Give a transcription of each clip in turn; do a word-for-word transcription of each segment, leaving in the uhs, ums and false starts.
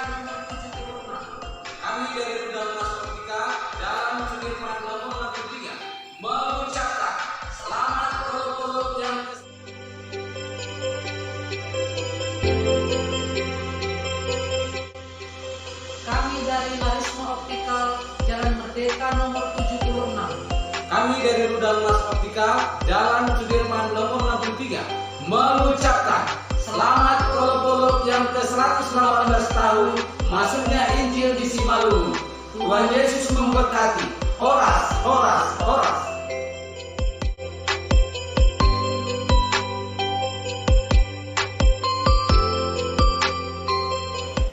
Kami dari Rudal Mas Optika, Jalan Sudirman nomor enam puluh tiga, mengucapkan selamat produk-produk yang Kami dari Marisma Optical, Jalan Merdeka nomor tujuh puluh enam. Kami dari Rudal Mas Optical, Jalan Sudirman nomor enam puluh tiga, mengucapkan selamat produk-produk yang ke seratus delapan belas tahun masuknya Injil di Simalungun. Tuhan Yesus memberkati. Horas, horas, horas.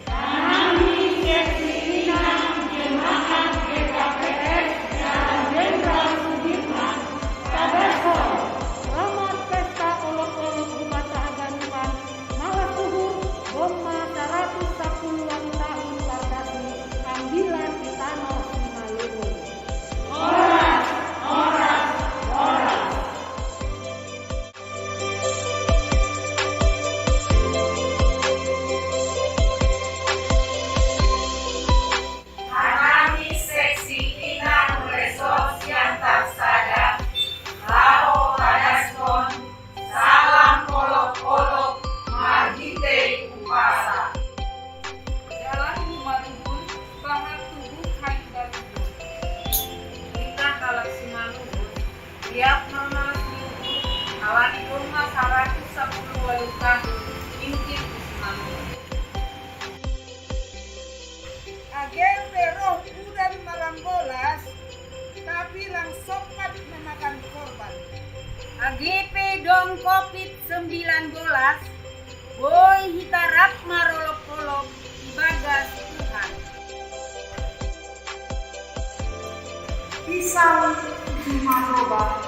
Kami seksi inang jemaat G K P S Jalan Jenderal Sudirman, Kadasol, selamat pesta olok-olok Bupata Haganupan, malah suhur, bomma saratus sapuluh walu tahun pardasi, ambilan di tano Simalungun. Horas, horas, horas. Hanami seksi inang Resort Siantar Sadap, laho padaskon salam olok-olok marhite umpasa. Dalan humaruhun, bahat tubuh hayu galuhun. Hita halak Simalungun, liat marmalas minggu, halani domma saratus sapuluh walu tahun Injil di Simalungun. Age pe roh udan marambolas, tapi lang sompat memakan korban. Age pe dong covid sembilan belas, boi hita rap marolop-olop ibagas Tuhan. Pisau di maroba,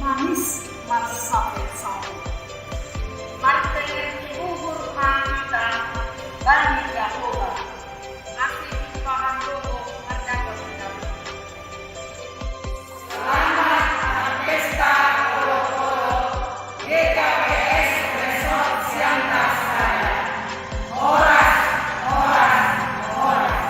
manis marsaput-saput. Martengger ni uhur ma hita bani Jahowa. Asi pahan doho mardagang-dagang. Selamat pesta olok-olok G K P S Resort Siantar Sadap. Horas, horas, horas.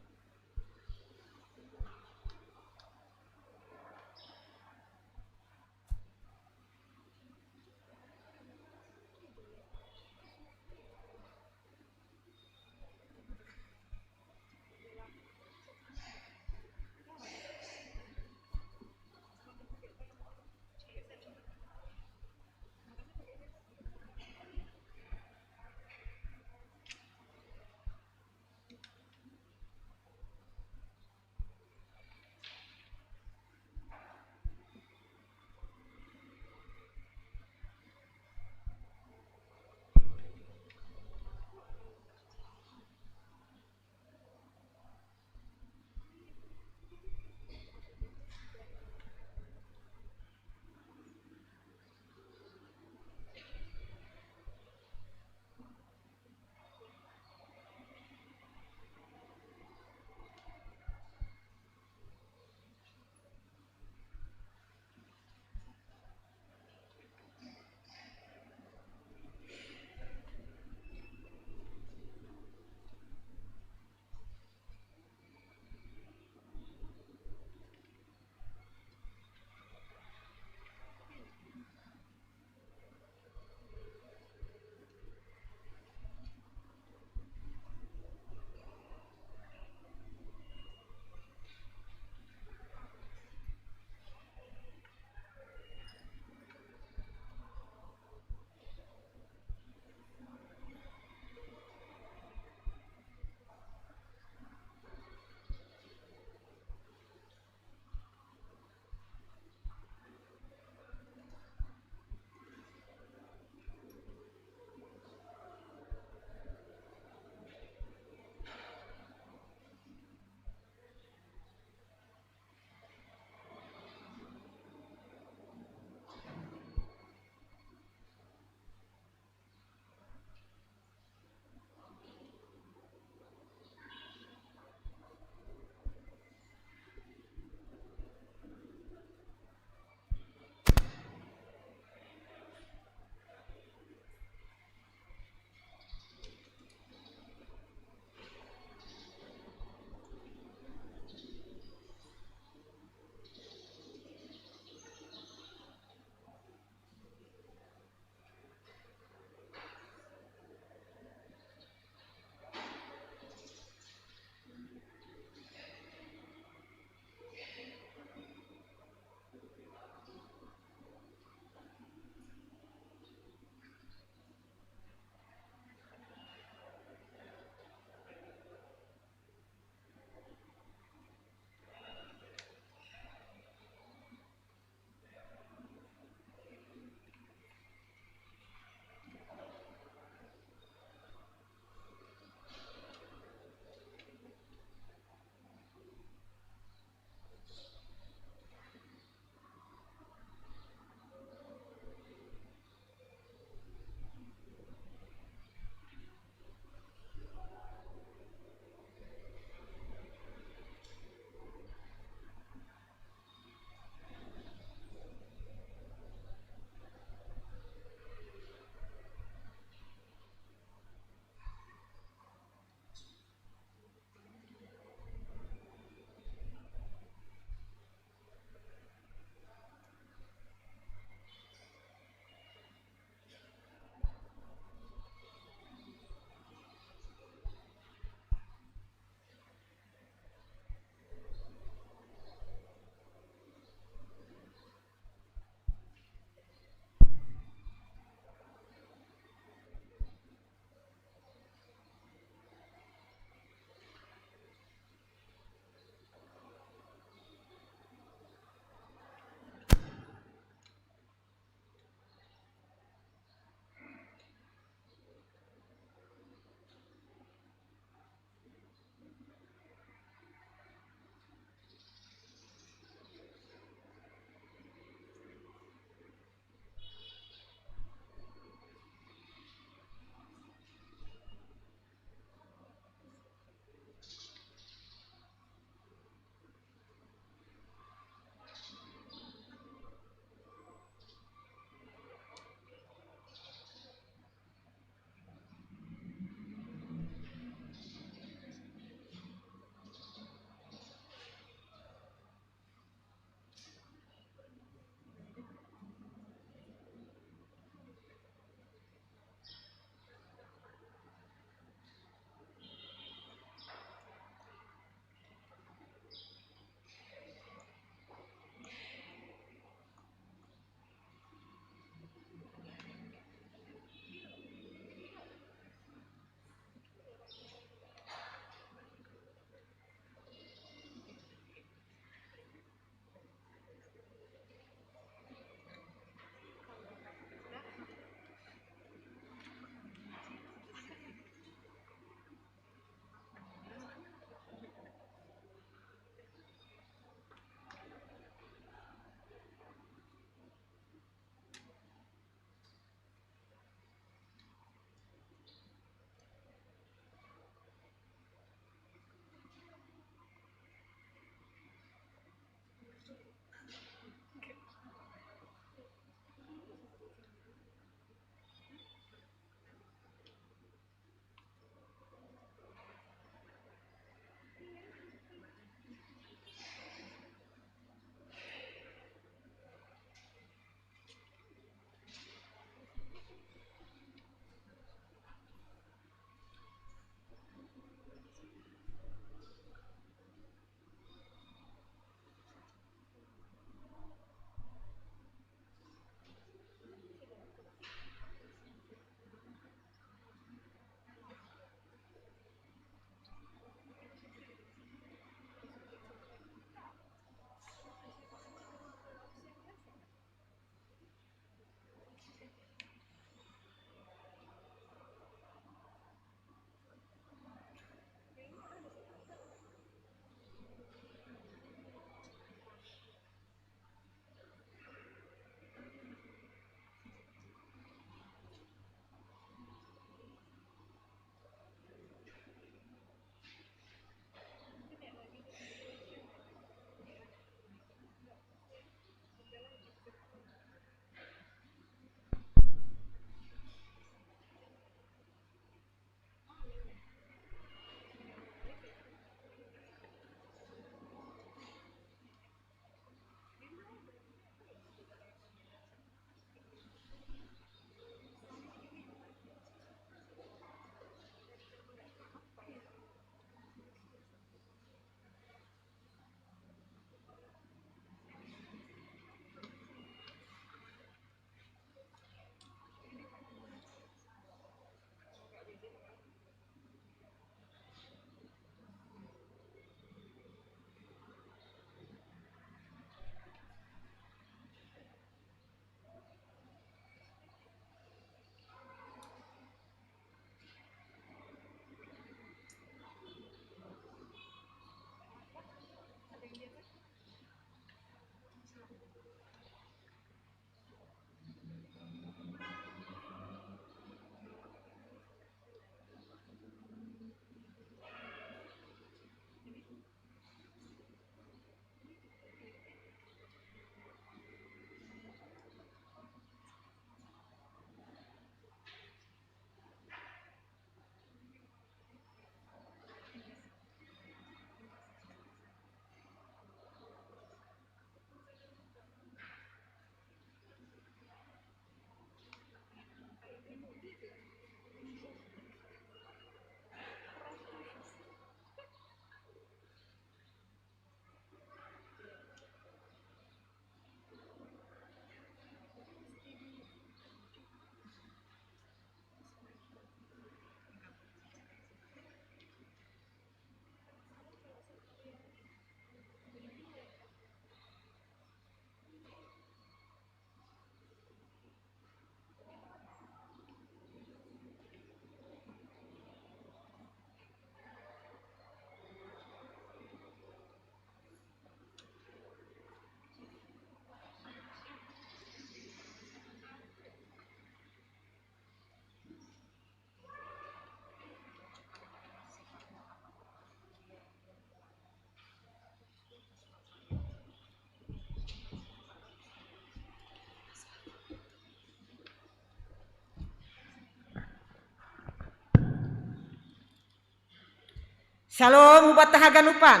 Shalom, hubata haganupan.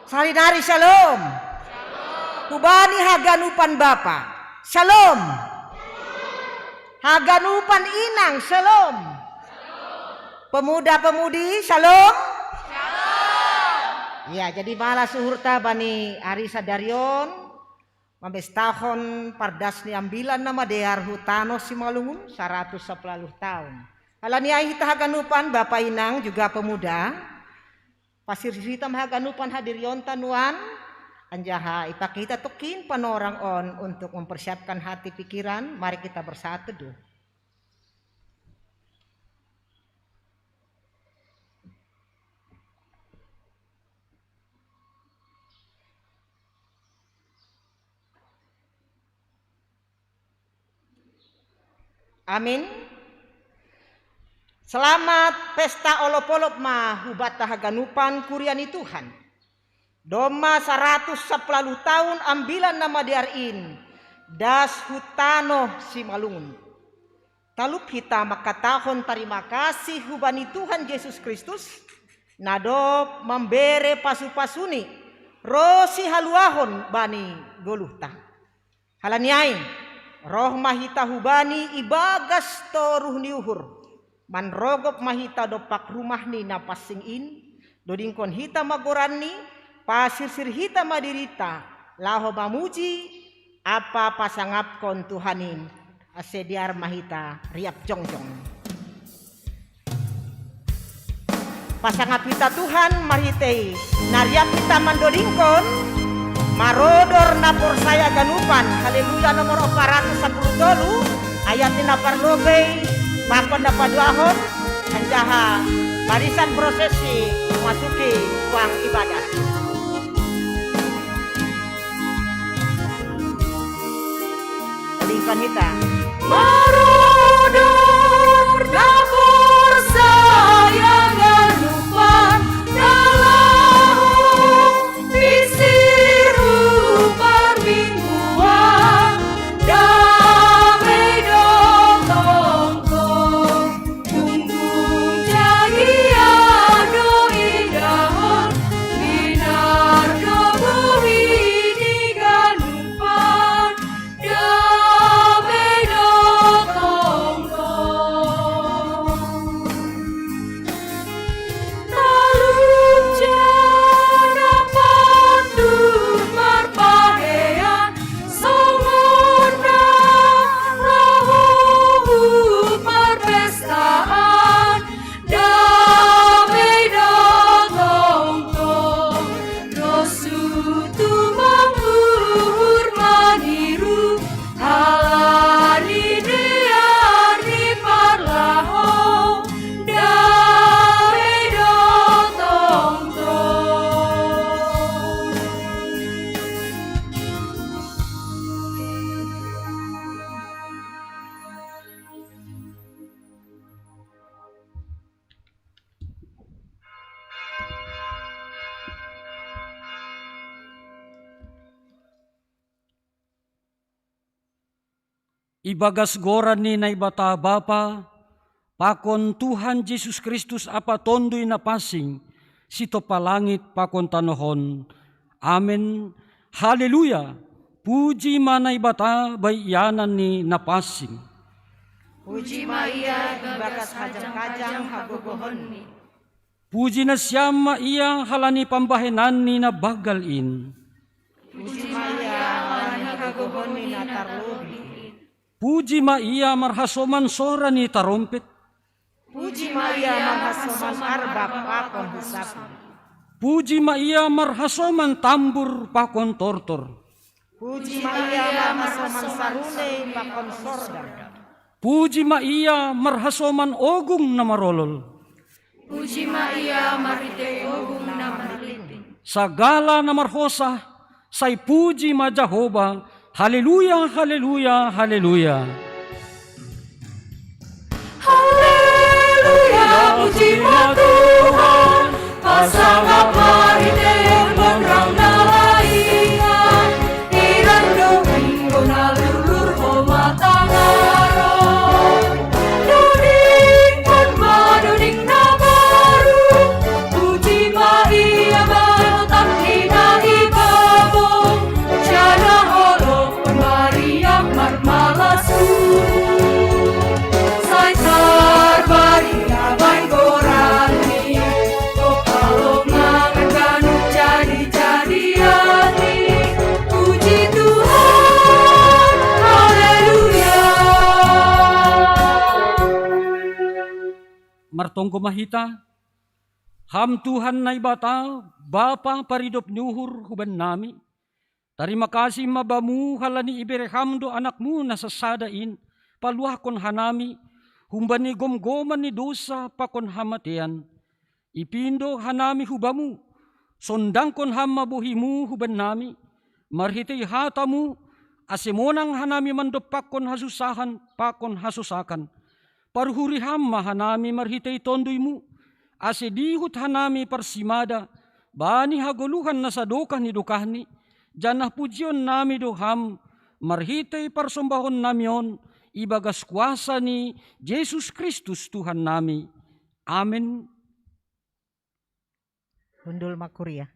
Salinari shalom. Hubani haganupan Bapa. Shalom. Haganupan Inang, shalom. Pemuda-pemudi, shalom. Ya, jadi malas uhurta bani ari sadarion, mambestahon pardas ni ambilan na madear hu tano Simalungun saratus sapuluh tahun. Alani ai hita haganupan, Bapa, Inang, juga pemuda, pasirsir hita ma haganupan hadirionta nuan, anjaha ipake hita tokin panorang on untuk mempersiapkan hati pikiran. Mari kita bersatu teduh. Amin. Selamat pesta olop-olop ma hubata haganupan kuria ni Tuhan. Domma saratus sapuluh tahun ambilan na madear in das hu tano Simalungun. Talup hita mangkatahon tarima kasih hubani Tuhan Jesus Kristus, na dob mambere pasu-pasuni ro sihaluahon bani goluhta. Halani ai, roh ma hita hubani ibagas toruh ni uhur, manrogop ma hita dompak rumah ni na pansing in, dodingkon hita ma goranni, pasirsir hita ma dirita, laho mamuji ampa pasangapkon Tuhan in. Ase dear ma hita riap jongjong. Pasangap hita Tuhan marhitei na riap hita mandodingkon marodor na porsaya ganupan. Haleluya nomor opat ratus sapuluh tolu, ayat ni na parlobei pakon na paduahon, anjaha barisan prosesi masuki ruang ibadah. Dodingkon hita. Marodor na porsaya ganupan, na laho pisir hu parmingguan, dame do tongtong. Gunggung jagia do indahon, minar do buhi di ganupan, dame do tongtong. Talup ja na patut marpahean, songon na laho hu parpestaan, dame do tongtong. Ros hu tumang uhur maniru, halani dear ni parlahou, dame do tongtong. Ibagas goran ni Naibata Bapa, pakon Tuhan Jesus Kristus ampa Tonduy Napansing, sitompa langit pakon tanoh on. Amen. Haleluya! Puji ma Naibata bahen ianan ni na pansing. Puji ma Ia ibagas hajang-hajang hagogohonNi. Puji nasiam ma Ia halani pambahenanNi na banggal in. Puji ma Ia halani hagogohonNi na tarlobih in. Puji ma Ia marhasoman sora ni tarompet. Puji ma Ia marhasoman arbab pakon husap. Puji ma Ia marhasoman tambur pakon tortor. Puji ma Ia marhasoman sarune pakon sordan. Puji ma Ia marhasoman ogung na marolol. Puji ma Ia marhitei ogung na marlimping. Sagala na marhosa, sai puji ma Jahowa. Haleluya, haleluya, haleluya. Haleluya, puji ma Tuhan, pasangap marhitei gonrang na laingan, iran do inggo na lurlur homa tangaron. Dodingkon ma doding na baru, Martonggo ma hita. Ham Tuhan Naibata, Bapa paridop ni uhur hubannami, tarima kasih ma Bamu halani ibereham do Anakmu na sasada in paluahkon hanami humbani gomgoman ni dosa pakon hamatean. Ipindo hanami hu Bamu, sondangkon Ham ma bohiMu hubannami marhitei hataMu, ase monang hanami mandompakkon hasusahan pakon hasosakan. Paruhuri Ham ma hanami marhitei TonduyMu, ase dihut hanami parsimada bani hagoluhan na sadokah ni dokahni, janah pujionnami do Ham marhitei parsombahonnami on ibagas kuasa ni Jesus Kristus Tuhannami. Amen. Hundul ma kuria.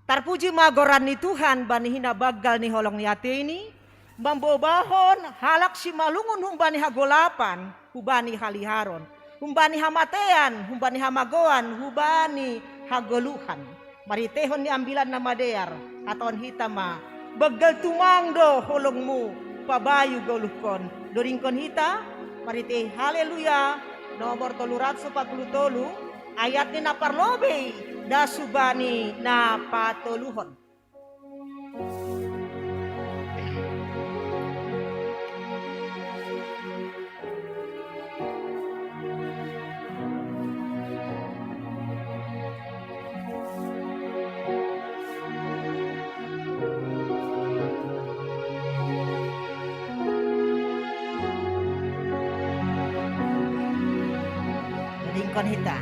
Tarpuji ma goran ni Tuhan bani hinabanggal ni holong ni ateini, mambobahon halak simalungun humbani hagolapan hubani haliharon, humbani hamatean, humbani hamagoan, hubani hagoluhan. Marhiteihon ni Ambilan Namadear, hatahon hita ma: Banggal tumang do holongMu, pabayu goluhkon. Doringkon hita marhitei Haleluya nomor tolu ratus opat puluh tolu, ayatni na parlobei das hubani na patoluhon. Lingkon hita.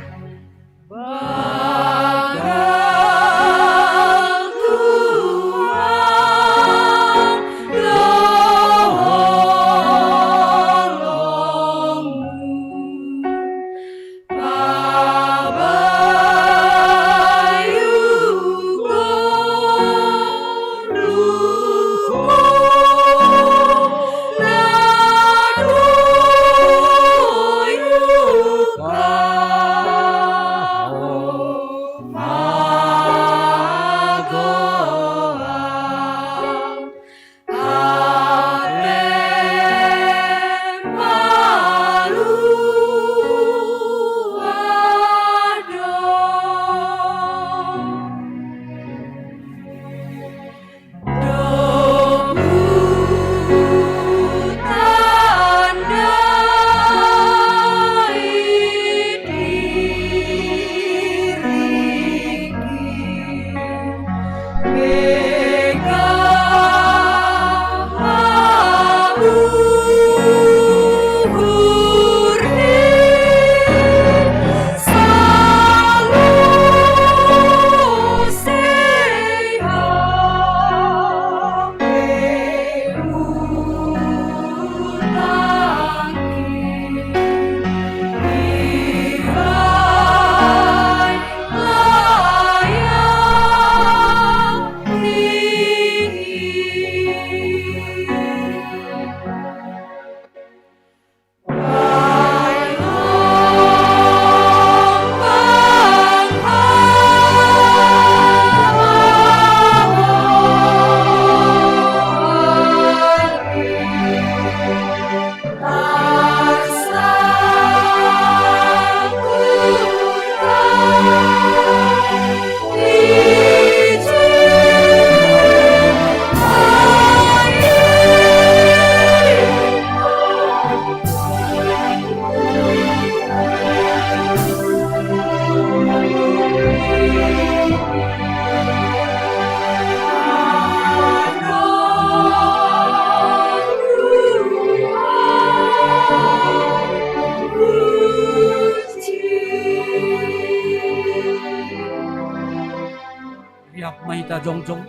Riap ma hita jongjong.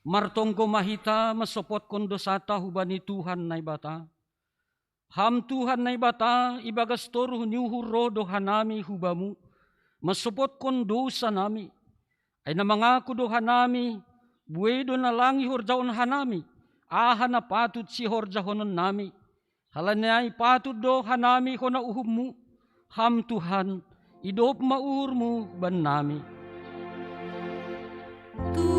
Martonggo ma hita mansopotkon dosanta hubani Tuhan Naibata. Ham Tuhan Naibata, ibagas toruh ni uhur roh do hanami hu Bamu mansopotkon dousanami. Ai na mangaku do hanami, buei do na lang ihorjahon hanami aha na patut sihorjahononnami. Halani ai patut do hanami hona uhumMu, Ham Tuhan, idop ma uhurMu bannami. Tuhan,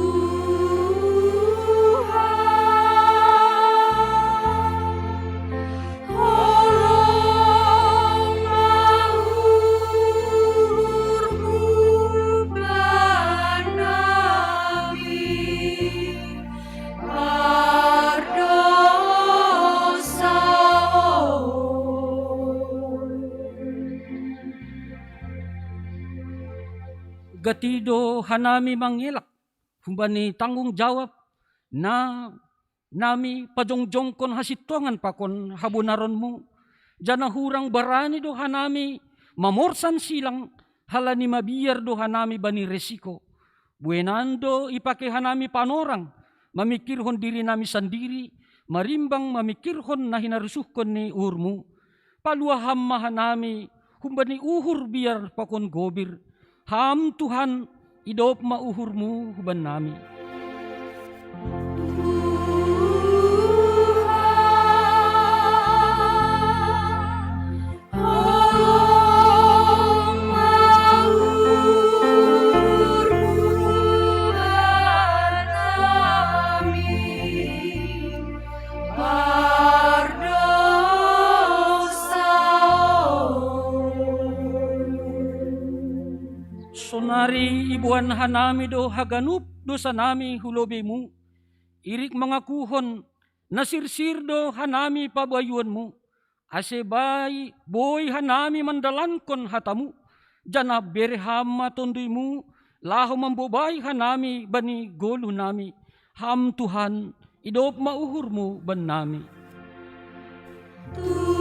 Gati do hanami mangelak humbani tanggung jawab na nami pajongjongkon hasintongan pakon habonaronmu, janah hurang barani do hanami mamorsan silang, halani mabiar do hanami bani resiko. Buenan do ipake hanami panorang mamikirhon diri nami sandiri, marimbang mamikirhon na hinarusuhkon ni uhurmu. Paluah Ham ma hanami humbani uhur biar pakon gobir. Ham Tuhan, idop ma uhurmu huban nami. Sonari iboan hanami do haganup dosanami hu lobeimu, irik mangakuhon na sirsir do hanami pabayuonmu, ase bai boi hanami mandalankon hatamu, janah bere Ham ma tonduymu laho mambobai hanami bani goluhnami. Ham Tuhan, idop ma uhurmu bannami. Tuhan,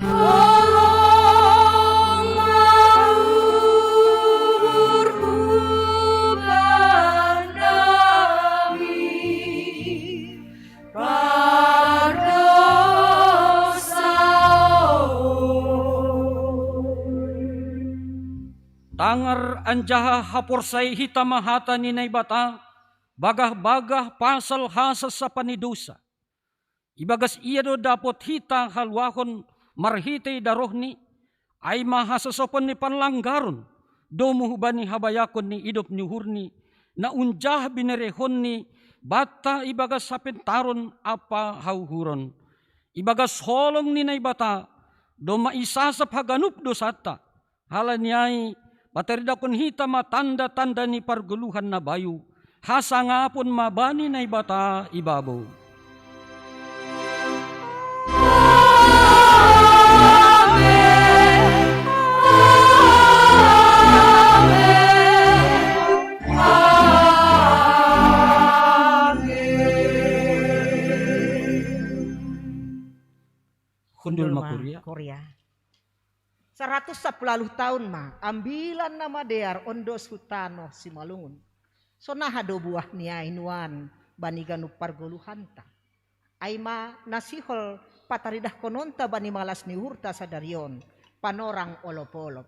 tolong ma uhurmu bannami, pardosa. Tangar anjaha haporsayai hita ma hata ni Naibata, bagah-bagah pasal hasasapan ni dousa. Ibagas Ia do dapot hita haluahon marhitei darohNi, ai ma hasosopon ni panlanggaron, domu hubani habayakon ni idop ni uhurNi, na unjah binerehonNi banta ibagas hapentaron ampa hauhuron. Ibagas holong ni Naibata domma isasap haganup dousanta. Halani ai, pataridahkon hita ma tanda-tanda ni pargoluhan na bayu, hasangapon ma bani Naibata i babou. Hundul ma kuria. Saratus sampulu ualuh taon ma ambilan na madear ondos hu tanoh Simalungun. Sonaha do buah ni ai nuan bani ganup pargoluhanta. Ai ma na sihol pataridahkononta bani malas ni uhurta sadari on, panorang olop-olop.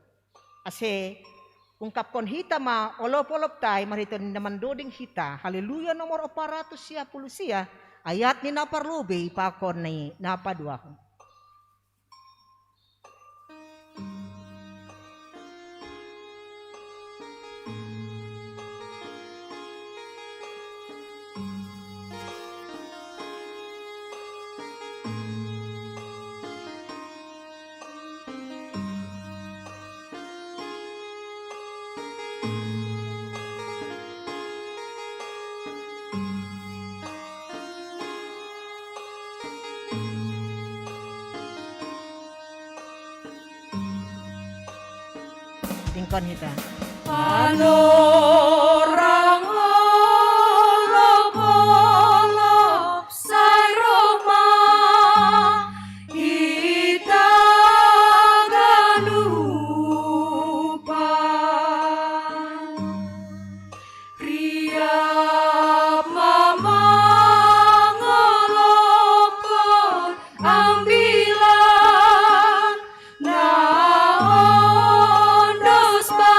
Ase ungkapkon hita ma olop-olopta ai marhitei na mandoding hita, Haleluya nomor opat ratus sia puluh sia, ayat ni na parlobei pakon ni na paduahon. Tingkon hita. Panorang olop-olop sai roh ma hita ganupan. Riap ma mangolophon ambilan na ondos banta.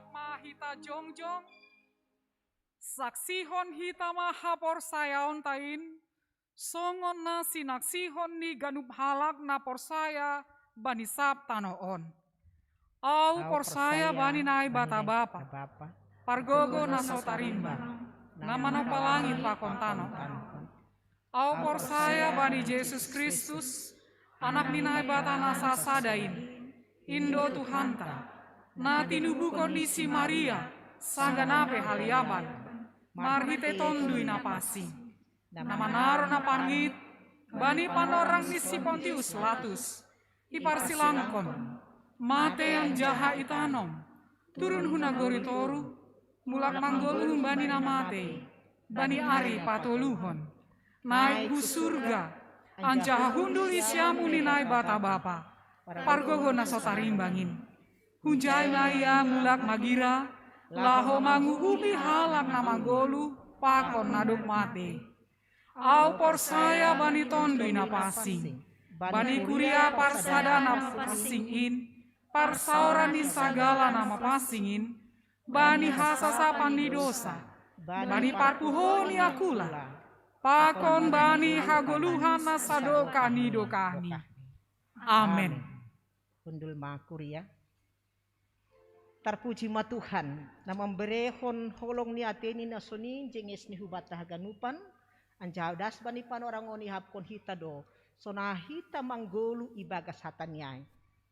Ma hita jongjong, saksihon hita ma haporsayaonta in, songon na sinaksihon ni ganup halak na porsaya bani sab tanoh on. Ahu porsaya bani Naibata Bapa, Pargogo na so tarimbang, na manompa langit pakon tanoh on. Ahu porsaya bani Jesus Kristus, Anak ni Naibata na sasada in, in do Tuhanta, na tinubuhon ni si Maria, sanggah na pe haliaban, marhite Tonduy Napansing, na manaron na parngit bani panorang ni si Pontius Latus, iparsilangkon, mate anjaha itanom, turun hu nagori toruh, mulak manggoluh humbani na mate, bani ari patoluhon, naik hu surga, anjaha hundul di siamun ni Naibata Bapa, Pargogo na so tarimbang in. Hunjai ma Ia mulak magira, laho manguhupi halak na manggoluh pakon na dob mate. Ahu porsaya bani Tonduy Napansing, bani kuria parsadaan na pansing in, parsaoran ni sagala na mapansing in, bani hasasapan ni dosa, bani parpuhoon ni angkula, pakon bani hagoluhan na sadokah ni dokahni. Amen. Hundul ma kuria. Tarpuji ma Tuhan, na mamberehon holong ni ateNi na sonin jenges ni hubanta haganupan, anjaha das bani panorang on ihapkon hita do, sonang hita manggoluh ibagas hataNi ai.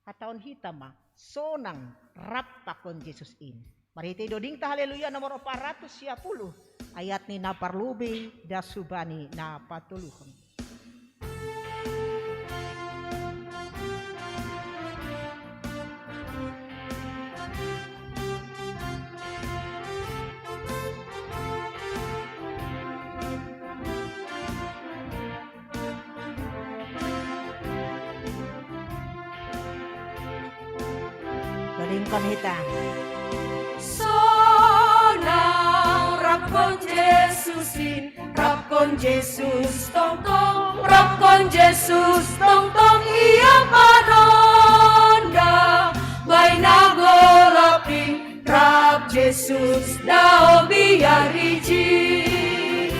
Hatahon hita ma, sonang rap pakon Jesus in. Marhite dodingta Haleluya nomor opat ratus sia puluh, ayat ni na parlobei das hubani na patoluhon. Dodingkon hita. Sonang rapkon Jesus in, rapkon Jesus tongtong, rapkon Jesus tongtong Ia manonda, bahen na golap in, rap Jesus daoh biar ijin.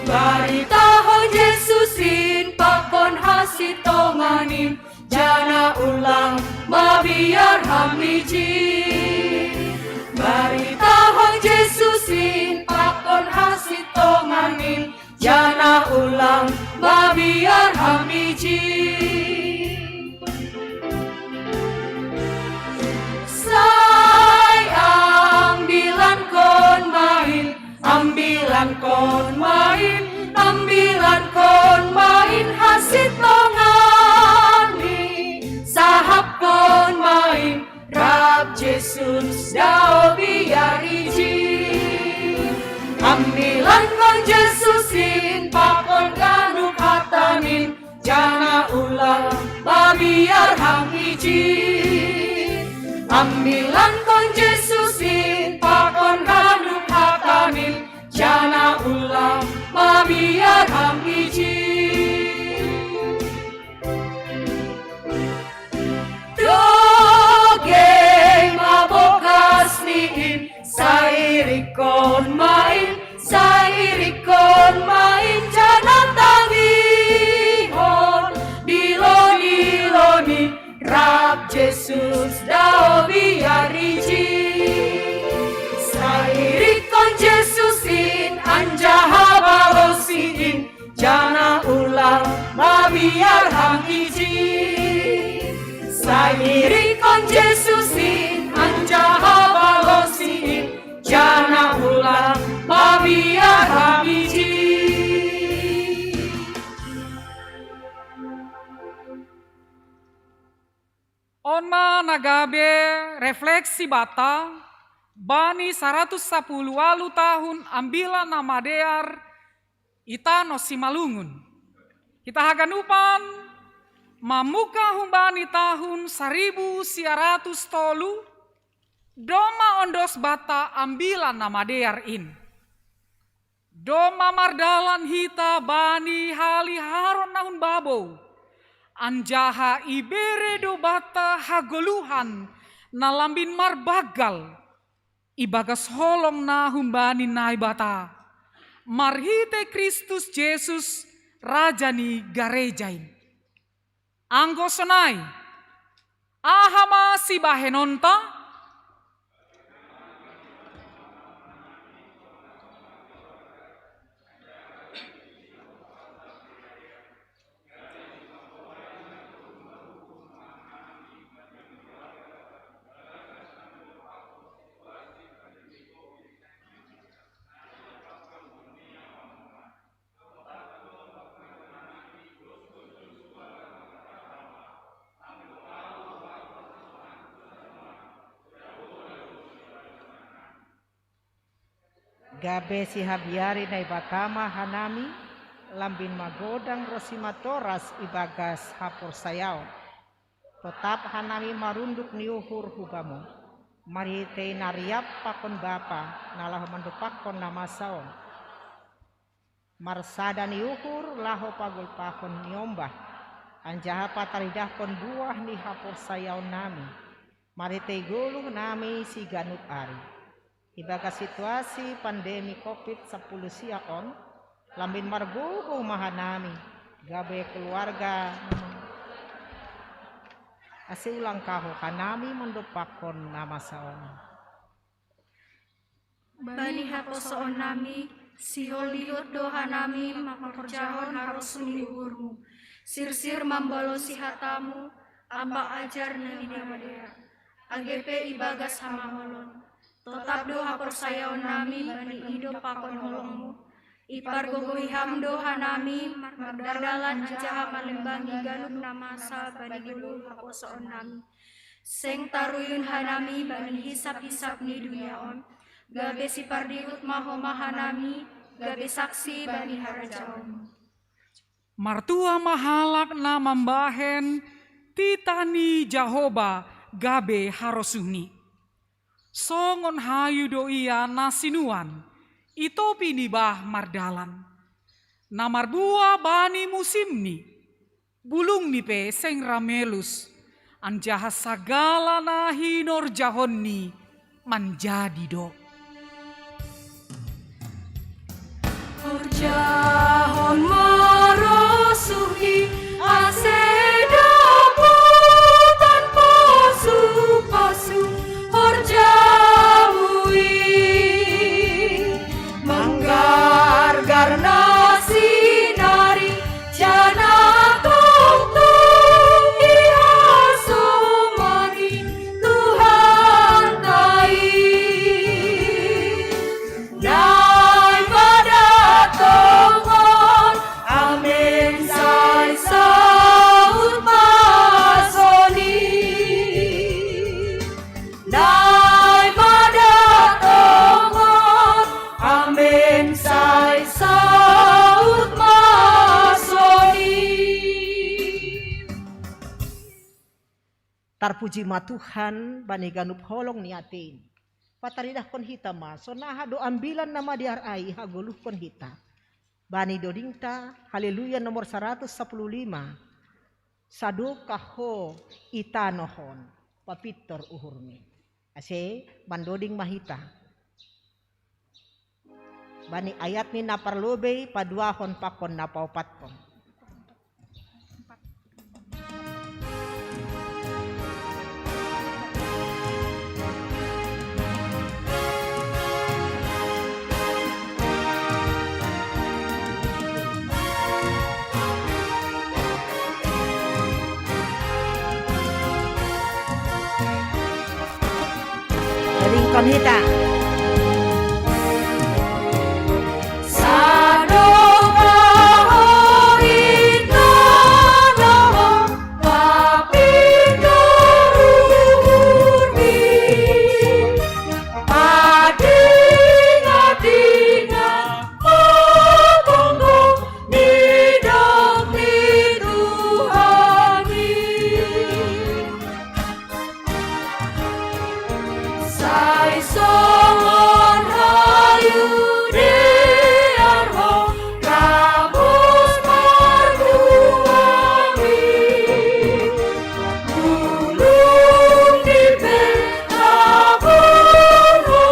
Baritahon Jesus in pakon hasintongan in, janah ulang mabiar ham ijin. Baritahon Jesus in pakon hasintongan in, janah ulang mabiar ham ijin. Sai ambilankon ma in, ambilankon ma in, ambilankon ma in hasintonganMi, sahapkon ma in, rap Jesus daoh biar ijin. Ambilankon Jesus in pakon ganup hataNin, janah ulang mabiar ham ijin. Ambilankon Jesus in pakon ganup hataNin, janah ulang mabiar ham ijin. Dogei ma bokasni in, sai irikkon ma in, sai irikkon ma in, janah tangihon dilodiloni, rap Jesus daoh biar ijin. Sai irikkon Jesus in anjaha balosi in, janah ulang mabiar ham ijin. Sai irikkon Jesus in anjaha balosi in, janah ulang mabiar ham ijin. On ma na gabe refleksi banta bani saratus sapuluh ualuh tahun Ambilan Namadear i tanoh Simalungun. Hita haganupan mamungkah humbani tahun saribu sia ratus tolu, domma ondos banta Ambilan Namadear in. Domma mardalan hita bani haliharon na hun babou, anjaha ibere do banta hagoluhan na lambin marbanggal. Ibagas holong na humbani Naibata, marhite Kristus Jesus, Raja ni gareja in. Anggo sonai, aha ma sibahenonta? Gabe sihabiari Naibata ma hanami, lambin magodang ro simatoras ibagas haporsayaon. Totap hanami marunduk ni uhur hu Bamu, marhitei na riap pakon Bapa, na laho mandopakkon na masa on. Marsada ni uhur laho pagolpahon ni ombah, anjaha pataridahkon buah ni haporsayaonnami, marhitei goluhnami siganup ari. Ibagas situasi pandemi covid sampulu sia on, lambin margogo ma hanami, gabe keluarga, ase ulangkaho hanami mandopakkon na masa on. Bani haposoonnami, sihol dihut do hanami mangkorjahon harosuh ni uhurmu. Sirsir mambalosi hatamu, ampa ajar na madear, age pe ibagas hamaolon. Totap do haporsayaonnami bani idop pakon holongmu. Ipargogohi ham do hanami mardalan anjaha malembangi ganup na masa bani goluh haposoonnami. Seng taruyun hanami bani hisap-hisap ni dunia on, gabe sipardihut ma homa hanami, gabe saksi bani harajaonmu. Martua ma halak na mambahen titah ni Jahowa gabe harosuhni. Songon hayu do ia na sinuan, i topi ni bah mardalan. Na marbuah bani musimni, bulungni pe seng ra melus, anjaha sagala na hinorjahonni manjadi do. Horjahon marosuhi ase dapotan pasu-pasu horjamu i. Manggargar nasi nari, janah tongtong ihasomani Tuhanta i. Naimada tongon, amen, sai saut ma soni. Naimada tongon, amen, sai saut ma soni. Tarpuji ma Tuhan bani ganup holong ni ateini. Pataridahkon hita ma, sonaha do ambilan na madear ai hagoluhkon hita. Bani dodingta, Haleluya nomor saratus sapuluh lima. Sadokah Ho i tanoh on, papintor uhurmi. Ase mandoding ma hita. Bani ayatni na parlobei paduahon pakon na paopatkon. Ringkon hita. Sadokah Ho i tanoh on, papintor uhurmi. Padingat-ingat ma tongtong nidok ni Tuhan i. Sai songon hayu dear Ho rambus marbuah i. Bulungni pe labun Ho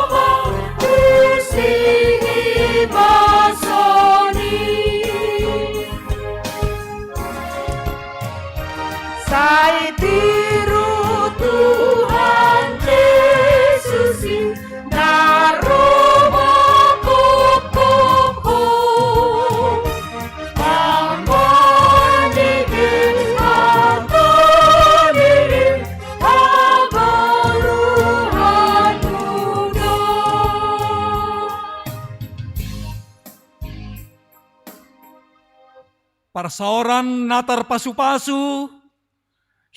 Parsaoran na tarpasu-pasu,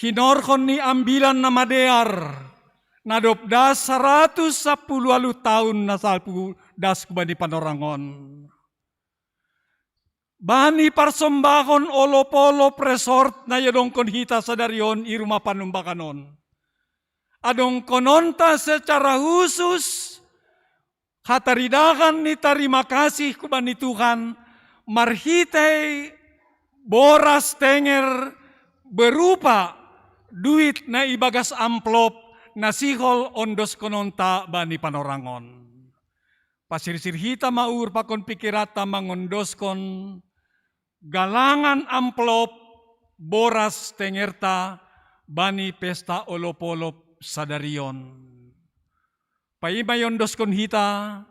hinorhon ni Ambilan Namadear, na dob das saratus sampulu ualuh taon na salpu das hubani panorang on. Bani parsombahon olop-olop resort na iadongkon hita sadari on i rumah panumbakan on, adongkononta secara khusus hataridahan ni tarima kasih hubani Tuhan marhitei boras tenger berupa duit na ibagas amplop na sihol ondoskononta bani panorang on. Pasirsir hita ma uhur pakon pikiranta mangondoskon galangan amplop boras tengerta bani pesta olop-olop sadari on. Paima iondoskon hita,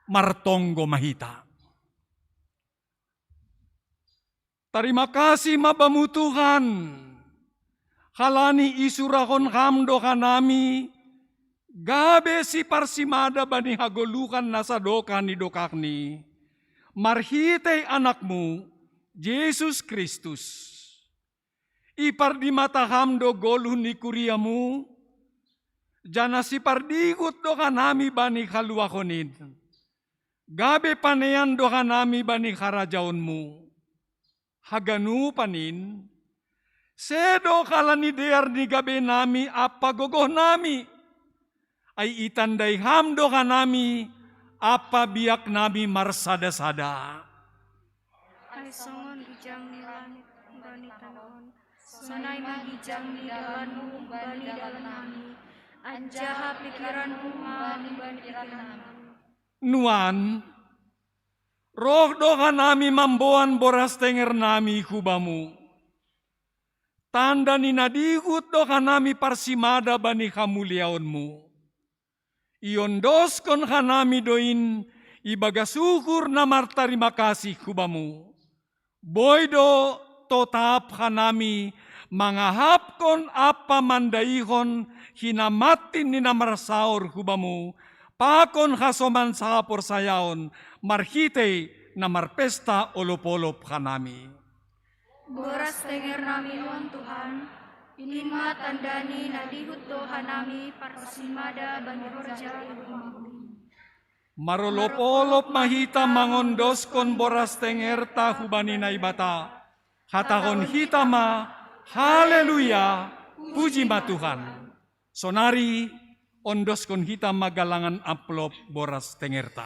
martonggo ma hita. Tarima kasih ma Bamu Tuhan, halani isurahon Ham do hanami gabe siparsimada bani hagoluhan na sadokah ni dokahni, marhitei Anakmu, Jesus Kristus. Ipardimata Ham do goluh ni kuriaMu, janah sipardihut do hanami bani haluahon in, gabe panean do hanami bani harajaonMu. Haganupan in, sedo halani dear ni gabenami ampa gogohnami, ai itandai Ham do hanami ampa biaknami marsada-sada. Ai songon gijang ni langit bani tanoh on, sonai ma gijang ni dalanMu bani dalannami, anjaha pikiranMu ma bani pikiran nami. Nuan, roh do hanami mamboan boras tenger nami hu Bamu. Tanda ni na dihut do hanami parsimada bani hamuliaonMu. Iondoskon hanami do in ibagas uhur na martarima kasih hu Bamu. Boi do totap hanami mangahapkon ampa mandaihon hinamantin ni na marsaor hu Bamu, pakon hasoman sahaporsayaon marhitei na marpesta olop-olop hanami. Boras tenger nami on, Tuhan, in ma tanda ni na dihut do hanami parsimada bani horja i rumah-Mu. Marolop-olop ma hita mangondoskon boras tengerta hubani Naibata. Hatahon hita ma, Haleluya, puji ma Tuhan. Sonari, ondoskon hita ma galangan amplop boras tengerta.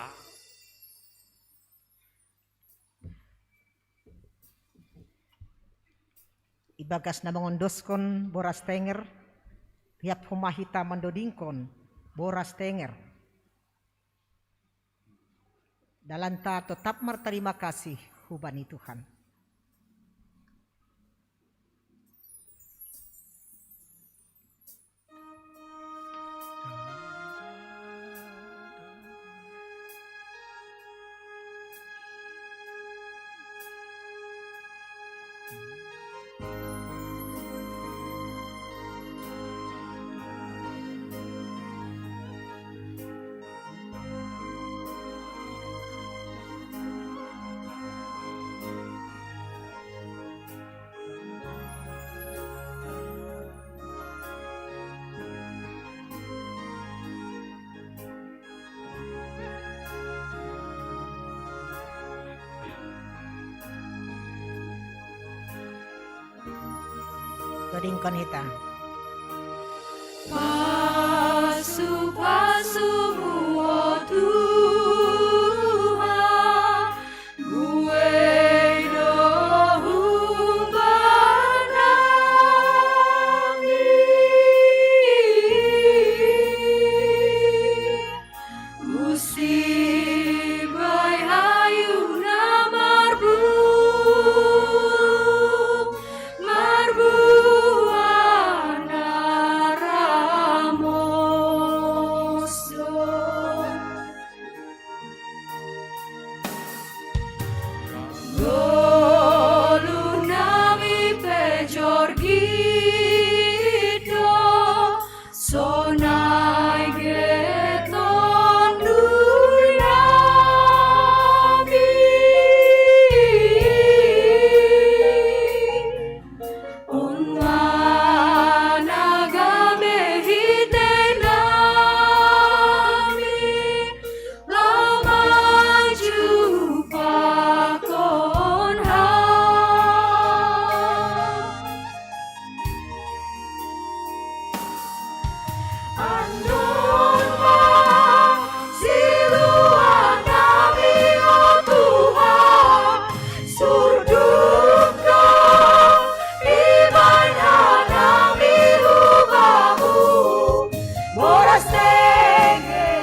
Ibagas na mangondoskon boras tenger, hiap homa hita mandodingkon boras tenger. Dalanta totap martarima kasih hubani Tuhan. Todingkon hita. Pasu-pasumu, o Tuhan, buei do humbani. Husibai hayu na marbung, marbuah na ramos do. Ngolu nami pe jorgit do, sonai geton dui nami. Andon ma siluan nami, o Tuhan, surduk dong ibain hanami hubamu, boras denge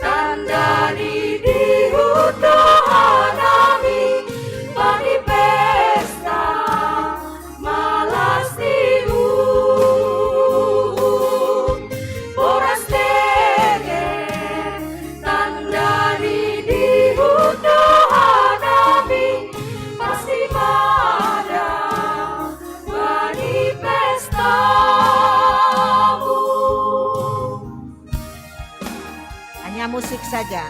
tanda ni dihut do hanami, bani pesta malas ni uhum, boras denge tanda ni dihut do hanami, pasti mada bani pestamu. Hanya musik saja.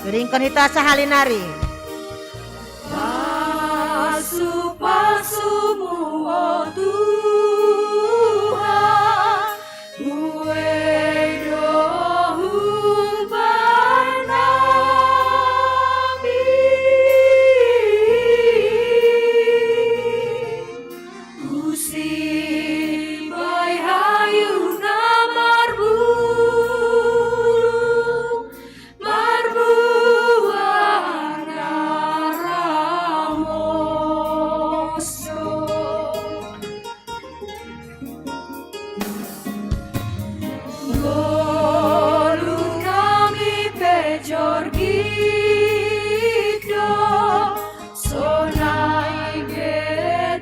Iringkon hita sahali nari. Pasu-pasumu, o Tuhan, buei do hubaen nami. Husibai hayu na marbulung, marbuah na ramos do. Ngolu nami pe jorgit do, sonai be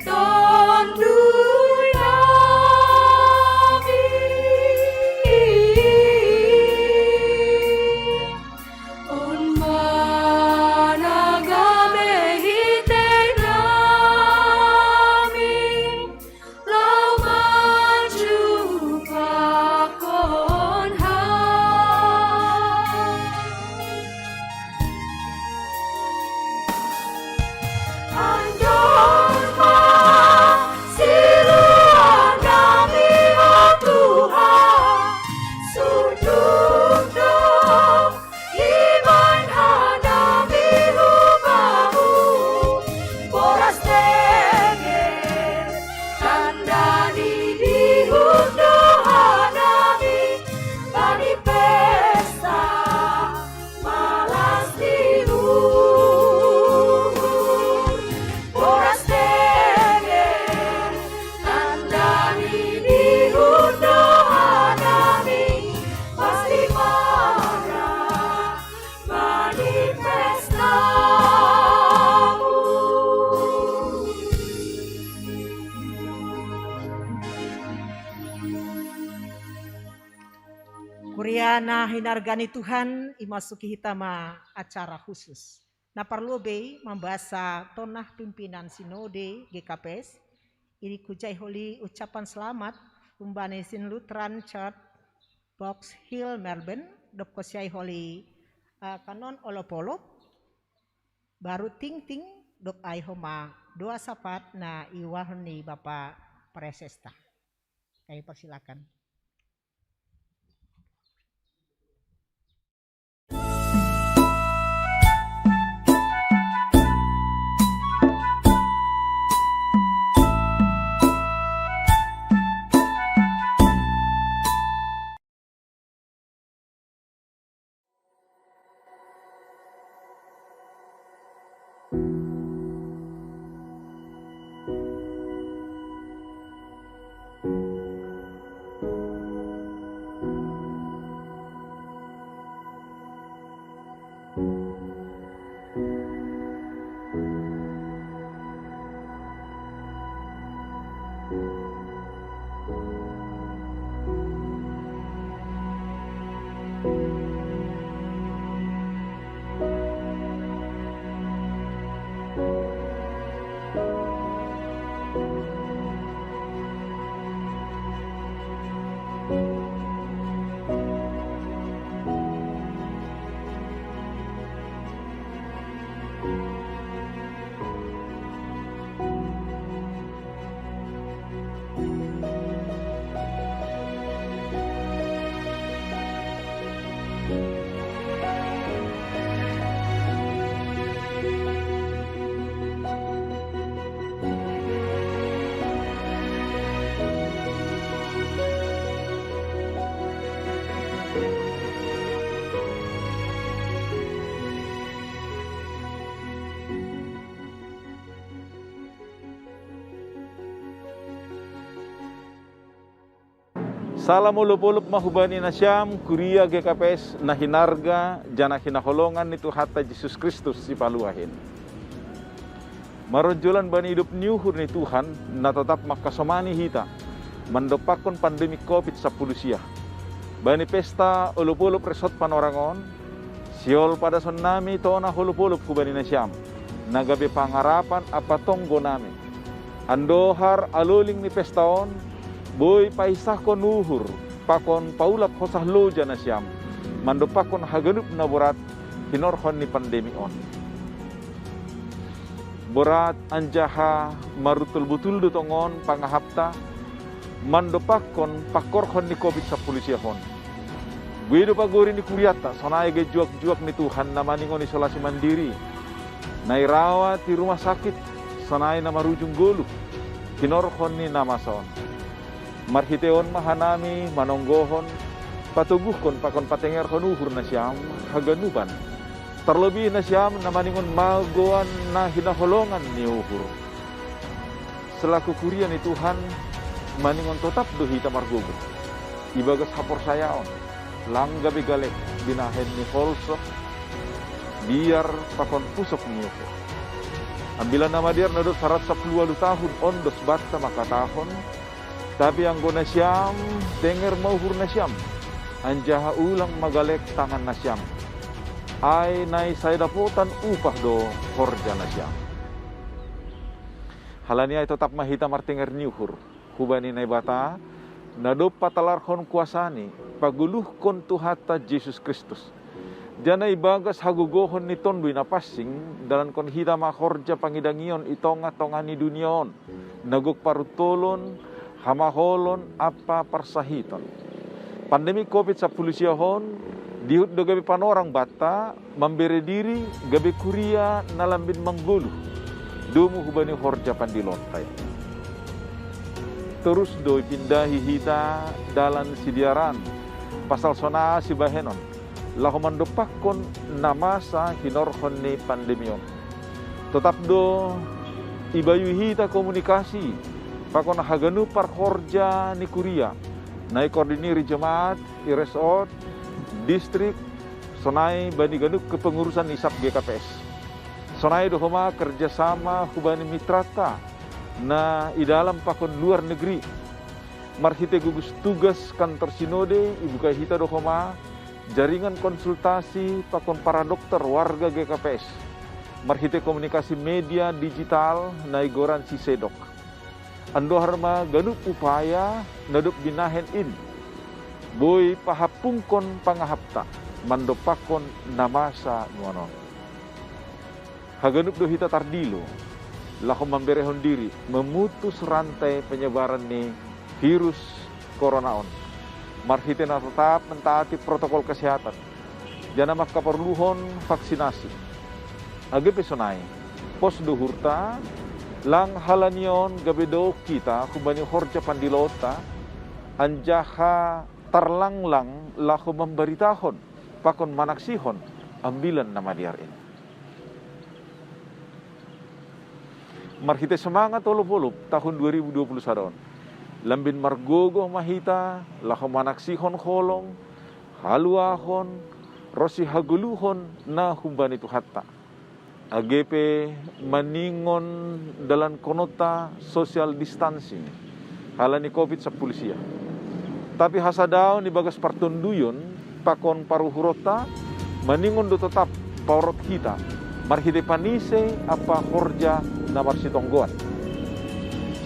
tondui nami. On ma na gabe hite nami, laho manjumpahon Ham. Andon ma siluan nami, o Tuhan, surduk dong ibain hanami hubamu, boras denge tanda ni dihut do hanami, bani pesta malas ni uhum, boras denge tanda ni dihut do hanami, pasti mada bani pestamu. Kuria na hinarga ni Tuhan, imasuki hita ma acara khusus. Na parlu be mambasa tonah pimpinan Sinode G K P S, iring hujai holi ucapan selamat humbani Sin Lutheran Church, Box Hill, Melbourne, dob kosiai holi, eh, kanon olop-olop, baru tingting, dob ai homa doa sapat na iuhahon ni Bapa Presesta. Kami persilakan. Salam olop-olop ma hubani nasiam, kuria G K P S na hinarga, janah hinaholongan ni Tuhanta Jesus Kristus Sipaluah in. Maronjolan bani idop ni uhur ni Tuhan, na totap mangkasomani hita, mandompakkon pandemi covid sappuluh sia. Bani pesta olop-olop Resort Panorang on, sihol padasonnami tona olop-olop hubani nasiam, na gabe pangarapan ampa tonggonami. Andohar aloling ni pesta on, boi paisahkon uhur, pakon paulap hosah loja nasiam, mandompakkon haganup na borat hinorhon ni pandemi on. Borat anjaha maruntol botul do tongon pangahapta, mandompakkon pangkorhon ni covid sappuluh sia on. Boi do pagori ni kurianta, sonai age juak-juak ni Tuhan na maningon isolasi mandiri, na irawat i rumah sakit, sonai na marujung goluh, hinorhon ni na masa on. Marhite on ma hanami manonggohon, patoguhkon pakon patengerhon uhur nasiam haganupan. Tarlobih nasiam na maningon magoan na hinaholongan ni uhur. Selaku kuria ni Tuhan, maningon totap do hita margogoh. Ibagas haporsayaon, lang gabe galek binahen ni holso, biar pakon pusok ni uhur. Ambilan Namadear na dob saratus sappuluh ualuh tahun ondos banta mangkatahon, tapi anggo nasiam, tenger ma uhur nasiam, anjaha ulang ma galek tangan nasiam. Ai nai sai dapotan upah do horja nasiam. Halani ai totap ma hita martenger ni uhur hubani Naibata, na dob patalarhon kuasani, pagoluhkon Tuhanta Jesus Kristus. Janah ibagas hagogohon ni Tonduy Napansing, dalankon hita ma horja pangidangion i tongah-tongah ni dunia on, na gok paruntolon, hamaholon ampa parsahiton. Pandemi covid sappuluh sia on, dihut do gabe panorang banta, mambere diri gabe kuria na lambin manggoluh, domu hubani horja pandiloonta i. Torus do ipindahi hita dalan sidearan, pasal sonai sibahenon, laho mandompakkon na masa hinorhon ni pandemi on. Totap do ibayu hita komunikasi, pakon haganup parhorja ni kuria, na ikoordinir i jemaat, i resort, distrik, sonai bani ganup kepengurusan i sab G K P S. Sonai do homa kerjasama hubani mitranta, na i dalam pakon luar negeri. Marhite gugus tugas kantor sinode, ibuka hita do homa jaringan konsultasi pakon para dokter warga G K P S. Marhite komunikasi media digital na igoran si Sedok. Andohar ma ganup upaya na dob binahen in, boi pahampungkon pangahapta, mandompakkon na masa nuan on. Haganup do hita tardilo, laho mamberehon diri, memutus rantai penyebaran ni virus corona on. Marhite na totap mentaati protokol kesehatan, janah mangkaporluhon vaksinasi. Age pe sonai, pos do uhurta, lang halani on gabe dohot hita hubani horja pandiloonta, anjaha tarlanglang laho mambaritahon, pakon manaksihon Ambilan Namadear in. Marhite semangat olop-olop tahun dua ribu dua puluh sada on, lambin margogoh ma hita laho manaksihon holong, haluahon, ronsi hagoluhon na humbani Tuhanta. Age pe maningon dalankononta social distancing, halani covid sappuluh sia. Tapi hasadaon ibagas partonduyon pakon paruhuronta, maningon do totap paorot hita, marhite panise ampa horja na marsitonggoan.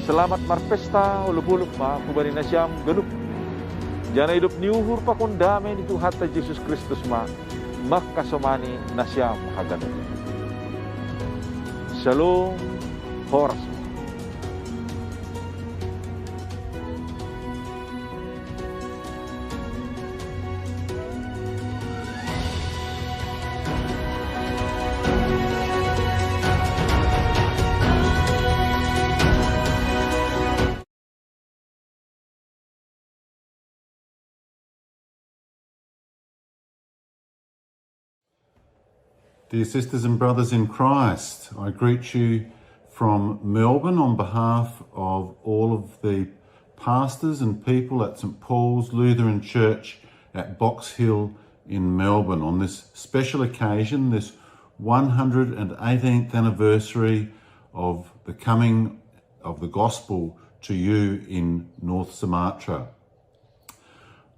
Selamat marpesta olop-olop ma hubani nasiam ganup. Janah idop ni uhur pakon dame ni Tuhanta Jesus Kristus ma mangkasomani nasiam haganup. Shalom, horas. Dear sisters and brothers in Christ, I greet you from Melbourne on behalf of all of the pastors and people at St Paul's Lutheran Church at Box Hill in Melbourne on this special occasion, this one hundred and eighteenth anniversary of the coming of the gospel to you in North Sumatra.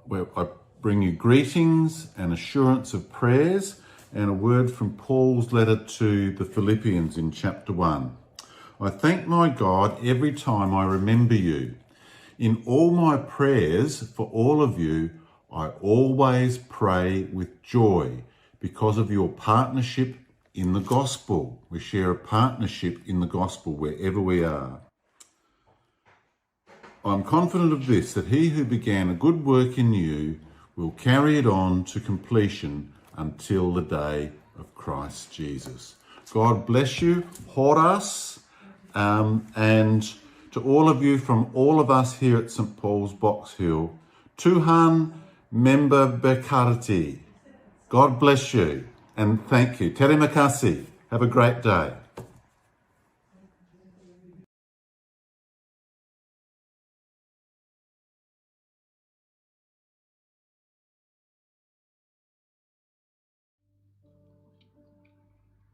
Where I bring you greetings and assurance of prayers and a word from Paul's letter to the Philippians in chapter one. I thank my God every time I remember you. In all my prayers for all of you, I always pray with joy because of your partnership in the gospel. We share a partnership in the gospel wherever we are. I'm confident of this, that he who began a good work in you will carry it on to completion until the day of Christ Jesus. God bless you, Horas, um, and to all of you from all of us here at St Paul's Box Hill, Tuhan member Bekarti. God bless you and thank you. Terima kasih. Have a great day.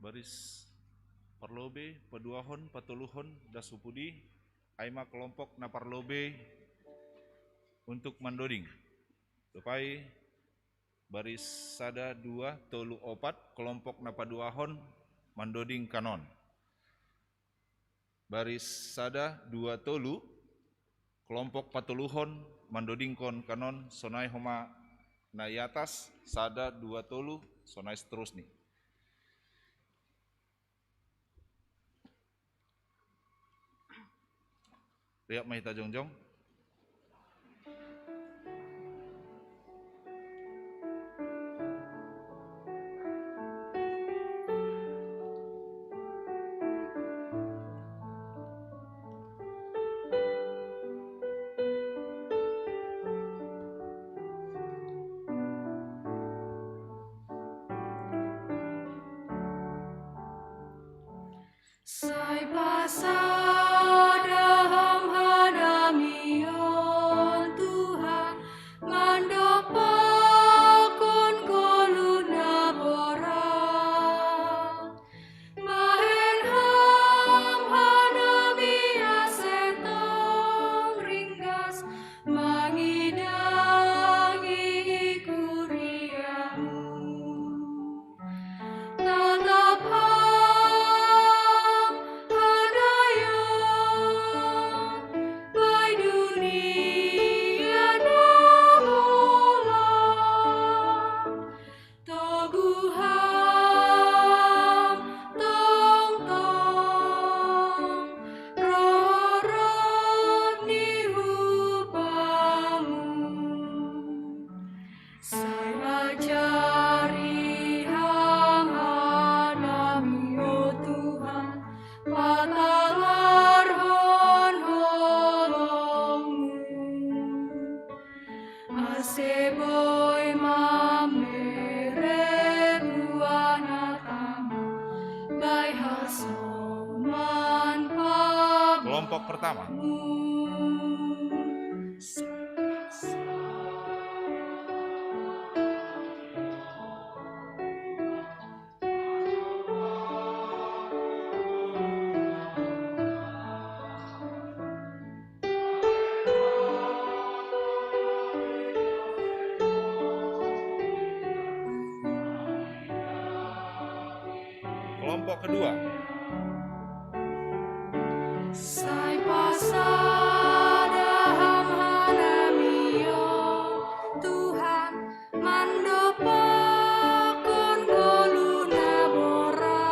Baris parlobe, paduahon, patoluhon, das hopod i, ai ma kelompok na parlobe untuk mandoding. Dob ai baris sada, dua, tolu, opat, kelompok na paduahon mandoding kanon. Baris sada, dua, tolu, kelompok patoluhon mandodingkon kanon, sonai homa na i atas, sada, dua, tolu, sonai seterusni. Riap ma hita jongjong. Sai pasada ham hanami on Tuhan, mandopakkon ngolu na borat. Bahen ham hanami ase tong ringgas mangidangi kuriamu. Tatap ham hadayon bai dunia na molo. Toguh ham tongtong roh-roh ni hubamu. Sai ajari ham hanami, o Tuhan, patalarhon holongmu, ase boi mambere buah na tama bai hasoman pam. Kelompok pertama. Kelompok kedua. Sai pasada ham hanami, o Tuhan, mandopakkon ngolu na borat.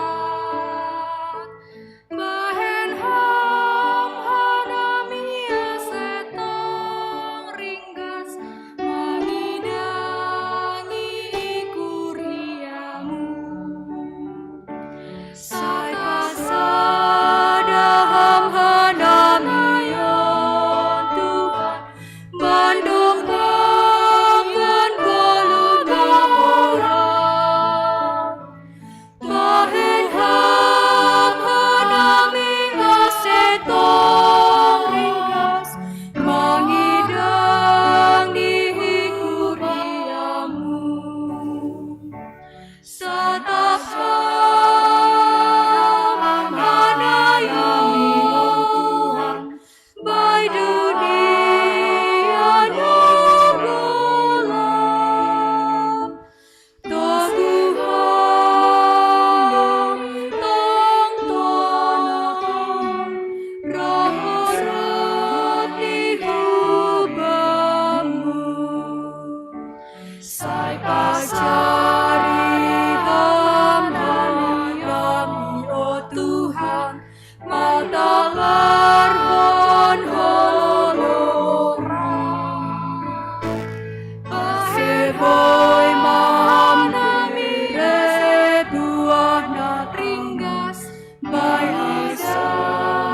Bahen ham hanami ase tong ringgas mangidangi kuriamu. Sai pasada ham hanami, Maltalar mon hololora. Paseboi manami retuah na ringgas, baisa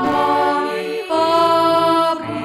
mangi pabriamu.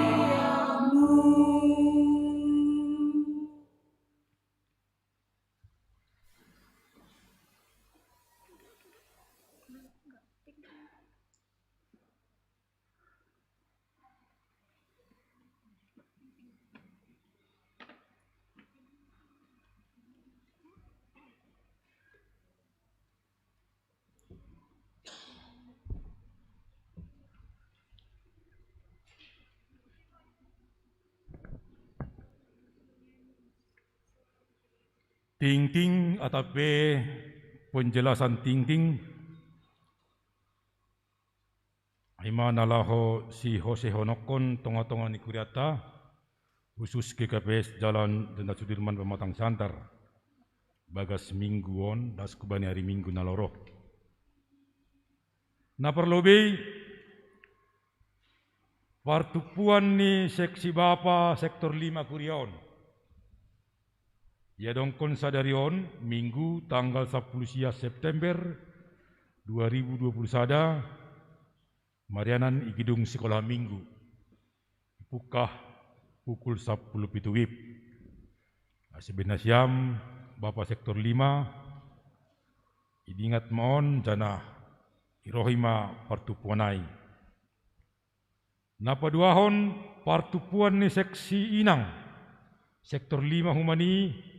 Tingting atap be penjelasan tingting. Ai ma na laho sihosehononkon tongatonga ni kurianta, khusus G K P S Jalan Jenderal Sudirman Pematang Siantar, bagas minggu on, das hubani ari Minggu na laho ro. Na parlobei, partumpuan ni seksi bapa sektor lima kuria on. Iadongkon sadari on, Minggu, tanggal sampulu sia September dua ribu dua puluh sada, marianan i gedung Sikola Minggu. Ipungkah pukul sampulu pitu wib. Ase be nasiam, bapa sektor lima, idingat ma on, janah irohi ma partumpuan ai. Na paduahon, partumpuan ni seksi inang, sektor lima hubani,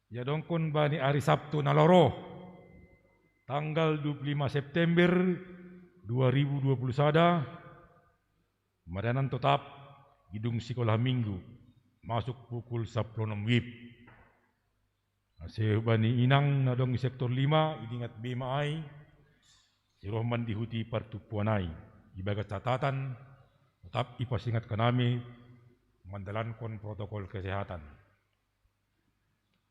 iadongkon bani ari Sabtu na laho ro, tanggal dua puluh lima September dua ribu dua puluh sada, marianan totap gedung Sikola Minggu, masuk pukul sampulu onom wib. Ase hubani inang na adong i sektor lima, idingat be ma ai, sai roh mandihuti partumpuan ai. Ibagas catatan, totap ipasingat hanami mandalankon protokol kesehatan.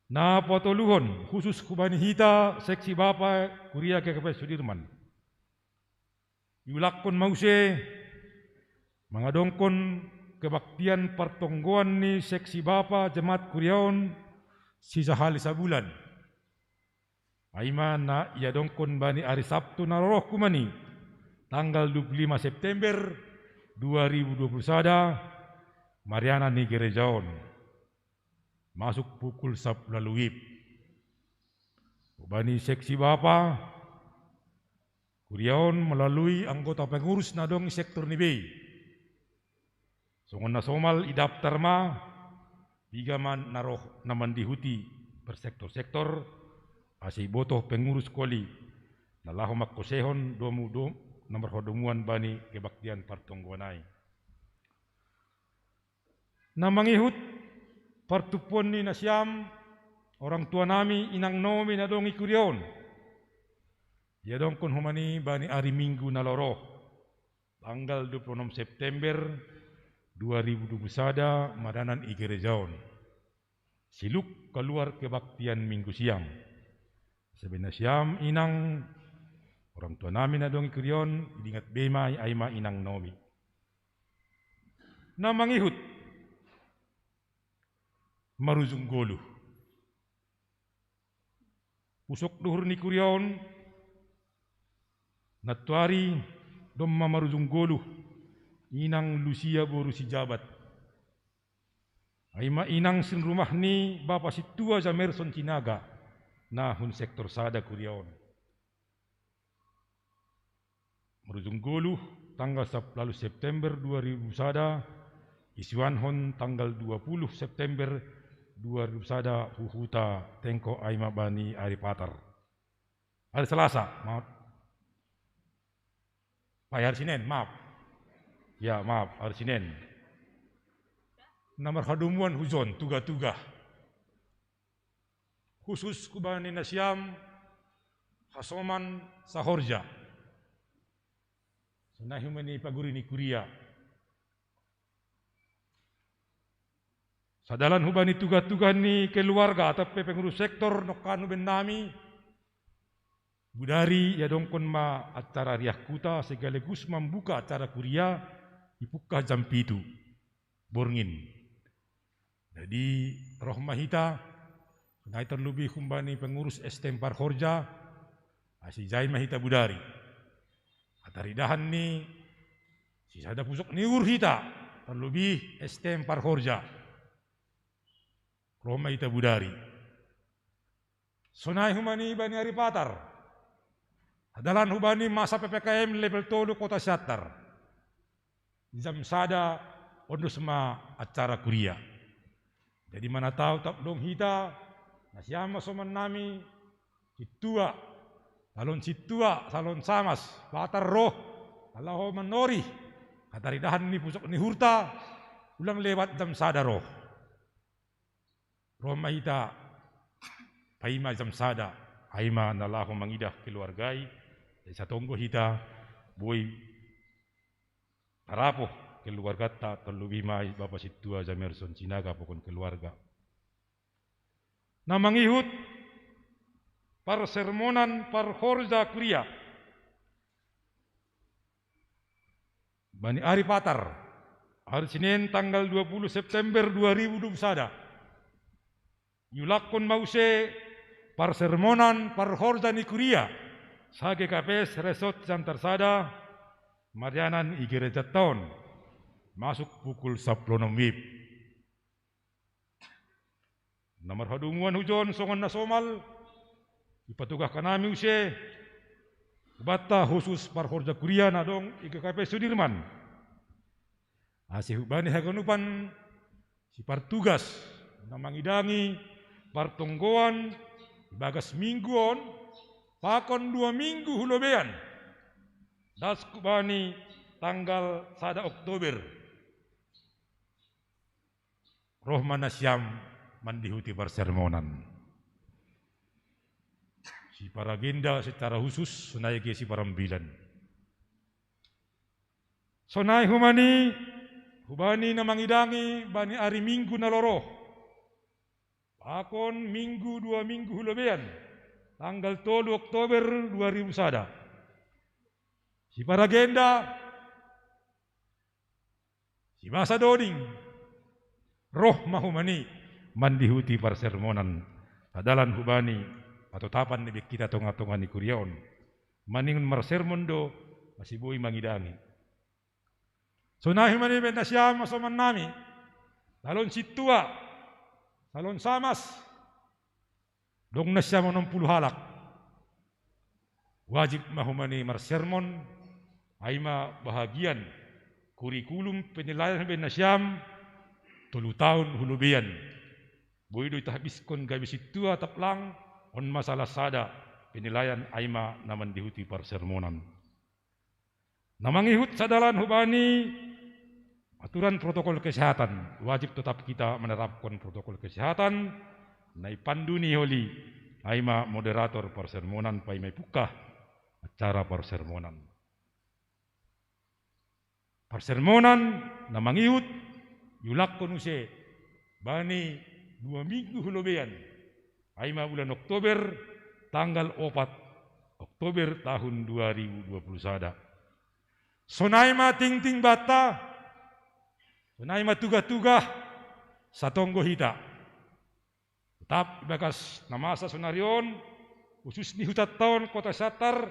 Na patoluhon, khusus hubani hita seksi bapa kuria G K P S Sudirman. Iulakkon ma use mangadongkon kebaktian partonggoan ni seksi bapa jemaat kuria on sisahali sabulan. Ai ma na iadongkon bani ari Sabtu na laho ro hubani, tanggal dua puluh lima September dua ribu dua puluh sada, marianan i gereja on. Masuk pukul sampulu ualu wib. Hubani seksi bapa kuria on melalui anggota pengurus na adong i sektor ni bei. Songon na somal idaftar ma, piga ma na roh na mandihuti per sektor-sektor, ase ibotoh pengurus koli na laho mangkosehon domu dom-, na marhadomuan bani kebaktian partonggoan ai. Na mangihut partumpuan ni nasiam, orang tua nami, inang nami na adong i kuria on. Iadongkon homa ni bani ari Minggu na laho ro, tanggal dua puluh enam September dua ribu dua puluh sada, marianan i gereja on. Siluk kaluar kebaktian Minggu siang. Ase be nasiam inang, orang tua nami na adong i kuria on, idingat be ma ai, ai ma inang nami. Na mangihut marujung goluh. Pusok duhur ni kuria on, nantuari domma marujung goluh inang Lusia boru Sijabat. Ai ma inang sinrumah ni bapa sintua Jamerson Sinaga, na hun sektor sada kuria on. Marujung goluh tanggal sampulu ualu September dua ribu sada, isuanhon tanggal dua puluh September dua ribu sada hu huta Tengko, ai ma bani ari Patar. Ari Salasa, maaf. Pai, ari Senen, maaf. Ya, maaf, ari Senen. Na marhadomuan hujon, Tugatugah. Khusus hubani nasiam hasoman sahorja. Sonai homa ni paguru ni kuria. Sadalan hubani tugatugah ni keluarga atap pe pengurus sektor nongkan huben nami. Budari iadongkon ma acara riah huta sekaligus mambuka acara kuria, ipungkah jam pitu borngin. Jadi roh ma hita, sonai terlebih humbani pengurus S T M Parhorja, ase ijai ma hita budari. Ataridahan ni sisada pusok ni uhur hita, terlebih S T M Parhorja. Roh ma hita budari. Sonai humbani bani ari Patar. Dalan humbani masa P P K M level tolu Kota Siantar. Jam sada ondos ma acara kuria. Jadi mana tahu tap dong hita, nasiam ma soman nami, sintua, salon sintua, salon samas, Patar roh, laho manorih, ataridahan ni pusok ni uhurta, ulang lewat jam sada roh. Roh ma hita, paima jam sada, ai ma na laho mangidah keluargai, satonggo hita, boi tarapoh keluargata, terlebih ma i Bapa Sintua Jamerson Sinaga pokon keluarga. Na mangihut parsermonan parhorja kuria. Bani ari Patar, ari Senin tanggal dua puluh September dua ribu dua puluh sada. Iulakkon ma use parsermonan parhorja ni kuria, sa G K P S Resort Siantar Sada, marianan i gerejanta on, masuk pukul sampulu onom wib. Na marhadomuan hujon songon na somal, ipatugahkan nami use, hubanta khusus parhorja kuria na dong i G K P Sudirman. Ase hubani haganupan sipartugas na mangidangi partonggoan ibagas minggu on, pakon dua minggu hulobean. Das hubani tanggal sada Oktober. Roh ma nasiam mandihuti parsermonan. Siparagenda secara khusus, sonai ge siparambilan. Sonai humani, hubani na mangidangi bani ari Minggu na loroh. Pakon Minggu dua minggu hulobean, tanggal tolu Oktober dua ribu sada. Siparagenda, sibasa doding, roh ma humani mandihuti parsermonan, adalan hubani patotapan ni bengkita tonga-tonga ni kuria on. Maningon marsermon do, ase boi mangidangi. Sonai humani baen nasiam ma soman nami, salon sintua, salon samas, dong nasiam onom pulu halak. Wajib ma humani marsermon, ai ma bahagian kurikulum penilaian baen nasiam, tolu taon hulobean. Boi do itahbiskon gabe sintua taplang, on ma salah sada penilaian, ai ma na mandihuti parsermonan. Na mangihut sadalan hubani aturan protokol kesehatan, wajib tetap kita menerapkan protokol kesehatan, na ipandu ni holi, ai ma moderator parsermonan paima ipungkah acara parsermonan. Parsermonan na mangihut iulakkon use bani dua minggu hulobean, ai ma bulan Oktober, tanggal opat Oktober tahun dua ribu dua puluh sada. Sonai ma tingting banta, sonai ma tugah-tugah, satonggo hita. Tetap ibagas na masa sonari on, khusus ni hutanta on Kota Siantar,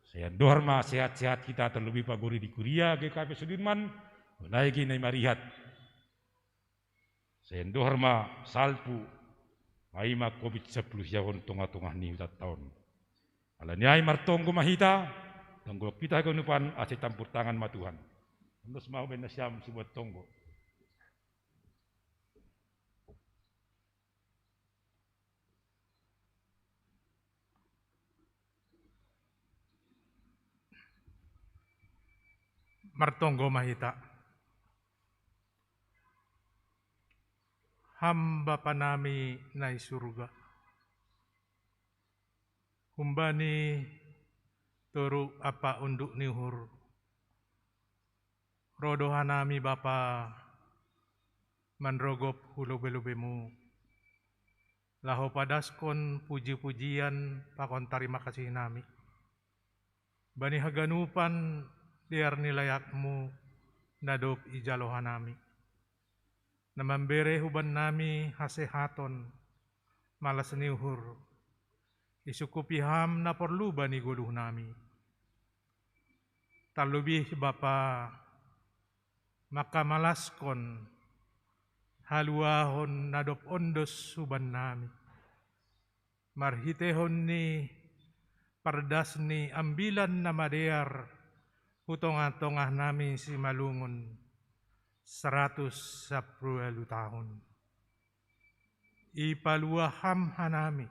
sai andohar ma sehat-sehat hita, terlebih pagori di kuria G K P Sudirman, sonai ge na i marihat. Sai andohar ma salpu, ai ma covid sampulu sia on tonga-tonga ni hutanta on. Ala ni ai martonggo ma hita, tonggo hita haganupan ase campur tangan ma Tuhan. Ondos ma hubaen nasiam sibuat tonggo. Martonggo ma hita. Ham Bapa nami na i surga, humbani toru ampa unduk ni uhur, ro do hanami Bapa manrogop hu lobe-lobemu, Laho padaskon puji-pujian pakon tarima kasih nami bani haganupan dear ni layakmu na dob ijalo hanami, na mambere huban nami hasehaton, malas ni uhur, isukupi ham na porlu bani goluh nami. Tarlobih Bapa, mangkamalaskon haluahon na dob ondos huban nami, marhiteihon ni pardas ni ambilan na madear hu tongah-tongah nami simalungun saratus sapuluh ualu tahun. Ipaluah ham hanami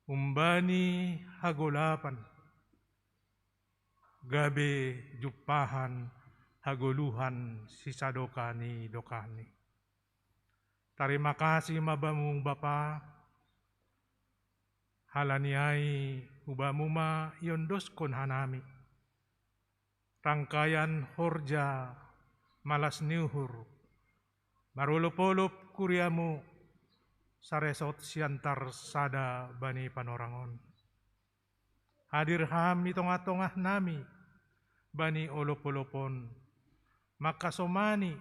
umbani hagolapan, gabe jumpahan hagoluhan sisadokah ni dokahni. Tarima kasih ma bamu Bapa, halani ai hu bamu ma iondoskon hanami rangkaian horja malas ni uhur, marolop-olop kuriamu saresot sian tarsada bani panorang on. Hadir ham i tongah-tongah nami bani olop-olop on, mangkasomani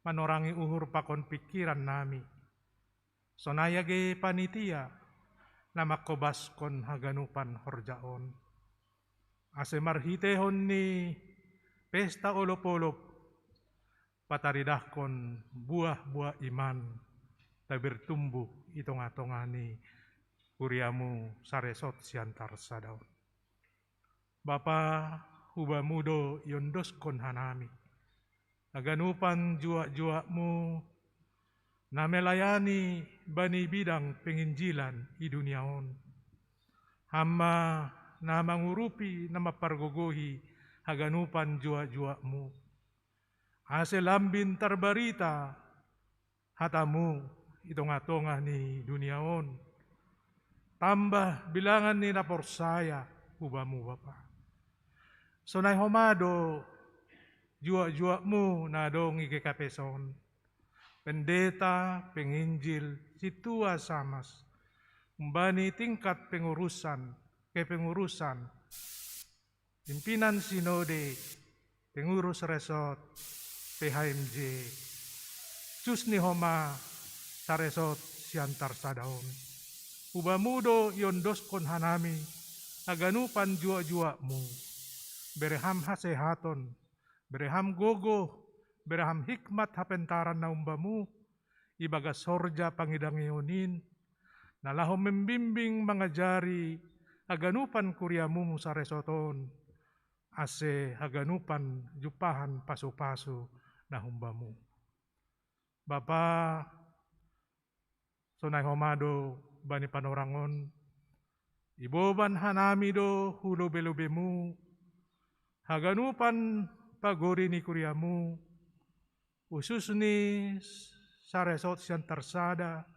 manorangi uhur pakon pingkiran nami, sonai age panitia na mangkobaskon haganupan horja on, ase marhiteihon ni pesta olop-olop pataridahkon buah-buah iman, tabertumbuh i tongah-tongah ni kuriamu saresot sian tarsada on. Bapa, hu bamu do iondoskon hanami haganupan juak-juakmu na melayani bani bidang penginjilan i dunia on. Ham ma na mangurupi na mampargogohi haganupan juak-juakmu, ase lambin tarbarita hatamu i tongah-tongah ni dunia on, tambah bilangan ni na porsaya hu bamu Bapa. Sonai homa do juak-juakmu na adong i G K P S on, pendeta, penginjil, sintua samas, umbani tingkat pengurusan, kepengurusan, pimpinan sinode, pengurus resort, P H M J, sus ni homa saresot sian tarsada on. Hu bamu do iondoskon hanami haganupan juak-juakmu. Bere ham hasehaton, bere ham gogoh, bere ham hikmat hapentaran na umbamu, ibagas horja pangidangion in, na laho membimbing mangajari haganupan kuriamu saresot on, ase haganupan jumpahan pasu-pasu na humbamu. Bapa, sonai homa do bani panorang on, iboban hanami do hu lobe-lobemu haganupan pagori ni kuriamu, khusus ni saresot sian tarsada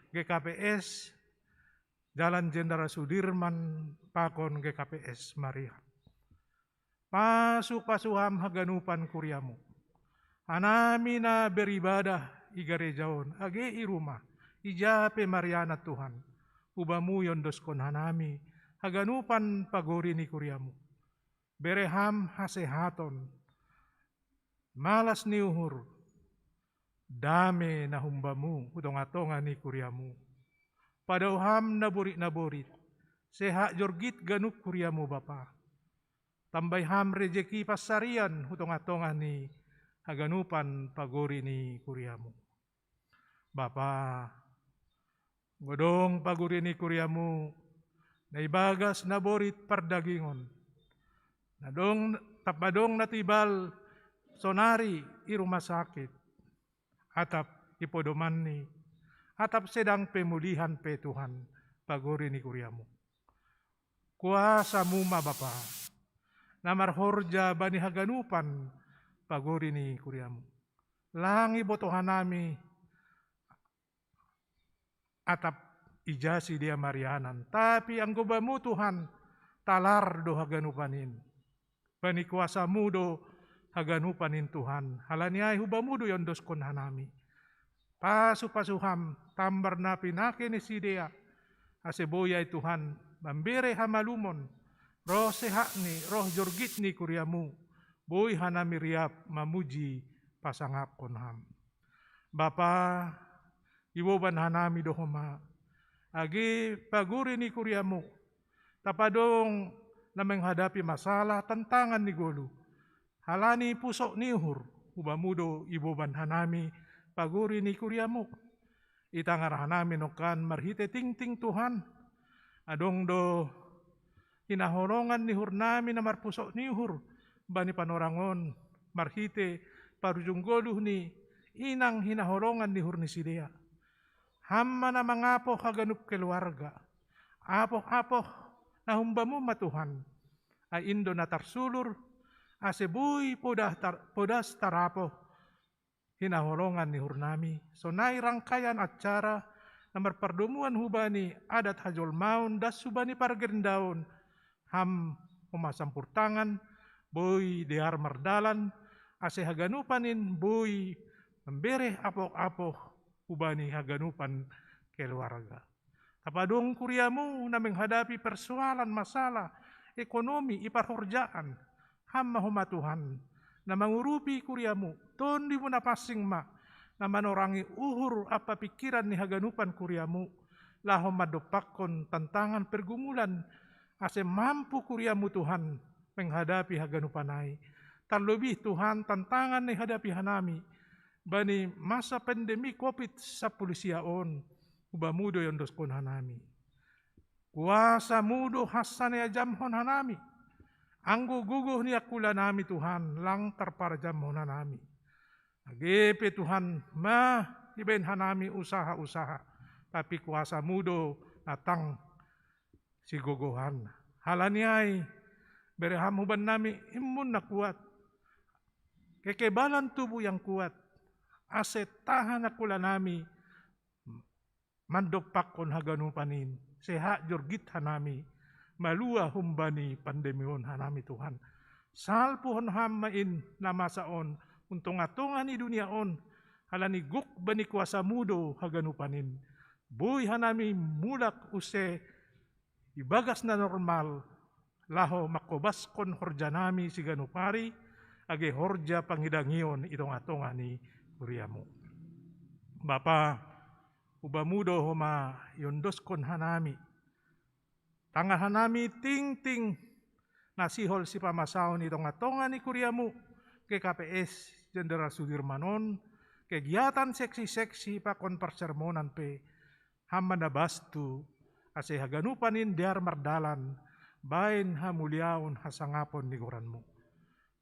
G K P S Jalan Jenderal Sudirman pakon G K P S Marian. Pasu-pasu ham haganupan kuriamu. Hanami na beribadah i gareja on, age i rumah, ija pe marianan Tuhan, hu bamu iondoskon hanami haganupan pagori ni kuriamu. Bere ham hasehaton, malas ni uhur, dame na humbamu hu tongah-tongah ni kuriamu. Padao ham naborit-naborit, sehat jorgit ganup kuriamu Bapa. Tambai ham rejeki pansarian hu tongah-tongah ni haganupan pagori ni kuriamu. Bapa, godong pagori ni kuriamu na ibagas naborit pardagingon, na dong, tap adong na tibal sonari i rumah sakit, atap i podomanni, atap sedang pemulihan pe Tuhan, pagori ni kuriamu. Kuasamu ma Bapa, na marhorja bani haganupan pagori ni kuriamu. Lang iboto hanami atap ija sidea marianan, tapi anggo bamu Tuhan, talar do haganupan in. Bani kuasamu do haganupan in Tuhan, halani ai hu bamu do iondoskon hanami. Pasu-pasu ham tambar na pinake ni sidea, ase boi ai Tuhan, mambere hamalumon, roh sehatni, roh jorgitni kuriamu, boi hanami riap mamuji pasangapkon ham. Bapa, iboban hanami do homa, age paguri ni kuriamu, tapadong na menghadapi masalah tantangan ni golu. Halani pusok ni uhur, hubamu do iboban hanami paguri ni kuriamu. Itangar hanami nongkan marhite tingting Tuhan. Adong do hinaholongan ni uhurnami na marpusok ni uhur bani panorang on, marhite parujung goluh ni inang hinaholongan ni uhur ni sidea. Ham ma na mangapoh haganup keluarga, apoh-apoh na humbamu ma Tuhan. Ai indo na tarsulur, ase boi podah tar, podas tarapoh hinaholongan ni uhurnami, sonai rangkaian acara na marpardomuan hubani adat hajolmaon das hubani pargerindaon, ham homa sampur tangan, boi dear mardalan, ase haganupan in boi mambere apoh-apoh hubani haganupan keluarga. Tapadong kuriamu na menghadapi persoalan masalah ekonomi i parhorjaan, ham ma homa Tuhan, na mangurupi kuriamu, tondimu na pansing ma, na manorangi uhur ampa pingkiran ni haganupan kuriamu, laho mandompakkon tantangan pergumulan, ase mampu kuriamu Tuhan menghadapi haganupan ai. Tarlobih Tuhan tantangan na ihadapi hanami, bani masa pandemi covid sampulu sia on, hubamu do iondoskon hanami. Kuasamu do hansa na iajamhon hanami, anggo gogoh ni angkulanami Tuhan, lang tarparajamhon hanami. Age pe Tuhan ma ibaen hanami usaha-usaha, tapi kuasamu do na tang sigogohan. Halani ai, bere ham hubannami imun na kuat, kekebalan tubuh yang kuat, ase tahan angkulanami mandompakkon haganupan in, sehat jorgit hanami, malua humbani pandemi on hanami Tuhan. Salpuhon ham ma in na masa on, hun tonga-tonga ni dunia on, halani gok bani kuasamu do haganupan in. Boi hanami mulak use ibagas na normal, laho mangkobaskon horjanami siganup ari, age horja pangidangion i tonga-tonga ni kuriamu. Bapa, hubamu do homa iondoskon hanami. Tangar hanami tingting na sihol sipamasaon i tonga-tonga ni kuriamu, G K P S Jenderal Sudirman on, kegiatan seksi-seksi pakon parsermonan pe, ham ma na bastu, ase haganupan in dear mardalan, baen hamuliaon hasangapon ni goranmu.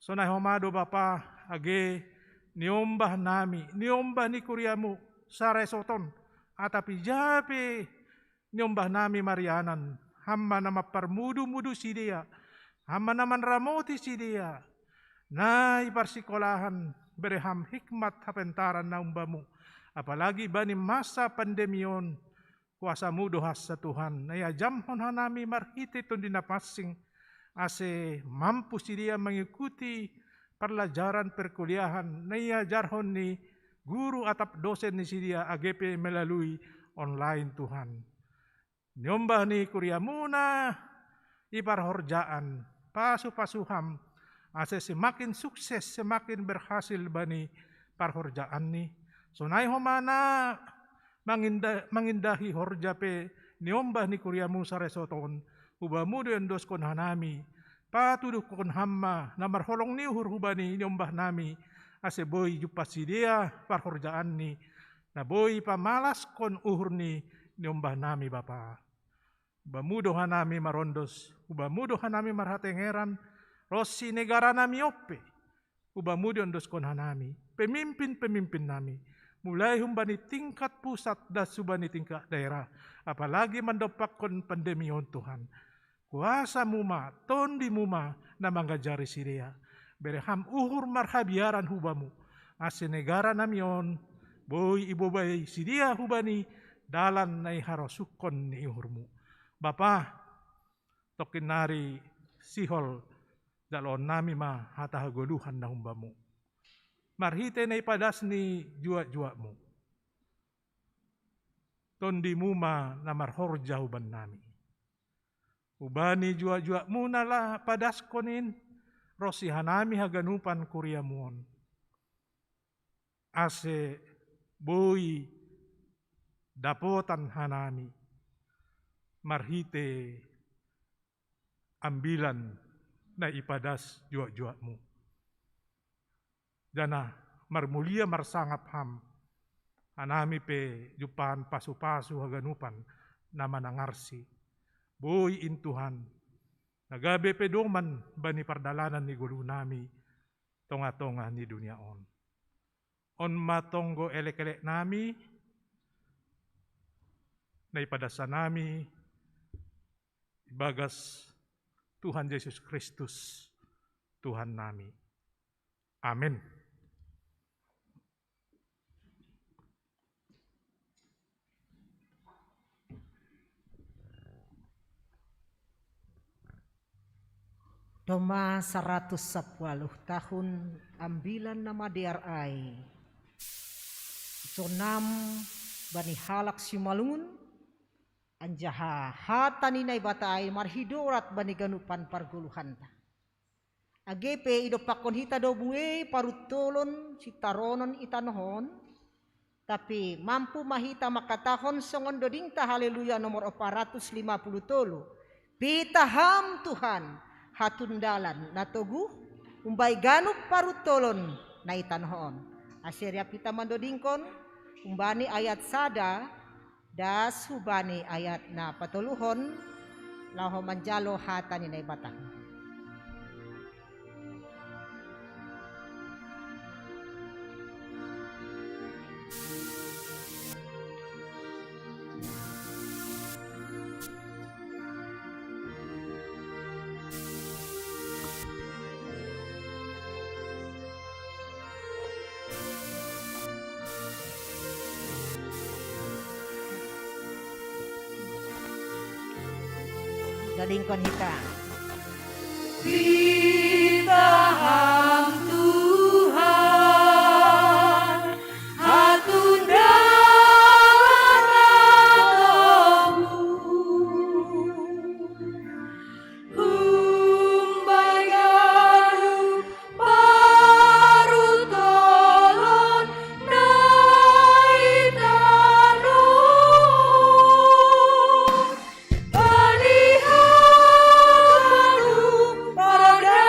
Sonai homa do Bapa, age niombah nami, niombah ni kuriamu, saresoton, atap ija pe niombah nami marianan, ham ma na mamparmudu-mudu sidea, ham ma na manramoti sidea, na i parsikolahan, bere ham hikmat hapentaran na umbamu, apalagi bani masa pandemi on, kuasamu do hansa Tuhan, na iajamhon hanami marhite Tondi Napansing, ase mampu sidea mangikuti parlajaran perkuliahan na iajarhon ni guru atap dosen ni sidea age pe melalui online Tuhan. Niombah ni kuriamuna i parhorjaan, pasu-pasu ham, ase semakin sukses, semakin berhasil bani parhorjaanni. Sonai homa na manginda, mangindahi horja pe niombah ni kuriamu saresoton, hubamu do iondoskon hanami, patuduhkon ham ma na marholong ni uhur hubani niombah nami, ase boi jumpang sidea parhorjaanni, na boi pamalaskon uhur ni niombah nami Bapa. Hubamu do hanami marondos, hubamu do hanami marhatengeran, ronsi negara nami on pe, hubamu do iondoskon hanami, pemimpin-pemimpin nami, mulai humbani tingkat pusat das hubani tingkat daerah, apalagi mandompakkon pandemi on Tuhan. Kuasamu ma, tondimu ma na mangajari sidea. Bere ham uhur marhabiaran hubamu, ase negara nami on, boi ibobai sidea hubani dalan na iharosuhkon ni uhurmu. Bapa, tongkin nari sihol jaloon nami ma hata hagoluhan na humbamu. Marhite na ipadas ni juak-juakmu. Tondimu ma na marhorja hubannami. Hubani juak-juakmuna la padaskon in, ronsi hanami haganupan kuriamu on. Ase boi dapotan hanami marhite ambilan na ipadas juak-juakmu. Janah marmulia marsangap ham, hanami pe jumpahan pasu-pasu haganupan na manangarsi. Boi in Tuhan, na gabe pedoman bani pardalanan ni goluhnami tongah-tongah ni dunia on. On ma tonggo elek-eleknami, na ipadas hanami ibagas Tuhan Jesus Kristus, Tuhannami. Amin. Domma saratus sampulu tahun ambilan na madear ai, sonam bani halak simalungun, anjaha hata ni Naibata ai marhidorat bani ganupan pargoluhanta. Age pe idompakkon hita do buei paruntolon sitaronon i tanoh on, tapi mampu ma hita mangkatahon songon dodingta Haleluya nomor opat ratus lima puluh tolu: Pitah Ham Tuhan, hatundalan na toguh, umbai ganup paruntolon na i tanoh on. Ase riap hita mandodingkon, umbani ayat sada, das hubani ayat na patoluhon, laho manjalo hata ni Naibata. Dodingkon hita. Pitah Ham Tuhan, hatundalan na toguh, umbai ganup paruntolon na i tanoh on. Bani Ham ganup parada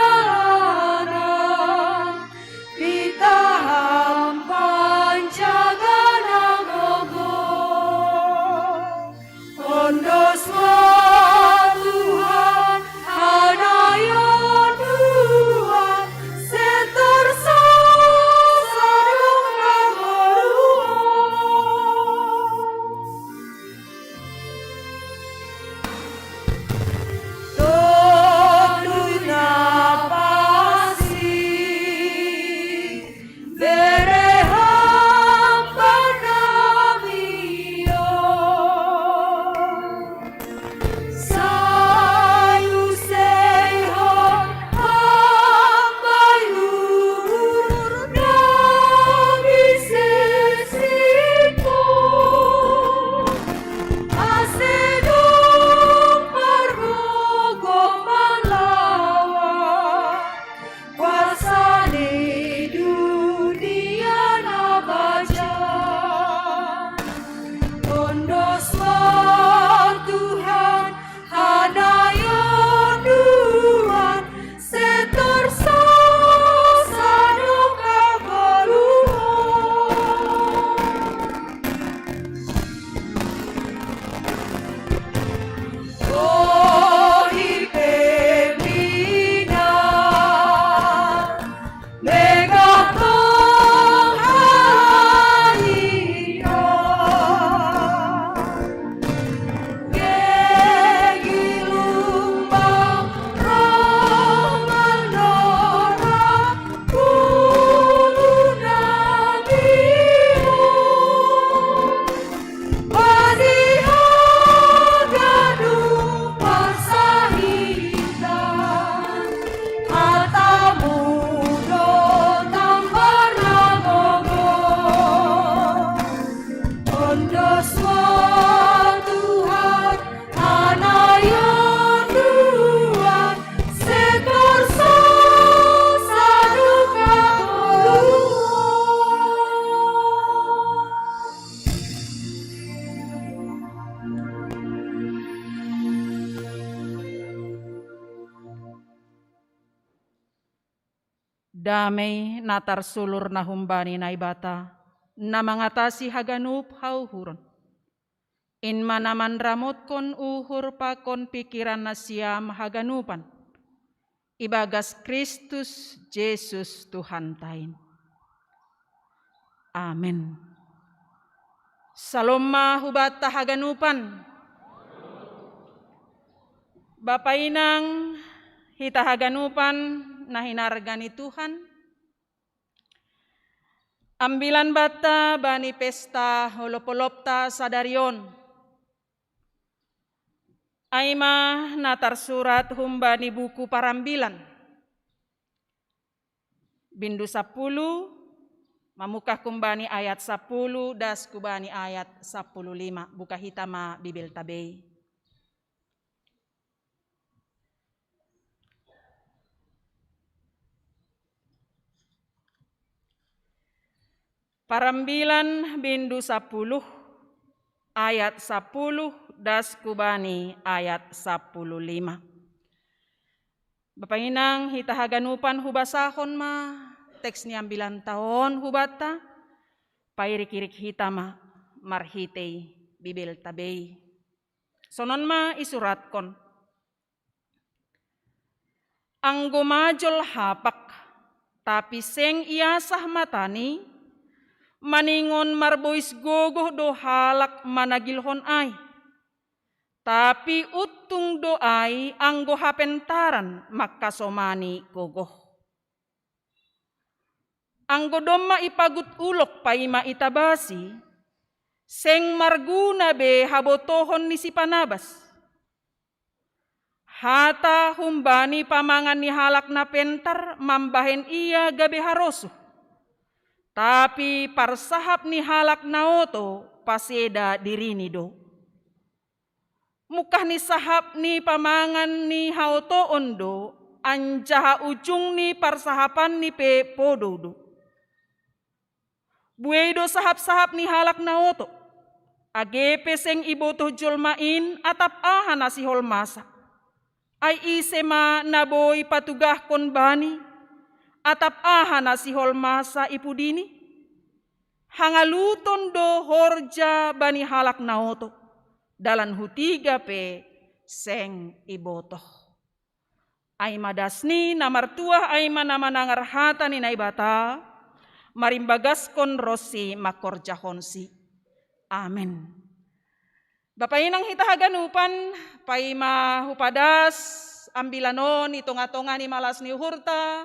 Damei na tarsulur na humbani Naibata, na mangatasi haganup hauhuron, in ma na manramotkon uhur pakon pikiran nasiam haganupan, ibagas Kristus Jesus Tuhantain. Amen. Salom ma hubata haganupan. Bapa inang, hita haganupan na hinarga ni Tuhan, ambilan banta bani pesta olop-olopta sadari on. Ai ma na tarsurat humbani buku Parambilan, bindu sapuluh, mamungkah humbani ayat sapuluh das hubani ayat sapuluh lima. Buka hita ma Bibelta bei. Parambilan bindu sapuluh, ayat sapuluh das hubani ayat sapuluh lima. Bapa inang, hita haganupan hubasahon ma teks ni ambilanta on hubanta, pairik-irik hita ma marhitei Bibelta bei. Sonon ma isuratkon. Anggo majol hapak, tapi seng iasah matani, maningon marbois gogoh do halak managilhon ai. Tapi untung do ai anggo hapentaran mangkasomani gogoh. Anggo domma ipagut ulok paima itabasi, seng marguna be habotohon ni sipanabas. Hata humbani pamangan ni halak na pentar mambahen ia gabe harosuh. Tapi parsahap ni halak na oto paseda dirini do. Mungkah ni sahap ni pamangan ni haotoon do, anjaha ujung ni parsahapanni pe podou do. Buei do sahap-sahap ni halak na oto. Age pe seng ibotoh jolma in atap aha na siholmasa. Ai ise ma na boi patugahkon bani, atap aha na siholmasa i pudini? Hangaluton do horja bani halak na oto, dalan hutiga pe seng ibotoh. Ai ma dasni na martuah, ai ma na manangar hata ni Naibata, marimbagaskon ronsi mangkorjahonsi. Amen. Bapa inang hita haganupan, paima hupadas ambilan on i tongah-tongah ni malas ni uhurta,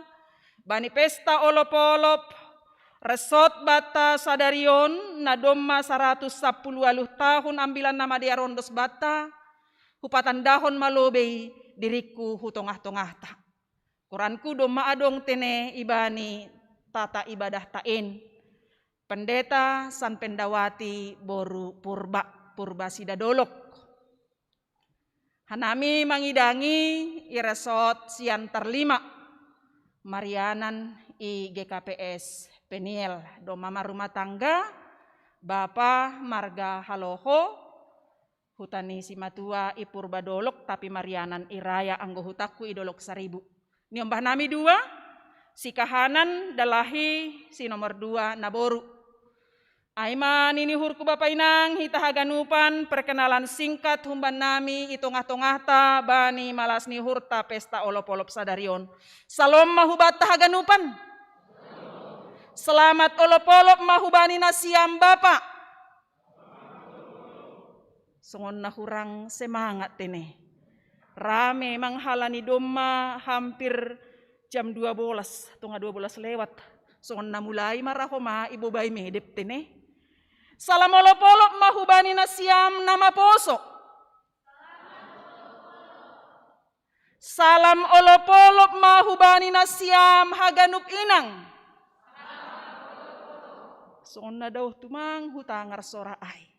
bani pesta olop-olop, resot banta sadari on, na domma saratus sampulu ualuh tahun ambilan na madear on dos banta, hupatandahon ma lobei diringku hu tongah-tongahta. Koranku domma adong tene ibani tata ibadahta in. Pendeta San Pendawati boru Purba, Purba Sidadolok. Hanami mangidangi i resot Siantar Lima, marianan i G K P S Peniel, domma marumah tangga, bapa marga Haloho, huta ni simatua i Purba Dolok, tapi marianan i Raya, anggo hutangku i Dolok Saribu. Niombah nami dua, si kahanan, dalahi si nomor dua naboru. Ai ma nini uhurku bapa inang, hita haganupan, perkenalan singkat humban nami i tongah-tongahta bani malas ni uhurta pesta olop-olop sadari on. Salom ma hubanta haganupan. Selamat olop-olop ma hubani nasiam bapa. Songon na hurang semangat tene. Rame mang halani domma hampir jam dua belas, tongah dua belas lewat. Songon na mulai ma ra homa ibobai medep tene. Salam olop-olop ma hubani nasiam na maposo. Salam olop-olop ma hubani nasiam haganup inang. Songon na daoh tumang hutangar sora ai.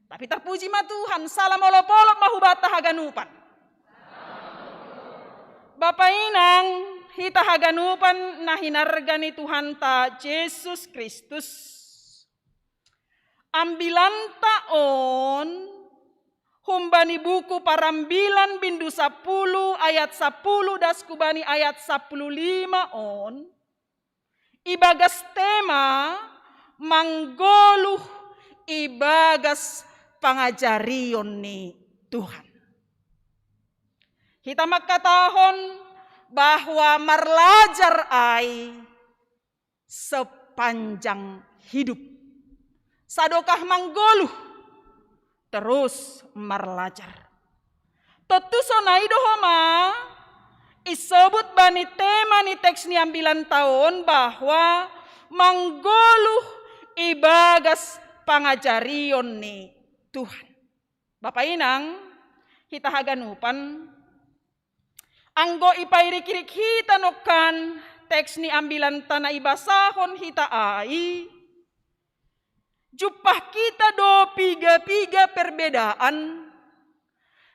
Tapi tarpuji ma Tuhan, salam olop-olop ma hubanta haganupan. Bapa inang, hita haganupan na hinarga ni Tuhanta Jesus Kristus. Ambilanta on humbani buku Parambilan bindu sapuluh ayat sapuluh das hubani ayat sapuluh lima on, ibagas tema manggoluh ibagas pangajarion ni Tuhan. Hita mangkatahon bahwa marlajar ai sepanjang hidup. Sadokah manggoluh, terus marlajar. Tontu sonai do homa isobut bani tema ni teks ni ambilan taon bahwa manggoluh ibagas pangajarion ni Tuhan. Bapa inang, hita haganupan, anggo ipairik-irik hita nongkan teks ni ambilan ta na ibasahon hita ai, jumpah hita do piga-piga perbedaan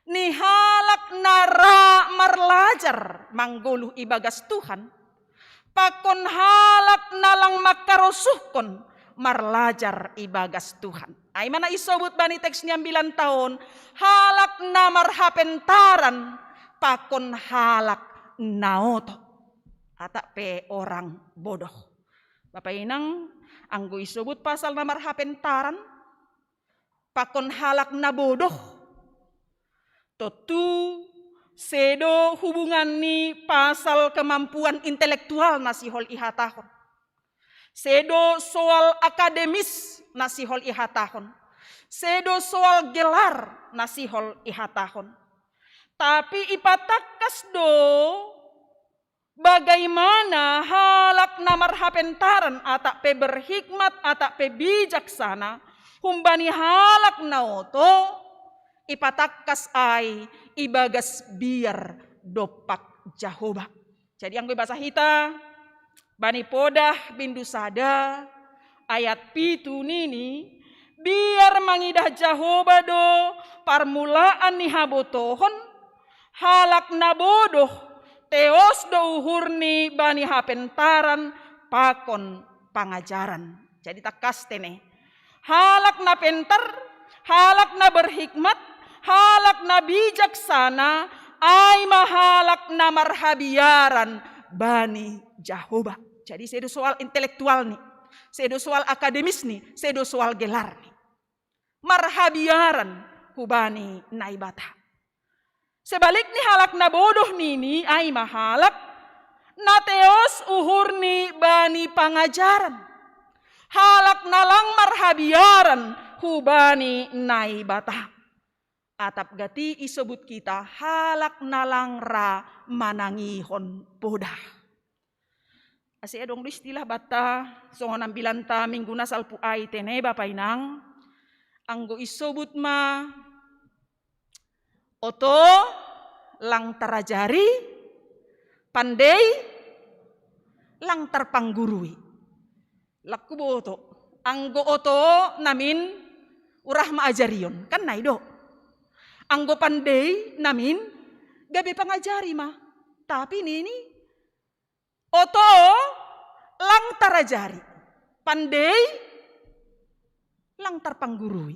ni halak na ra marlajar manggoluh ibagas Tuhan, pakon halak na lang mangkarosuhkon marlajar ibagas Tuhan. Ai ma na isobut bani teks ni ambilan taon, halak na marhapentaran pakon halak na oto, atap pe orang bodoh. Bapa inang, anggo isobut pasal na marhapentaran pakon halak na bodoh, tontu sedo hubungan ni pasal kemampuan intelektual na sihol ihatahon, sedo soal akademis na sihol ihatahon, sedo soal gelar na sihol ihatahon. Tapi ipatangkas do bagaimana halak na marhapentaran atap pe berhikmat atap pe bijaksana humbani halak na oto, ipatangkas ai ibagas biar dompak Jahowa. Jadi anggo ibasa hita bani podah bindu sada ayat pitu nini, biar mangidah Jahowa do parmulaan ni habotohon, halak na bodoh teos do uhurni bani hapentaran pakon pangajaran. Jadi tangkas tene, halak na penter, halak na berhikmat, halak na bijaksana, ai ma halak na marhabiaran bani Jahowa. Jadi sedo soal intelektual ni, sedo soal akademis ni, sedo soal gelar ni. Marhabiaran hubani Naibata. Sebalikni halak na bodoh nini ai ma halak na teos uhurni bani pangajaran. Halak na lang marhabiaran hubani Naibata. Atap gati isobut hita halak na lang ra manangihon podah. Ase adong do istilah banta songon ambilanta minggu na salpu ai tene bapa inang, anggo isobut ma oto lang tarajari, pandei lang tarpanggurui. Lang huboto, anggo oto namin urah ma ajarion, kan nai do. Anggo pandei namin gabe pangajari ma. Tapi nini oto lang tarajari, pandei lang tarpanggurui.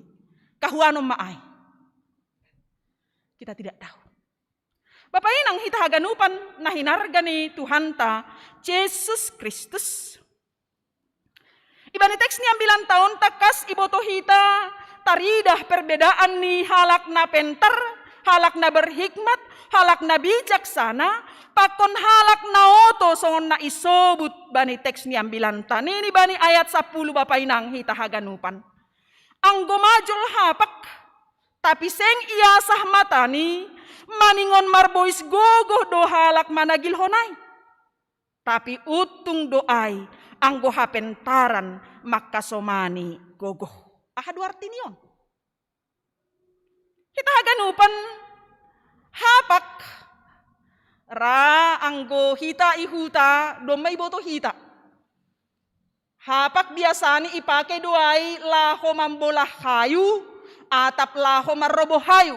Kahuanon ma ai. Kita tidak tahu. Bapa inang hita haganupan na hinarga ni Tuhanta Jesus Kristus. Ibani teks ni ambilanta on tangkas iboto hita taridah perbedaan ni halak na penter, halak na berhikmat, halak na bijaksana, pakon halak na oto songon na isobut bani teks ni ambilanta nini bani ayat sapuluh bapa inang hita haganupan. Anggo majol hapak, tapi seng iasah matani, maningon marbois gogoh do halak managilhon ai. Tapi untung do ai anggo hapentaran mangkasomani gogoh. Aha do artini on? Hita haganupan hapak ra anggo hita i huta domma iboto hita. Hapak biasani ipake do ai laho mambolah hayu atap laho marroboh hayu.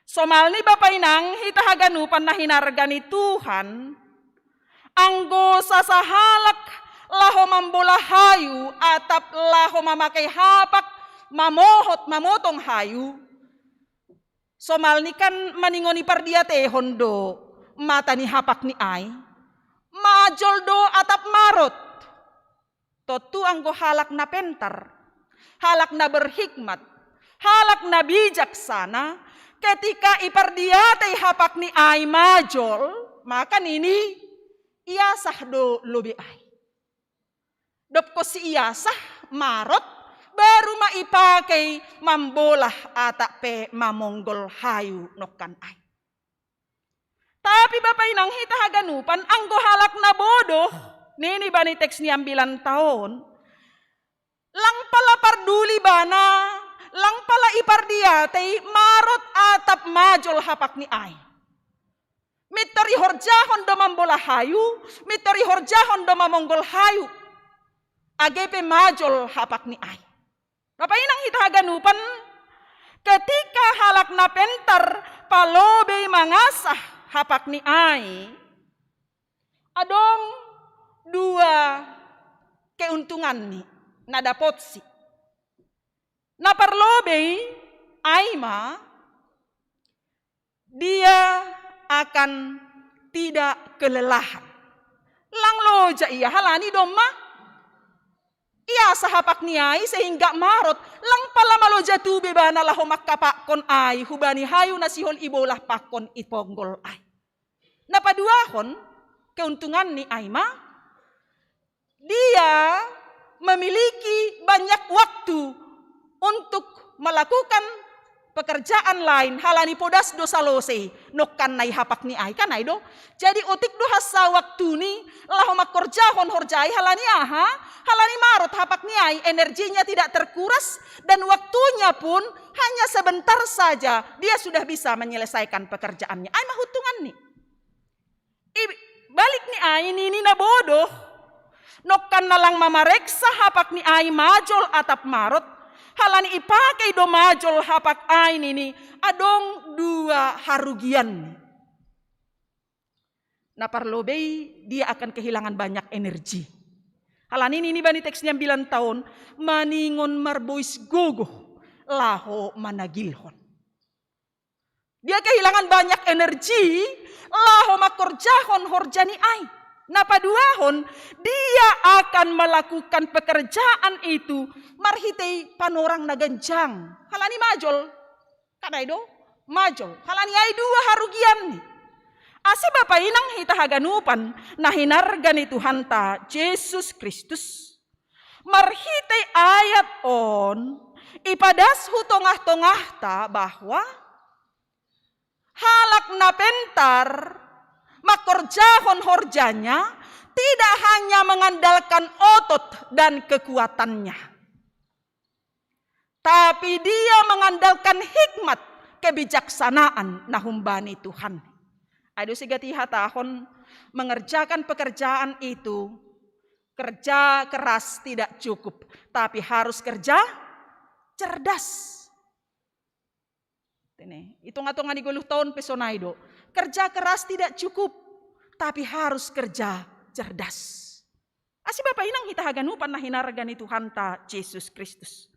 Somalni bapa inang hita haganupan na hinarga ni Tuhan, anggo sasahalak laho mambolah hayu atap laho mamakai hapak mamohot mamotong hayu, somalni kan maningoni pardiatehon do mata ni hapakni ai. Majol do atap marot. Tontu anggo halak na pentar, halak na berhikmat, halak na bijaksana, ketika ipardiatei hapak ni ai majol, maka nini iasah do lobei ai. Dob konsi iasah marot, baru ma ipakei mambolah atap pe mamonggol hayu nongkan ai. Tapi Bapa Inang hita haganupan, anggo halak na bodoh, nini bani teks ni ambilan taon, lang pala parduli bana, lang pala ipardiatei marot atap majol hapak ni ai. Mintor ihorjahon do mambolah hayu, mintor ihorjahon do mamonggol hayu. Age pe majol hapak ni ai. Bapa Inang hita haganupan, ketika halak na pentar palobei mangasah hapak ni ai, adong dua keuntungan ni na dapotsi. Na parlobei ai ma, dia akan tidak kelelahan. Lang loja ia halani domma iasah hapak ni ai sehingga marot, lang pala maloja tu be bana laho mangkapakkon ai hubani hayu na sihol ibolah pakkon iponggol ai. Na paduahon, keuntungan ni ai ma, dia memiliki banyak waktu untuk melakukan pekerjaan lain halani podas do salosei nongkan na i hapak ni ai, kan ai do. Jadi otik do hansa waktuni laho mangkorjahon horja ai halani aha? Halani marot hapak ni ai, energinya tidak terkuras dan waktunya pun hanya sebentar saja dia sudah bisa menyelesaikan pekerjaannya. Ai ma keuntungan ni. I, balik ni ai nini na bodoh, nongkan na lang mamareksa hapak ni ai majol atap marot, halani ipakei do majol hapak ai nini, adong dua harugian. Na parlobei dia akan kehilangan banyak energi. Halani nini bani teks ni ambilan taon, maningon marbois gogoh laho managilhon. Dia kehilangan banyak energi laho mangkorjahon horja ni ai. Na paduahon, dia akan melakukan pekerjaan itu marhitei panorang na ganjang. Halani majol. Kan ai do? Majol. Halani ai dua harugian ni. Asa Bapa Inang hita haganupan na hinarga ni Tuhanta Jesus Kristus, marhitei ayat on ipadas hu tongah-tongahta bahwa halak na pentar mangkorjahon horjanya tidak hanya mengandalkan otot dan kekuatannya, tapi dia mengandalkan hikmat, kebijaksanaan na humbani Tuhan. Ai do sigati hatahon, mengerjakan pekerjaan itu, kerja keras tidak cukup, tapi harus kerja cerdas. Tene, i tongah-tongah ni goluh taon pe sonai do. Kerja keras tidak cukup, tapi harus kerja cerdas. Asa Bapa Inang hita haganupan na hinarga ni Tuhanta Jesus Kristus,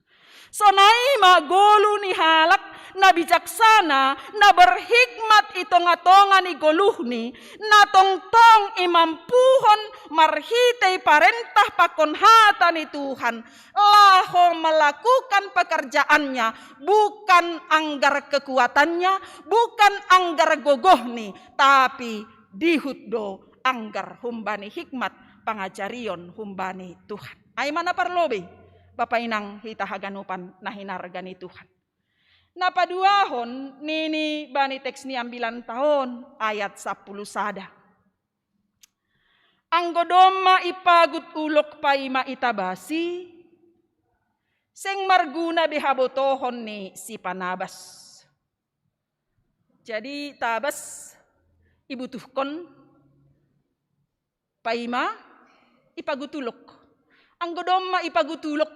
sonai ma goluh ni halak na bijaksana, na berhikmat i tongah-tongah ni goluhni, na tongtong imampuhon marhitei parentah pakon hata ni Tuhan, laho melakukan pekerjaannya, bukan anggar kekuatannya, bukan anggar gogohni, tapi dihut do anggar humbani hikmat pangajarion humbani Tuhan. Ai ma na parlobei, Bapa Inang hita haganupan na hinarga ni Tuhan. Na paduahon nini bani teks ni ambilan taon ayat sampulu sada. Anggo domma ipagut ulok paima itabasi, seng marguna be habotohon ni sipanabas. Jadi tabas ibutuhkon paima ipagut ulok. Anggo domma ipagut ulok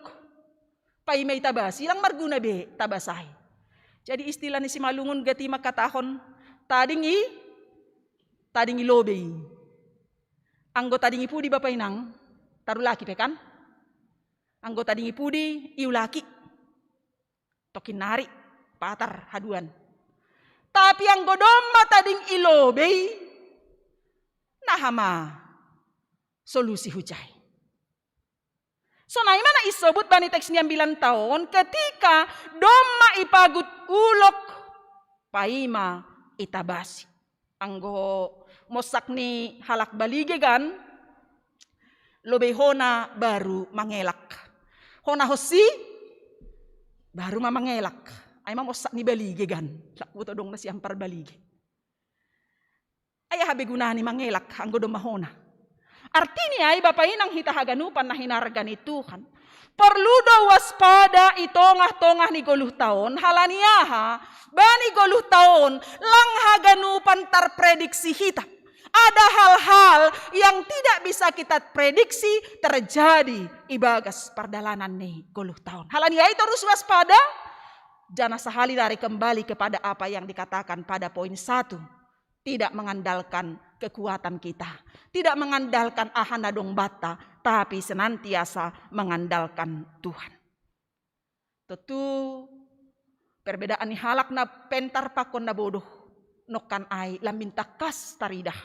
paima itabasi, lang marguna be tabas ai. Jadi istilah ni Simalungun gati mangkatahon tading i, tading i lobei. Anggo tading i pudi Bapa Inang, tarulaki pe kan? Anggo tading i pudi iulaki. Tokin nari patar haduan. Tapi anggo domma tading i lobei, naha ma solusi hujai. So, na ima na isobut bani teks ni ambilan taon, ketika domma ipagut ulok, paima itabasi. Anggo mossak ni halak balige gan, lobei hona baru mangelak. Hona hosi, baru ma mangelak. Ai ma mossak ni balige gan. Lak buto dong na siampar balige. Ai aha be gunani mangelak anggo domma hona? Artini ai bapa inang hita haganupan na hinarga ni Tuhan, porlu do waspada i tongah-tongah ni goluh taon, halani aha? Bani goluh taon lang haganupan tarprediksi hita. Ada hal-hal yang tidak bisa kita prediksi terjadi ibagas pardalanan ni goluh taon. Halani ai torus waspada. Jana sahali dari kembali kepada apa yang dikatakan pada poin satu. Tidak mengandalkan kekuatan kita, tidak mengandalkan aha na dong banta, tapi senantiasa mengandalkan Tuhan. Tentu perbedaan ni halak na pentar pakon na bodoh nongkan ai lambin tangkas taridah.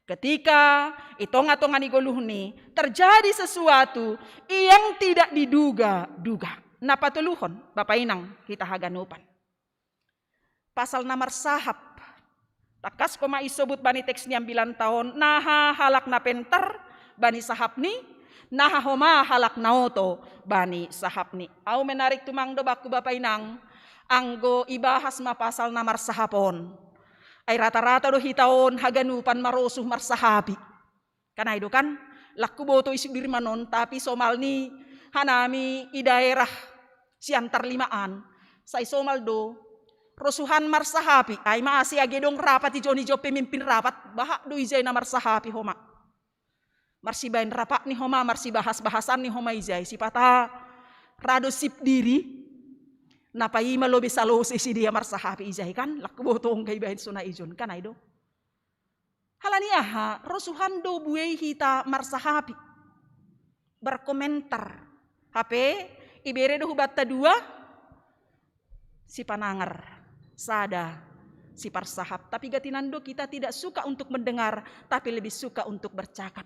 Ketika i tongah-tongah ni goluhni terjadi sesuatu yang tidak diduga-duga. Na patoluhon, bapa inang hita haganupan. Pasal na marsahap. Tangkas koma isobut bani teks ni ambilan taon, naha halak na pentar bani sahapni, naha homa halak na oto bani sahapni. Au menarik tumang do bakku bapa inang, anggo ibahas ma pasal na marsahap on. Ai rata-rata do hita on haganupan marosuh marsahapi. Kan ai do kan, lakku boto i Sudirman on, tapi somalni hanami i daerah Siantar limaan. Sai somal do. Rosuhan marsahapi, ai ma ase age dong rapat i joni jo pemimpin rapat, bahak do ijai na marsahapi homa. Marsibaen rapat ni homa, marsibahas-bahasan ni homa ijai, sipata ra do sip diri, na paima lobe salose sidea marsahapi ijai kan, lakku boto ongga ibaen sona ijon, kan ai do. Halani aha, rosuhan do buei hita marsahapi, berkomentar. Hape, ibere do hubanta dua, sipanangar, sada, siparsahap. Tapi gatinan do kita tidak suka untuk mendengar, tapi lebih suka untuk bercakap.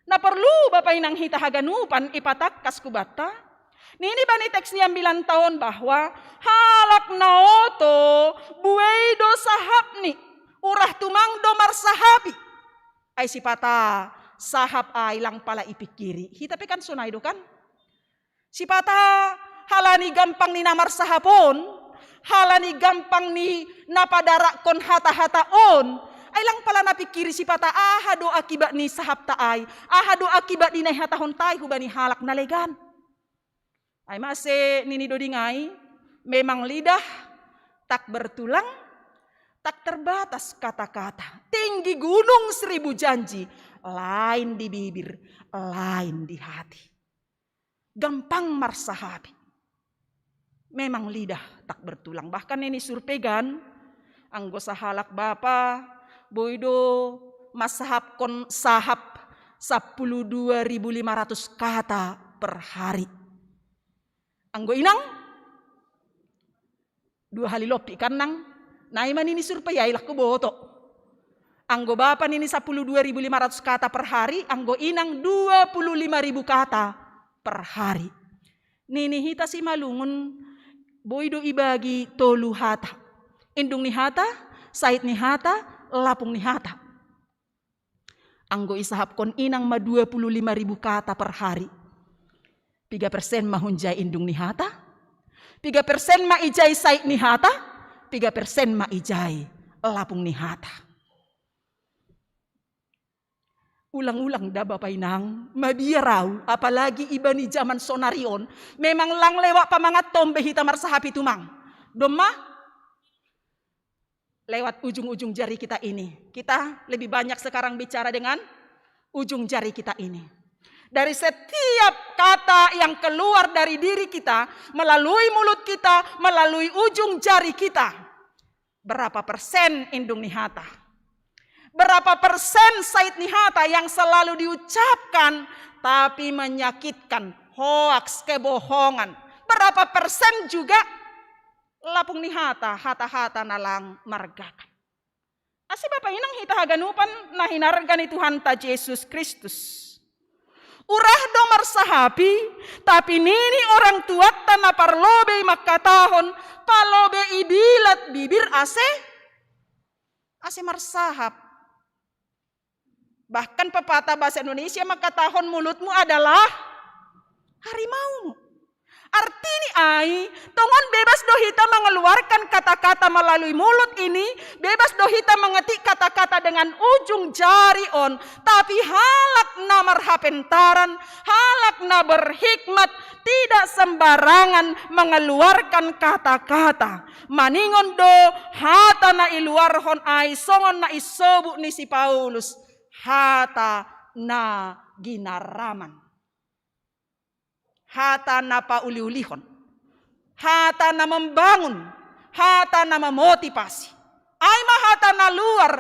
Na porlu bapa inang hita haganupan ipatangkas hubanta, nini bani teks ni ambilan taon bahwa halak na oto buei do sahapni, urah tumang do marsahapi. Ai sipata sahap ai lang pala ipingkiri. Hita pe kan sonai do kan? Sipata halani gampang ni na marsahap on, halani gampang ni na padarakkon hata-hata on, ai lang pala na pingkiri sipata aha do akibat ni sahapta ai, aha do akibat ni na ihatahonta ai hubani halak na legan. Ai ma ase nini doding ai, memang lidah tak bertulang, tak terbatas kata-kata, tinggi gunung seribu janji, lain di bibir, lain di hati. Gampang marsahapi. Memang lidah tak bertulang. Bahkan nini surpei gan, anggo sahalak bapa, boi do marsahapkon sahap sampulu dua ribu lima ratus kata per hari. Anggo inang, dua hali lopi kan nang, na ima nini surpei ai lakku boto. Anggo bapa nini sampulu dua ribu lima ratus kata per hari, anggo inang dua puluh lima ribu kata per hari. Nini hita Simalungun boi do ibagi tolu hata. Indung ni hata, sait ni hata, lapung ni hata. Anggo isahapkon inang ma dua puluh lima ribu kata per hari. Piga persen ma hunjai indung ni hata? Piga persen ma ijai sait ni hata? Piga persen ma ijai lapung ni hata? Ulang-ulang da bapa inang, mabiar au, apalagi ibani jaman sonari on, memang lang lewat pamangatta on be hita marsahapi tumang. Domma lewat ujung-ujung jari kita ini. Kita lebih banyak sekarang bicara dengan ujung jari kita ini. Dari setiap kata yang keluar dari diri kita, melalui mulut kita, melalui ujung jari kita, berapa persen indung ni hata? Berapa persen sait ni hata yang selalu diucapkan tapi menyakitkan, hoaks, kebohongan? Berapa persen juga lapung ni hata, hata-hata na lang margakan? Ase bapa inang hita haganupan na hinarga ni Tuhanta Jesus Kristus. Urah do marsahapi, tapi nini orang tuatta na parlobei mangkatahon, palobei bilat bibir ase, ase marsahap. Bahkan pepatah bahasa Indonesia mangkatahon mulutmu adalah harimaumu. Artini ai, tongon bebas do hita mengeluarkan kata-kata melalui mulut ini, bebas do hita mengetik kata-kata dengan ujung jari on, tapi halak na marhapentaran, halak na berhikmat, tidak sembarangan mengeluarkan kata-kata. Maningon do hata na iluarhon ai songon na isobut ni si Paulus, hata na ginaraman. Hata na pauliulihon, hata na membangun, hata na memotivasi. Ai ma hata na luar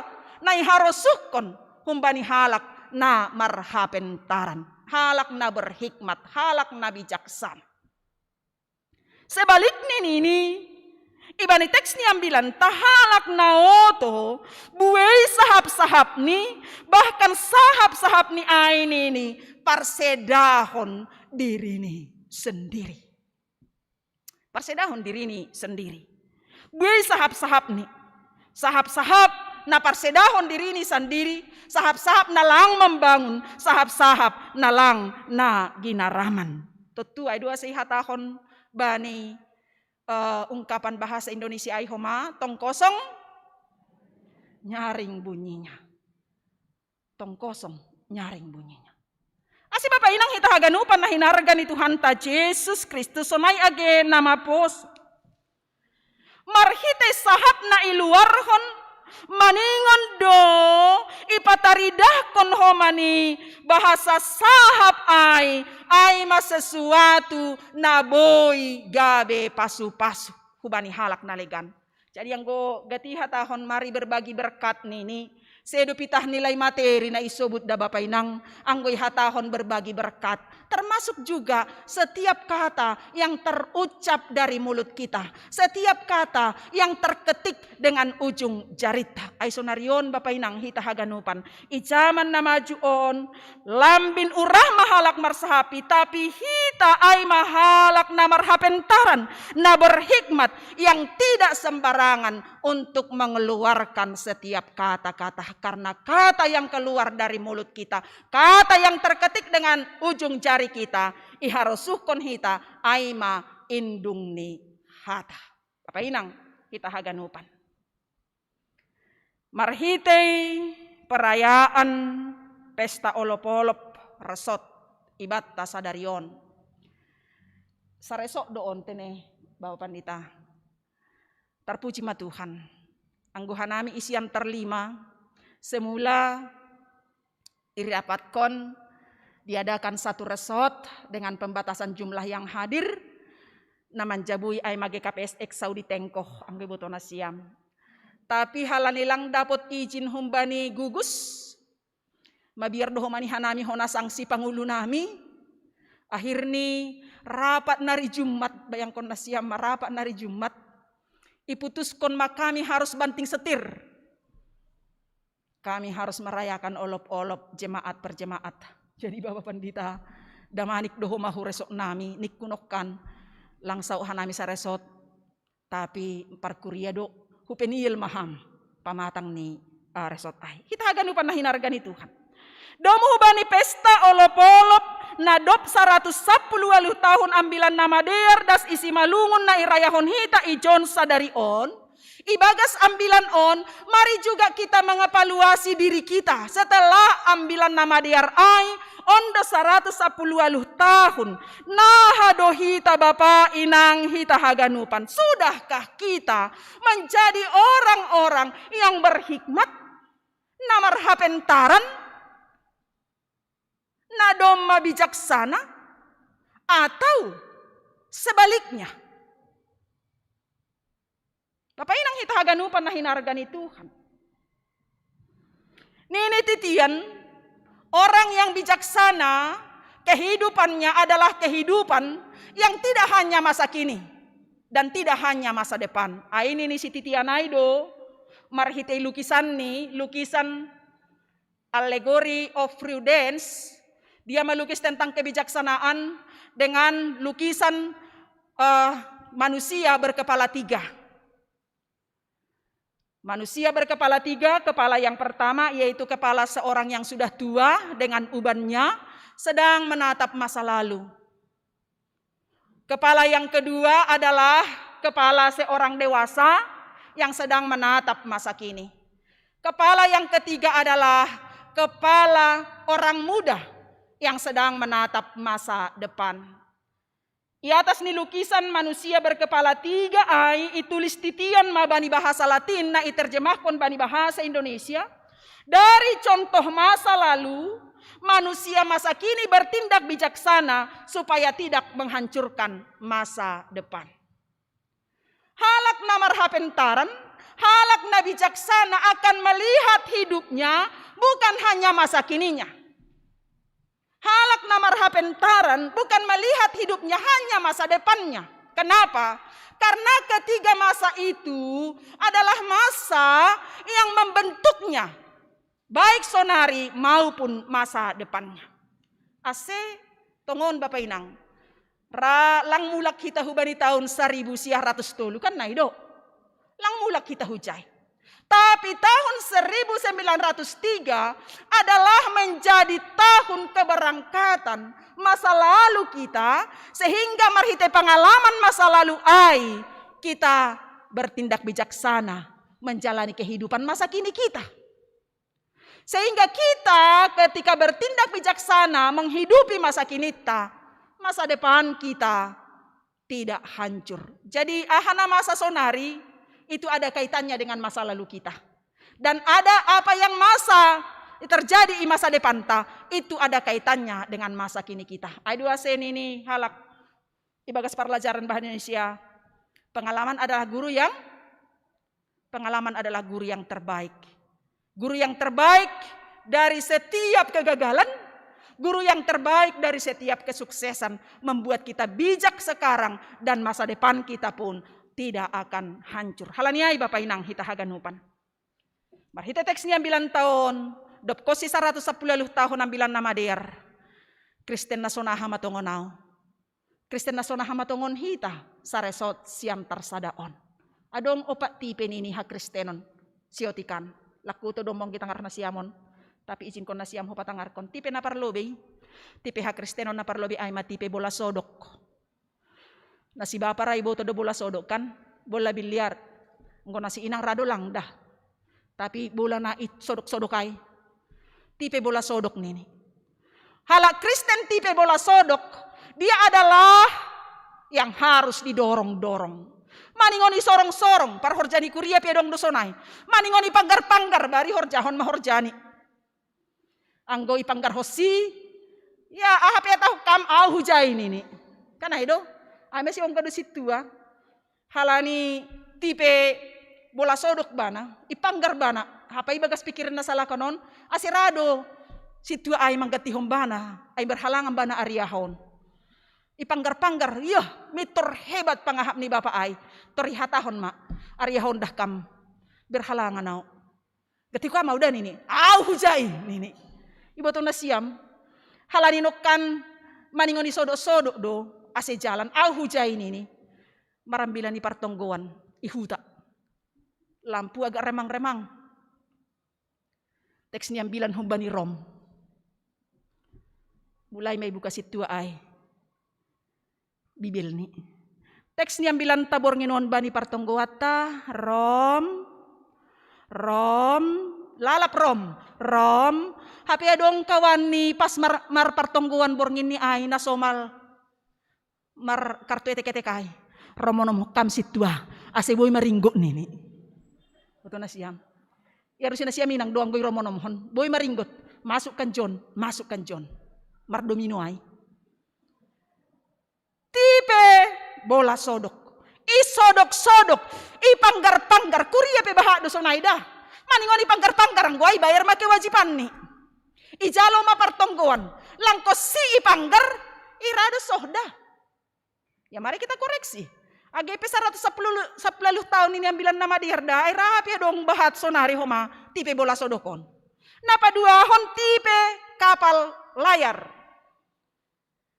na iharosuhkon humbani halak na marhapentaran, halak na berhikmat, halak na bijaksana. Sebalikni nini, ibani teks ni ambilanta halak na oto, buei sahap-sahapni, bahkan sahap-sahapni ai nini, parsedahon dirini sendiri. Parsedahon dirini sendiri. Buei sahap-sahapni. Sahap-sahap na parsedahon dirini sandiri, sahap-sahap na lang membangun, sahap-sahap na lang na ginaraman. Tontu ai do ase ihatahon bani eh, ungkapan bahasa Indonesia ai homa, tong kosong nyaring bunyinya. Tong kosong nyaring bunyinya. Ase bapa inang hita haganupan na hinarga ni Tuhanta Jesus Kristus, sonai age na maposo. Marhitei sahap na iluarhon, maningon do ipataridahkon homa ni bahasa sahap ai, ai ma sesuatu na boi gabe pasu-pasu hubani halak na legan. Jadi anggo gati hatahon mari berbagi berkat nini, sedo pitah nilai materi na isobut da bapa inang, anggo ihatahon berbagi berkat, termasuk juga setiap kata yang terucap dari mulut kita, setiap kata yang terketik dengan ujung jarita. Ai sonari on bapa inang hita haganupan, i jaman na maju on, lambin urah ma halak marsahapi, tapi hita ai ma halak na marhapentaran, na berhikmat, yang tidak sembarangan untuk mengeluarkan setiap kata-kata. Karena kata yang keluar dari mulut kita, kata yang terketik dengan ujung jari kita, iharosuhkon hita ai ma indung ni hata. Bapa inang hita haganupan. Marhitei perayaan pesta olop-olop resot ibanta sadari on. Saresot do on tene bapa pandita. Terpuji ma Tuhan. Anggo hanami isian terlima, semula irapatkon diadakan satu resot dengan pembatasan jumlah yang hadir, na manjabui ai ma G K P S X Saudi Tengkoh, anggo iboto nasiam. Tapi halani lang dapot izin humbani gugus, mabiar do homa ni hanami hona sangsi pangulu nami, akhirni rapat nari Jumat, bayangkon nasiam ma rapat nari Jumat, iputuskon ma kami harus banting setir. Kami harus merayakan olop-olop jemaat per jemaat. Jadi bapa pandita, damanik do homa hu resot nami, ningku nongkan, lang saut hanami saresot, tapi parkuria do, hupeniel ma ham pamatang ni ah, resot ai. Hita haganupan na hinarga ni Tuhan. Domu hubani pesta olop-olop na dob saratus sampulu ualuh tahun Ambilan Namadear das i Simalungun na irayahon hita ijon sadari on, ibagas ambilan on, mari juga kita mengevaluasi diri kita setelah Ambilan Namadear ai, on do saratus sampulu ualuh tahun. Naha do hita bapa inang hita haganupan. Sudahkah kita menjadi orang-orang yang berhikmat, na marhapentaran, na domma bijaksana, atau sebaliknya? Bapa inang hita haganupan na hinarga ni Tuhan. Nini titian, orang yang bijaksana, kehidupannya adalah kehidupan yang tidak hanya masa kini dan tidak hanya masa depan. Ai nini si titian ai do, marhitei lukisan ni, lukisan Allegory of Prudence, dia melukis tentang kebijaksanaan dengan lukisan uh, manusia berkepala tiga. Manusia berkepala tiga, kepala yang pertama yaitu kepala seorang yang sudah tua dengan ubannya sedang menatap masa lalu. Kepala yang kedua adalah kepala seorang dewasa yang sedang menatap masa kini. Kepala yang ketiga adalah kepala orang muda yang sedang menatap masa depan. Di atas ni lukisan manusia berkepala tiga ai, itulis titian ma bani bahasa Latin na iterjemahkan bani bahasa Indonesia. Dari contoh masa lalu, manusia masa kini bertindak bijaksana supaya tidak menghancurkan masa depan. Halak na marhapentaran, halak na bijaksana akan melihat hidupnya bukan hanya masa kininya. Halak na marhapentaran bukan melihat hidupnya hanya masa depannya. Kenapa? Karena ketiga masa itu adalah masa yang membentuknya, baik sonari maupun masa depannya. Ase tongon bapa inang, ra lang mulak hita hubani tahun seribu sia ratus tolu kan nai do. Lang mulak hita hujai. Tapi tahun seribu sembilan ratus tiga adalah menjadi tahun keberangkatan masa lalu kita, sehingga marhite pengalaman masa lalu ai kita bertindak bijaksana menjalani kehidupan masa kini kita. Sehingga kita ketika bertindak bijaksana menghidupi masa kini kita, masa depan kita tidak hancur. Jadi ahana masa sonari itu ada kaitannya dengan masa lalu kita. Dan ada apa yang masa terjadi di masa depanta itu ada kaitannya dengan masa kini kita. Ai dua sen ini halak ibagas pelajaran bahasa Indonesia. Pengalaman adalah guru yang pengalaman adalah guru yang terbaik. Guru yang terbaik dari setiap kegagalan, guru yang terbaik dari setiap kesuksesan membuat kita bijak sekarang dan masa depan kita pun tidak akan hancur. Halani ai bapa inang hita haganupan. Marhite teks ni ambilan tahun, dop kosi saratus sapuluh tahun ambilan na madear. Kristen na sonaha matongon au. Kristen na sonaha matongon hita, saresot siam tarsada on. Adong opat tipe nini hakristenon, siotikan. Lakku to dombong kita ngar na siamon. Tapi izinkon na siam ho patangarkon. Tipe na parlobei. Tipe hakristenon na parlobei ai ma tipe bola sodok. Na si bapa ra iboto do bola sodok kan, bola biliar. Enggo na si inang ra do lang dah. Tapi bola na i sodok-sodok ai. Tipe bola sodok nini. Halak Kristen tipe bola sodok, dia adalah yang harus didorong-dorong. Maningon i sorong-sorong, parhorja ni kuria pe adong do sonai. Maningon i panggar-panggar, bari horjahon ma horja ni. Anggo i panggar hosi, ya aha pe tahu kam au hujai nini. Kan ai do, ai ma si ongga do sintua. Halani tipe bola sodok bana, i panggar bana. Hape ibagas pikiran na salahkon on, ase ra do sintua ai manggantihon bana, ai berhalangan bana ariahon. I panggar-panggar, iya, mitor hebat pangahap ni bapa ai. Tor ihatahon ma, ariahon dah kam, berhalangan au. Gantihon au dah nini, au hujai nini. Iboto na siam, halani nongkan maningon i sodok-sodok do, ase jalan, au hujai nini. Marambilan i partonggoan, i huta. Lampu agak remang-remang. Teks ni ambilan humbani Rom. Mulai ma ibuka sintua ai. Bibelni. Teks ni ambilanta borngin on bani partonggoanta, Rom, Rom, lalap Rom, Rom, hape adong kawan ni pas mar, marpartonggoan borngin ni ai na somal markartu etek-etek ai. Rom onom kam sintua, ase boi maringgot nini. Boto na siam. Ia rusi na siam inang do anggo i rom onomhon. Boi maringgot. Masukkan John, masukkan John. Mardomino ai. Tipe bola sodok. I sodok-sodok. I panggar-panggar. Kuria pe bahat do sonai dah. Maningon i panggar-panggar anggo ai bayar ma kewajibanni. Ijalo ma partonggoan. Langkos si i panggar. I ra do soh dah. Ya mari kita koreksi. Age pe saratus sapuluh, sapuluh tahun ini ambilan nama di herda, ai rapi dong bahat sonari homa, tipe bola sodokon. Napa duahon tipe kapal layar.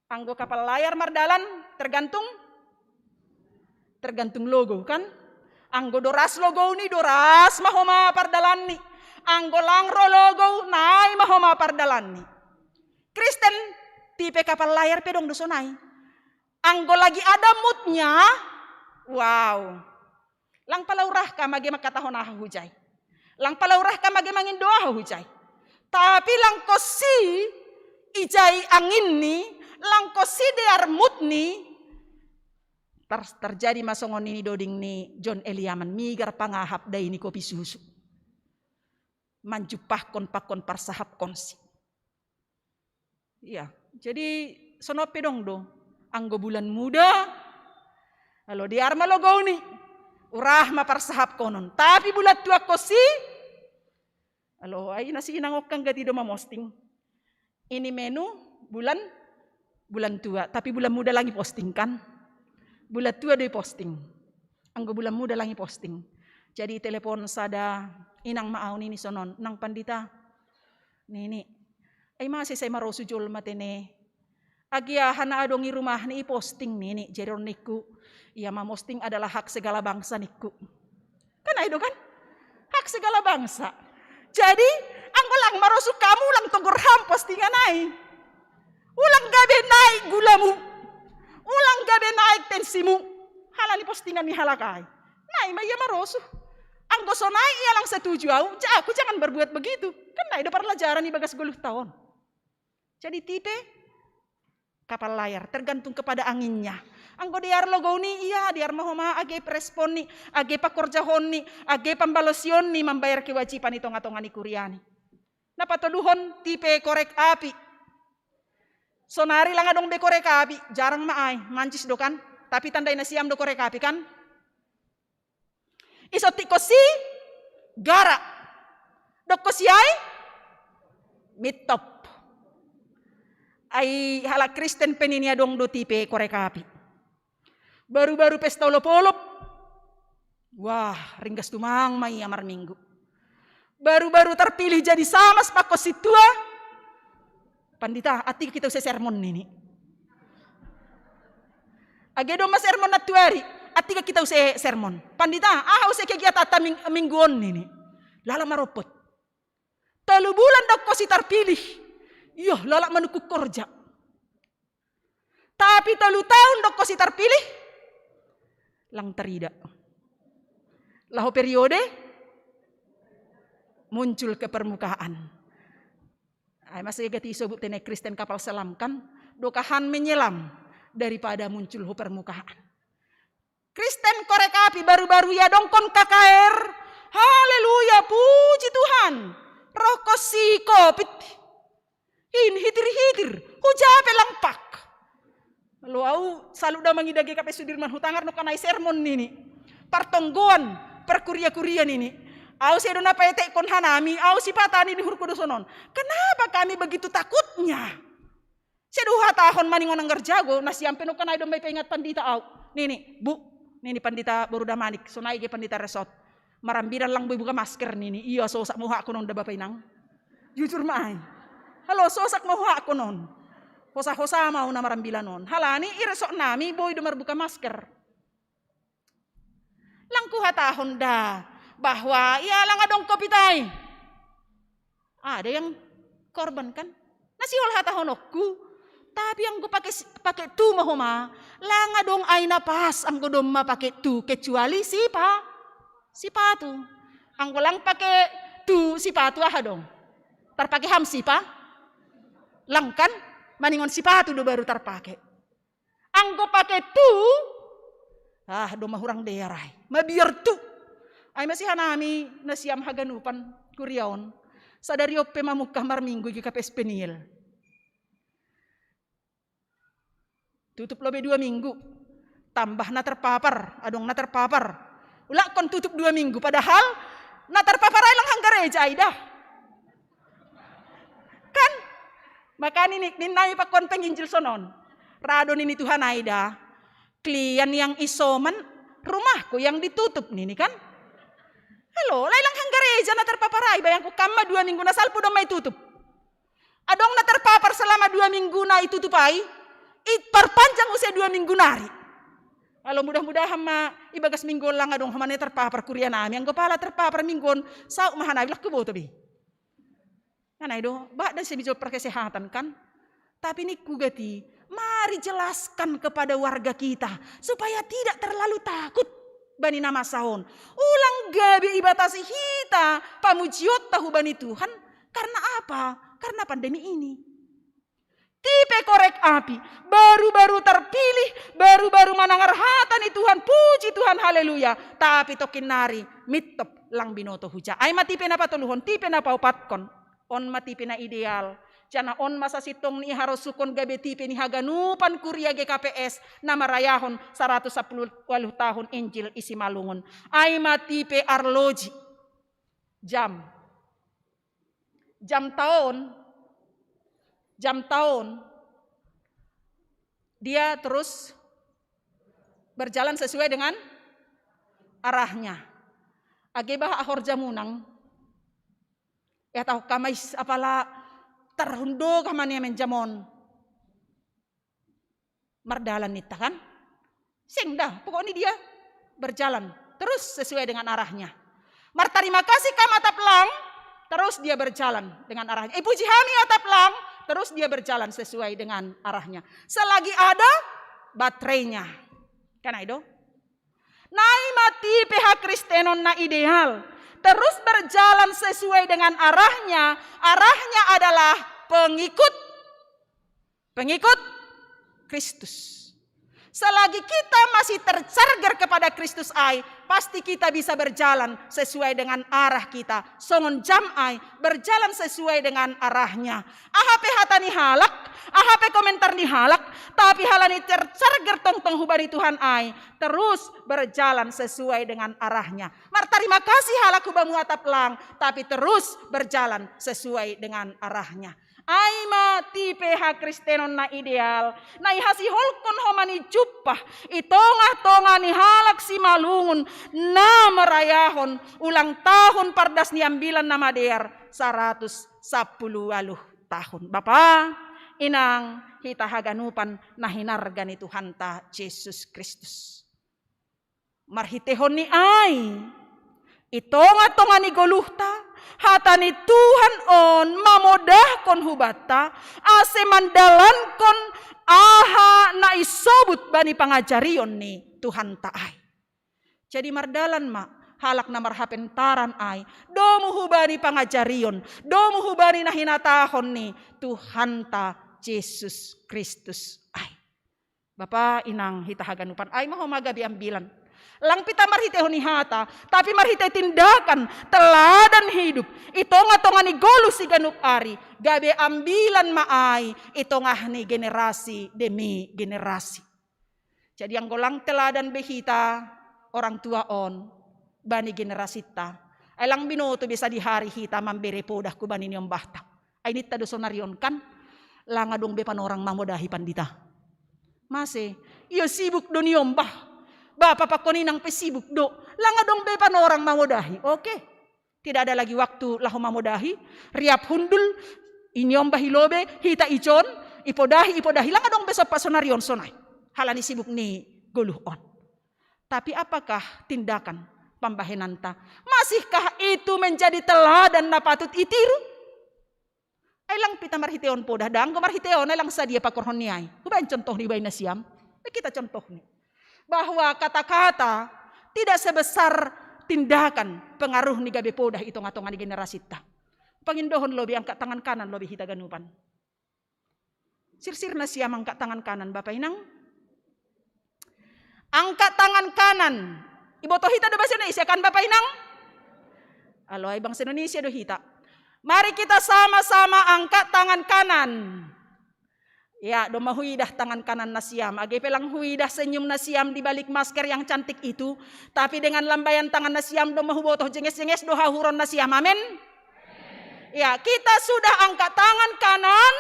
Anggo kapal layar mardalan tergantung, tergantung logo kan. Anggo doras logo ni doras mahoma pardalan ni. Anggo langro logo nai mahoma pardalan ni. Kristen tipe kapal layar pedong do sonai. Anggo lagi ada moodnya, wow. Lang palaurah ka mage mangkatahon aha hujai. Lang palaurah ka mage mangindo aha hujai. Tapi langkosi ijai angin ni, langkosi dear mood ni, terjadi masongon ini doding ni John Eliaman migar pangahap dai ni kopi susu. Manjumpahkon pakon parsahapkonsi. Iya, jadi sonope dong do. Anggo bulan muda, alo di arma logou ni, urah ma parsahap konon. Tapi bulan tua kosi, alo ai nasi inang okkang gati do mamosting. Ini menu bulan, bulan tua, tapi bulan muda lagi posting kan. Bulan tua do posting. Anggo bulan muda lagi posting. Jadi telepon sada inang ma au nini sonon, nang pandita. Nini, ai mase sai marosu jolma tene. Agia hana adong i rumah ni i posting nini, jeron nikku. Ia mamosting adalah hak segala bangsa nikku. Kan ai do kan? Hak segala bangsa. Jadi anggo lang marosu kamu lang togor ham postingan ai. Ulang gabe naik gulamu. Ulang gabe naik tensimu. Halani postingan ni halakai. Nai ma ia marosu. Anggo sonai ia lang setuju au, ja aku jangan berbuat begitu. Kan nai do parlajaran i bagas goluh taon. Jadi tipe kapal layar tergantung kepada anginnya. Anggo dear logou ni ia dear mahoma age respon ni, age pakorjahon ni, age pambalosion ni mambayar kewajiban i tonga-tonga ni kuriani. Na patoluhon tipe korek api. Sonari lang adong be korek api, jarang ma ai, mancis do kan. Tapi tandai nasiam do korek api kan. Isontik kosi gara. Dok kosi ai mitop. Ai halak Kristen pe nini adong do tipe korek api. Baru-baru pesta olop-olop. Wah, ringgas tumang ma ia marminggu. Baru-baru terpilih jadi samas pakon sintua. Pandita, atik kita use sermon nini. Age domma sermon nantuari, atik kita use sermon. Pandita, aha use kegiatan minggu on nini. Lala maropot. Tolu bulan dok kosi terpilih. Iyo, lala manukuk korja. Tapi tolu tahun dok kosi terpilih, lang terida. Laho periode muncul ke permukaan. Ai masa gati sobut tene Kristen kapal selam kan, dokahan menyelam daripada muncul ho permukaan. Kristen korek api baru-baru ia dongkon K K R. Haleluya, puji Tuhan. Roh kosi kopit. In hitir-hitir, hujape langpak. Lo au salu da mangidage kape Sudirman Hutangar no kanai sermon nini. Partonggoan, perkuria-kuria nini. Au sedo na paetekkon hanami, au sipata nini hurku dosonon. Kenapa kami begitu takutnya? Sedo hatahon maningon anggar jago, nasiam pe no kanai dombai peingat pandita au. Nini, bu, nini pandita boru damanik, sonai ge pandita resort. Marambilan lang boi buka masker nini, ia sosak ma huhakon on da bapa inang. Jujur ma ai. Halo, sosak ma huhakon on. Hosa-hosa ma au na marambilan on. Halani i resort nami boi do marbuka masker. Lang kuhatahon da bahwa ia lang adong kopit ai. Ada yang korban kan? Na sihol hatahononku. Tapi anggo pake pake tu ma homa, lang adong ai na pas anggo domma pake tu kecuali sipa sipatu. Anggo lang pake tu sipatu aha dong? Tarpake ham sipa? Lang kan? Maningon sipatu do baru tarpake. Anggo pake tu, ah, domma hurang dear ai. Mabiar tu. Ai masihanami nasiam haganupan kuria on. Sadari on pe mamungkah marminggu i K P S Peniel. Tutup lobe dua minggu. Tambah na terpapar, adong na terpapar. Ulakkon tutup dua minggu, padahal na terpapar ai lang hanggareja ai da. Kan? Maka nini ninnami pakon penginjil sonon. Rado nini Tuhan ai da. Klien yang isoman, rumahku yang ditutup nini kan. Halo, lai lang hanggareja na terpapar ai, bayangku kamma dua minggu na salpu dong mai tutup. Adong na terpapar selama dua minggu na itutup ai, iperpanjang use dua minggu nari. Halo, mudah-mudahan ma ibagas minggu lang adong homa na terpapar kuria nami, anggo pala terpapar minggu on, sauk ma hanabi, lah kuboto be. Kan ai do, badan semi jo perkesehatan kan. Tapi ningku gati, mari jelaskan kepada warga kita supaya tidak terlalu takut bani na masa on. Ulang gabe ibatasi hita pamujionta hubani Tuhan. Karena apa? Karena pandemi ini. Tipe korek api, baru-baru terpilih, baru-baru manangar hata ni Tuhan, puji Tuhan, haleluya. Tapi tokin nari, mittop lang binoto huja. Ai ma tipe na patoluhon, tipe na paopatkon. On ma tipe na ideal. Jana on ma sasintong ni harosukon gabe tipe ni haganupan kuria G K P S na marayahon saratus sapuluh waluh tahun Injil i Simalungun. Ai ma tipe arloji. Jam. Jam taon. Jam taon. Dia terus berjalan sesuai dengan arahnya. Age bah ahor jamunang. Ya tahu kamais apala terhundo kah mania menjamon. Mardalan ninta kan? Seng dah, pokoknya dia berjalan terus sesuai dengan arahnya. Martarima kasih kam atap lang, terus dia berjalan dengan arahnya. Ipuji hami atap lang, terus dia berjalan sesuai dengan arahnya. Selagi ada baterainya. Kan ai do? Nai ma tipe hakristenon na ideal. Terus berjalan sesuai dengan arahnya. Arahnya adalah pengikut. Pengikut Kristus. Selagi kita masih tercharger kepada Kristus ai, pasti kita bisa berjalan sesuai dengan arah kita. Songon jam ai, berjalan sesuai dengan arahnya. Aha pe hata ni halak, aha pe komentar ni halak, tapi halani tercharger tongtong hubani Tuhan ai, terus berjalan sesuai dengan arahnya. Martarima kasih halak hubamu atap lang, tapi terus berjalan sesuai dengan arahnya. Ai ma tipe hakristenon na ideal, na ihasiholhon homa ni jumpah i tonga-tonga ni halak Simalungun na marayahon ulang tahun pardas ni ambilan na madear saratus sapuluh waluh tahun. Bapa, inang, hita haganupan na hinarga ni Tuhanta Jesus Kristus. Marhitehon ni ai, i tonga-tonga ni goluhta, hata ni Tuhan on mamodahkon hubanta, ase mandalankon aha na isobut bani pangajarion ni Tuhanta ai. Jadi mardalan ma halak na marhapentaran ai, domu hubani pangajarion, domu hubani na hinatahon ni Tuhanta Jesus Kristus ai. Bapa, inang, hita haganupan, ai ma homa gabe ambilan. Lang pita marhitehon ni hata, tapi marhite tindakan, teladan hidup, i tonga-tonga ni goluh siganup ari, gabe ambilan ma ai, i tongah ni generasi demi generasi. Jadi anggo lang teladan be hita orang tua on, bani generasinta. Ai lang binoto be sadihari hita mambere podah hubani niombahta. Ai ninta do sonari on kan, lang adong be panorang mamodahi pandita. Mase, ia sibuk do niombah. Bapa pakon inang pe sibuk do. Lang adong be panorang mamodahi. Oke. Tidak ada lagi waktu laho mamodahi. Riap hundul, i niombah i lobe, hita ijon, ipodahi, ipodahi. Lang adong be sompat sonari on sonai. Halani sibuk ni goluh on. Tapi apakah tindakan pambahenanta? Masihkah itu menjadi teladan na patut itiru? Ai lang pita marhitehon podah, dang anggo marhitehon ai lang sadia pakorhon ni ai. Hubaen contoh ni, hubaen nasiam. Ai hita contoh ni. Bahwa kata-kata tidak sebesar tindakan pengaruh ni gabe podah i tonga-tonga ni generasinta. Pangindohon lobi angkat tangan kanan lobi hita ganupan. Sirsir nasiam angkat tangan kanan, Bapa Inang. Angkat tangan kanan. Iboto hita do bahasa Indonesia kan, Bapa Inang? Alo, ai bangsa Indonesia do hita. Mari kita sama-sama angkat tangan kanan. Ya, domma huidah tangan kanan nasiam. Age pe lang huidah senyum nasiam di balik masker yang cantik itu. Tapi dengan lambaian tangan nasiam domma hubotoh jenges-jenges do hahuron nasiam. Amin. Ya, kita sudah angkat tangan kanan,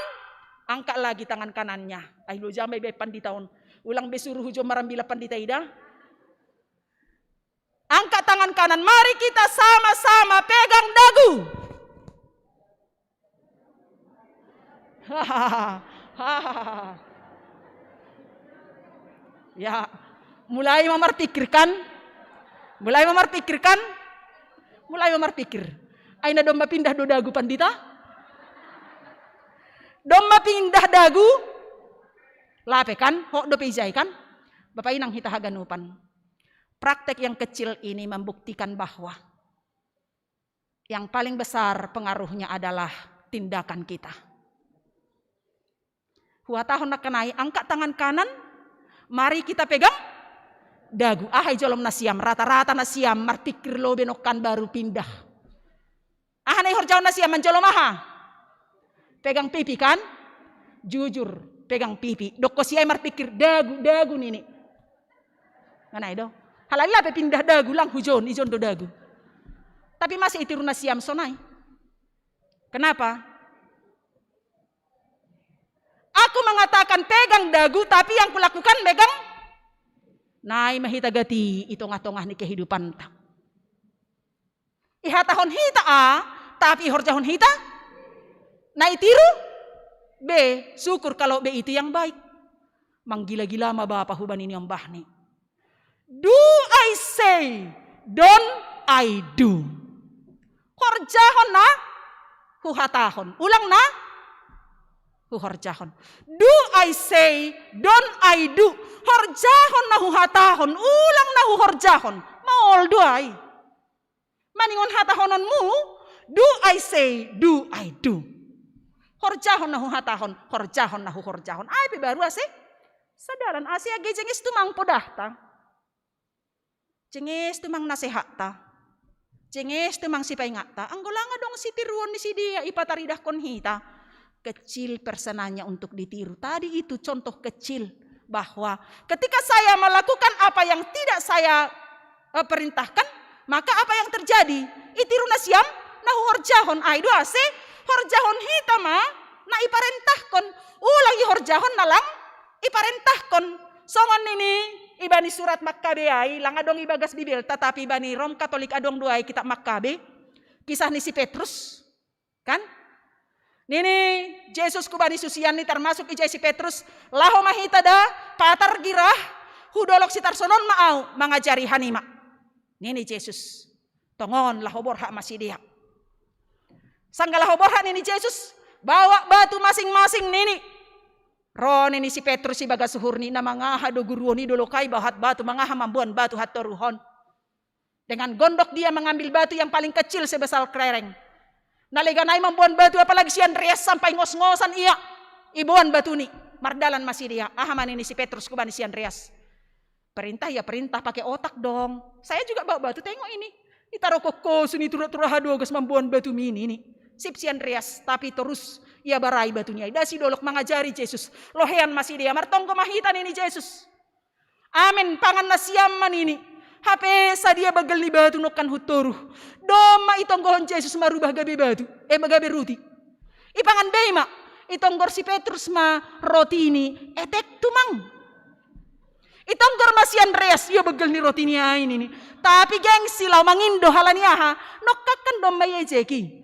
angkat lagi tangan kanannya. Ai lo jamai be pandita on. Ulang be suruh hujo marambila pandita ida. Angkat tangan kanan, mari kita sama-sama pegang dagu. Ya, mulai ma marpikir kan? Mulai ma marpikir kan? Mulai ma marpikir. Aina domma pindah do dagu pandita? Domma pindah dagu? Lape kan? Hok dope ijai kan? Bapak inang hita haganupan. Praktek yang kecil ini membuktikan bahwa yang paling besar pengaruhnya adalah tindakan kita. Huhatahon nangkin ai, angkat tangan kanan, mari kita pegang dagu. Aha i jolom nasiam, rata-rata nasiam marpikir lo be nangkin baru pindah. Aha na ihorjahon nasiam manjolom aha? Pegang pipi kan? Jujur, pegang pipi. Dokko siai marpikir dagu, dagu nini. Nganai do. Halai lape pindah dagu, lang hujon, ijon do dagu. Tapi masih itiru nasiam sonai. Kenapa? Aku mengatakan pegang dagu, tapi yang kulakukan megang nai ma hita gati i tongah-tongah ni kehidupanta. Ihatahon hita a, tapi ihorjahon hita na itiru be, syukur kalau be itu yang baik. Manggila-gila ma bapa hubani ni ombahni. Do I say, don't I do. Horjahon na huhatahon. Ulang na huhorjahon. Do I say, don't I do. Horjahon na huhatahon, ulang na huhorjahon. Maol do ai. Maningon hatahononmu, do I say, do I do. Horjahon na huhatahon, horjahon na huhorjahon. Ai pe baru ase sadalan, ase age jenges tumang podahta. Jenges tumang nasehatta. Jenges tumang sipaingatta. Anggo lang adong sitiruon ni sidea ipataridahkon hita. Kecil persenannya untuk ditiru. Tadi itu contoh kecil bahwa ketika saya melakukan apa yang tidak saya eh, perintahkan, maka apa yang terjadi? Itiru nasiam na huhorjahon. Ai do ase horjahon hita ma na iparentahkon. Ulang ihorjahon na lang iparentahkon. Songon nini ibani surat Makkabe ai, lang adong ibagas Bibelta, tapi ibani Rom Katolik adong do ai kitab Makkabe. Kisah ni si Petrus. Kan? Nini Jesus kubani susianni, termasuk ijai si Petrus, laho ma hita da, Patar, gira hudolok sitarsonon ma au mangajari hanima. Nini Jesus, tongon laho borhat ma sidea. Sanggah laho borhat nini Jesus, bawa batu masing-masing nini. Ro nini si Petrus ibagas uhurni, na mangaha do guru on i dolok ai bahat batu, mangaha mamboan batu hattoruhon. Dengan gondok dia mengambil batu yang paling kecil sebesar kelereng. Na legan ai mamboan batu, apalagi si Andreas sampai ngos-ngosan ia. Iboan batuni, mardalan ma sidea. Aha ma nini si Petrus kubani si Andreas? Perintah ya perintah, pakai otak dong. Saya juga bawa batu, tengok ini. Itaro kokkosu ni tura-tura hadogas mamboan batu mini ini. Sip si Andreas, tapi torus ia barai batuni ai. Dasi dolok mangajari Jesus. Lohean ma sidea, martonggo ma hita nini Jesus. Amen, pangan nasiam ma nini. Hape sadia bagel ni batu nongkan hutoru. Domma itonggohon Jesus marubah gabe batu, eh, gabe ruti. Ipangan be i ma, itonggor si Petrus ma rotini, etek tumang. Itonggor ma si Andreas, ia bagel ni rotini ai nini. Tapi gengsi laho mangindo halani aha? Nongkan kan domma iejeki.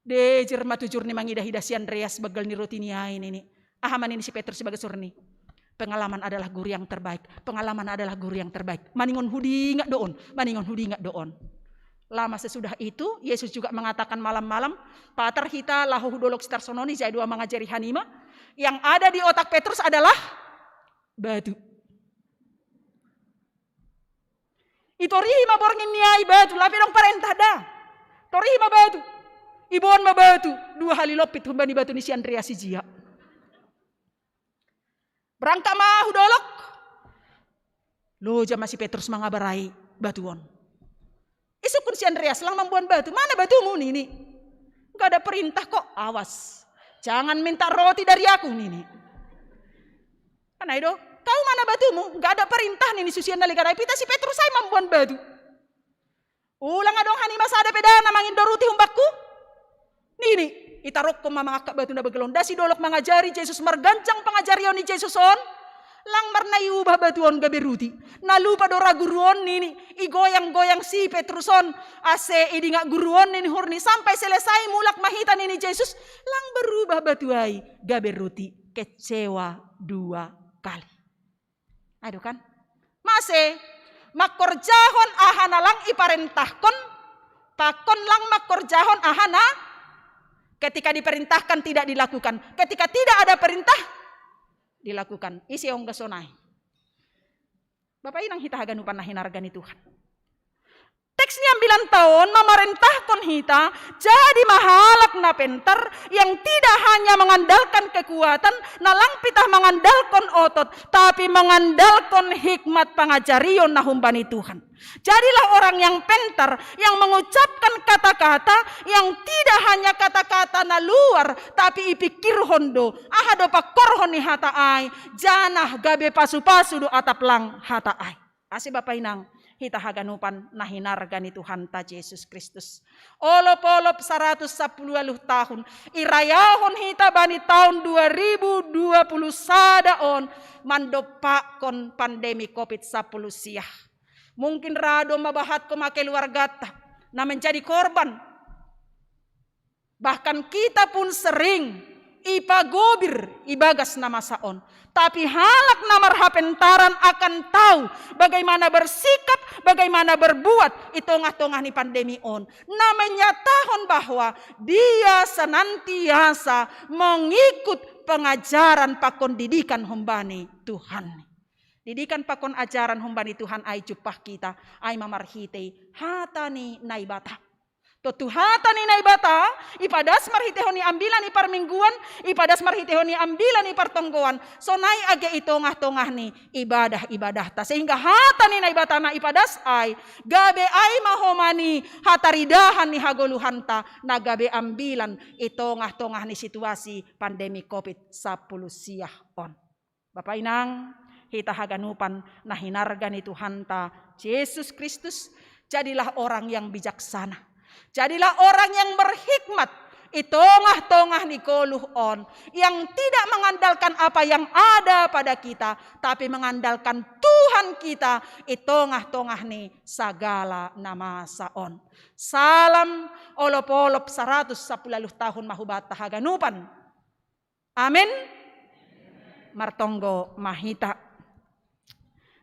Dejer ma tujurni mangidah-idah si Andreas bagel ni rotini ai nini. Aha ma nini si Petrus ibagas uhurni? Pengalaman adalah guru yang terbaik. Pengalaman adalah guru yang terbaik. Maningon hudingat do on. Maningon hudingat do on. Lama sesudah itu, Yesus juga mengatakan malam-malam, Patar, hita laho hudolok sitarsonon i, jai do au mangajari hanima. Yang ada di otak Petrus adalah batu. Itorihi ma borngin ni ai batu, lape dong parentah da. Torihi ma batu. Iboan ma batu. Dua hali lompit humbani batu ni si Andreas i jia. Berangkat ma hudolok. Loja ma si Petrus mangabarai batu on. Isungkun si Andreas, lang mamboan batu. Mana batumu nini? Gak ada perintah kok, awas. Jangan minta roti dari aku nini. Kan ai do, kau mana batumu? Gak ada perintah nini susian na legan ai, pita si Petrus ai mamboan batu. Ulang adong hanima sada pe da na mangindo ruti humbakku? Nini. Itarokko ma mangakka batu na begelon. Dasi dolok mangajari Jesus, marganjang pangajarion ni Jesus on. Lang marna iubah batu on gabe ruti. Na lupa do ra guru on nini, igoyang-goyang si Petrus on. Ase idingak guru on nini hurni sampai selesai mulak mahita nini Jesus. Lang berubah batu ai gabe ruti. Kecewa dua kali. Aduh kan. Mase, makkorjahon aha na lang iparentahkon, pakkon lang makkorjahon aha na ketika diperintahkan tidak dilakukan. Ketika tidak ada perintah, dilakukan. Isi ongga sonai. Bapak inang hita haganupan na hinarga ni Tuhan. Teks ni ambilan taon mamarentahkon hita, jadi ma halak na penter yang tidak hanya mengandalkan kekuatan, na lang pitah mengandalkan otot, tapi mengandalkan hikmat pangajarion na humbani Tuhan. Jadilah orang yang penter, yang mengucapkan kata-kata yang tidak hanya kata-kata na luar, tapi ipikirhon do, aha do pakkorhon ni hata ai, janah gabe pasu-pasu do atap lang hata ai. Ase bapak inang, hita haganupan na hinarga ni Tuhanta Jesus Kristus. Olop-olop saratus sapuluh waluh tahun, irayahon hita bani taon dua ribu dua puluh sada on, mandompakkon pandemi covid sapuluh siah. Mungkin ra do mabahatko ma keluargata, na menjadi korban. Bahkan kita pun sering ipagobir ibagas na masa on. Tapi halak na marhapentaran akan tahu bagaimana bersikap, bagaimana berbuat i tongah-tongah ni pandemi on. Na menyatahon bahwa dia senantiasa mengikut pengajaran pakon didikan humbani Tuhan. Didikan pakon ajaran humbani Tuhan ai jumpah kita, ai ma marhitei hata ni Naibata. Tontu hata ni Naibata, ipadas marhiteihon ni ambilan i parmingguan, ipadas marhiteihon ni ambilan i partonggoan, sonai age i tongah-tongah ni ibadah-ibadahta. Sehingga hata ni Naibata na ipadas ai, gabe ai ma homa ni hataridahan ni hagoluhanta, na gabe ambilan i tongah-tongah ni situasi pandemi covid sapuluh siah on. Bapa inang, hita haganupan na hinarga ni Tuhanta Jesus Kristus, jadilah orang yang bijaksana. Jadilah orang yang berhikmat i tongah-tongah ni goluh on, yang tidak mengandalkan apa yang ada pada kita, tapi mengandalkan Tuhan kita i tongah-tongah ni sagala na masa on. Salam olop-olop saratus sapuluh waluh tahun ma hubanta haganupan. Amin. Martonggo ma hita.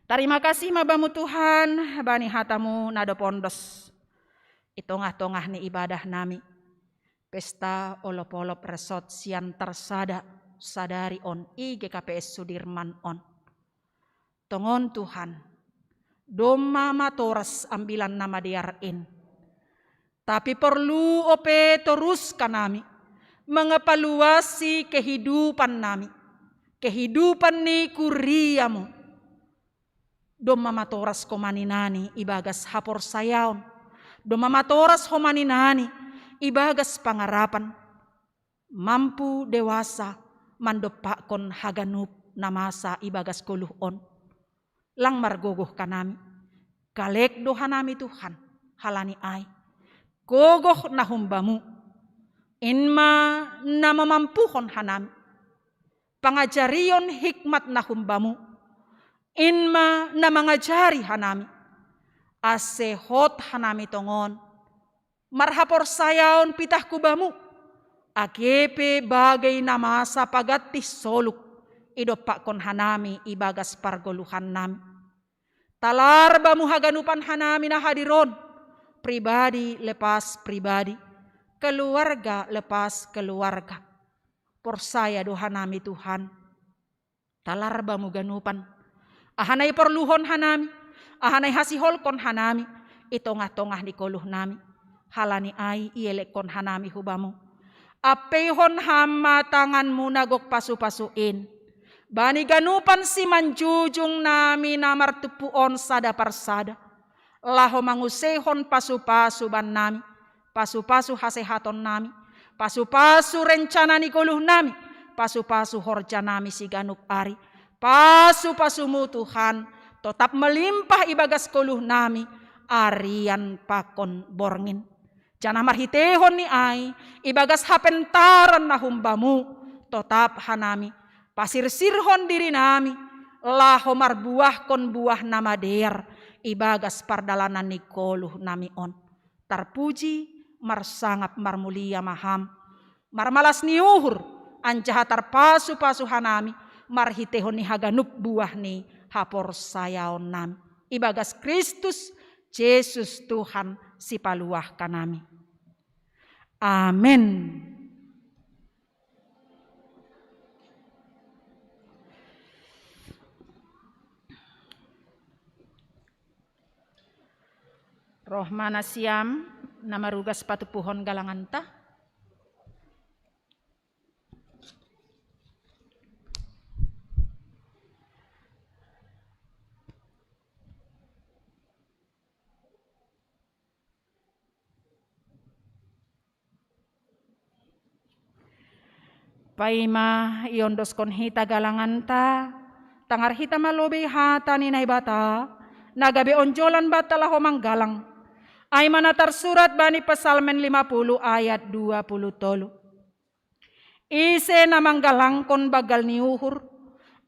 Tarima kasih ma Bamu Tuhan, bani hata-Mu na dob ondos i tongah-tongah ni ibadah nami. Pesta olop-olop Resort Siantar Sada sadari on i G K P S Sudirman on. Tongon Tuhan, domma matoras ambilan na madear in. Tapi porlu ope torus kanami mengevaluasi kehidupan nami, kehidupan ni kuria-Mu. Domma matoras Ho maninani ibagas haporsayaon, domma matoras Ho maninani ibagas pangarapan. Mampu dewasa mandompakkon haganup na masa ibagas goluh on. Lang margogoh kanami. Galek do hanami Tuhan, halani ai gogoh na humbamu. In ma na mamampuhon hanami. Pangajarion hikmat na humbamu. In ma na mangajari hanami. Ase hot hanami tongon marhaporsayaon pitah ku bamu, age pe bagei na masa pagantih soluk idompakkon hanami ibagas pargoluhannami. Talar bamu haganupan hanami na hadir on, pribadi lepas pribadi, keluarga lepas keluarga. Porsaya do hanami Tuhan. Talar bamu ganupan. Aha na iporluhon hanami, aha na ihasiholkon hanami i tongah-tongah ni goluhnami. Halani ai ielekkon hanami hu bamu. Ampeihon ham ma tanganmu na gok pasu-pasu in bani ganupan simanjujung nami na martumpu on sada parsada, laho manguseihon pasu-pasu bannami, pasu-pasu hasehatonnami, pasu-pasu rencana ni goluhnami, pasu-pasu horjanami siganup ari. Pasu-pasumu Tuhan, totap melimpah ibagas goluhnami, arian pakon borngin. Janah marhiteihon ni ai, ibagas hapentaran na humbamu, totap hanami, pasirsirhon dirinami, laho marbuahkon buah na madear ibagas pardalanan ni goluh nami on. Tarpuji, marsangap, marmulia ma Ham, marmalas ni uhur, anjaha tarpasu-pasu hanami marhiteihon ni haganup buah ni haporsayaon nami ibagas Kristus Jesus Tuhan Sipaluahkan nami. Amen. Roh ma nasiam na marugas patupuhon galanganta. Paima iondoskon hita galanganta, tangar hita ma lobei hata ni Naibata, na gabe onjolan banta laho manggalang. Ai ma na tarsurat bani Psalmen lima puluh ayat dua puluh tolu. Ise na manggalangkon banggal ni uhur,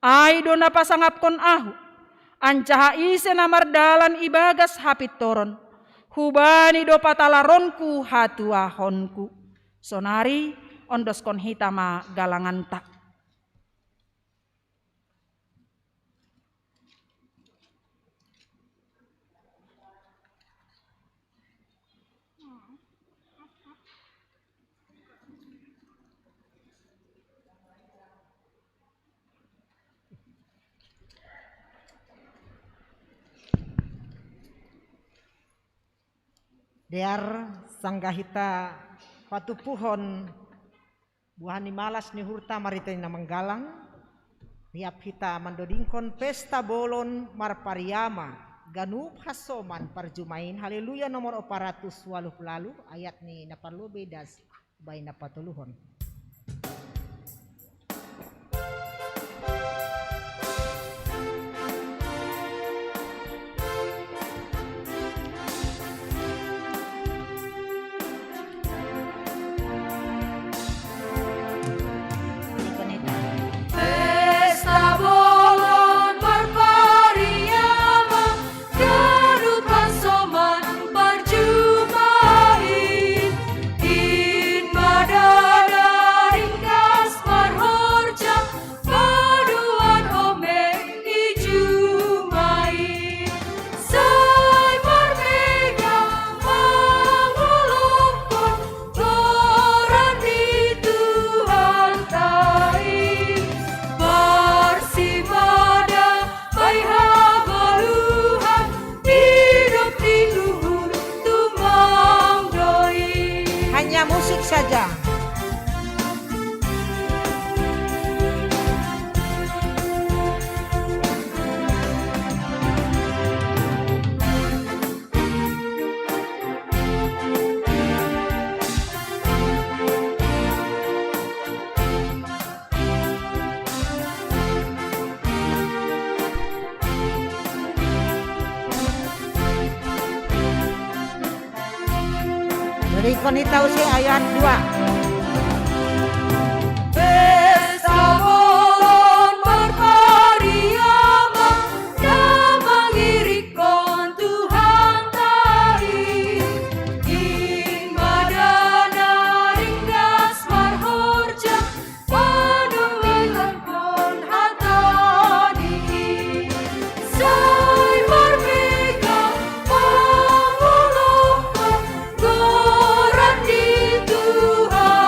ai do na pasangapkon ahu, anjaha ise na mardalan ibagas hapintoron, hubani do patalaronku hatuahonku. Sonari ondoskon hita ma galanganta. Dear, sanggah hita patupuhon buah ni malas ni uhurta marhitei na manggalang, rap hita mandodingkon pesta bolon marpariama ganup hasoman parjuma in. Haleluya nomor opat ratus waluh puluh waluh, ayat ni na parlobei das baen na patoluhon. Pesta bolon marpariama, ganup hasoman parjuma in, in ma dada ringgas marhorja, paduan ombeng i juma in. Sai marmegang mangolohkon goran ni Tuhanta i, marsimada bai hagoluhan, hidup ni uhur tumang do i. Hanya musik saja. Jadi, kon hita use ayat dua. Pesta bolon marpariama, na mangirikkon Tuhanta i, in ma dada ringgas marhorja, paduan ombeng i, sai marmegang mangolohkon goran ni Tuhan.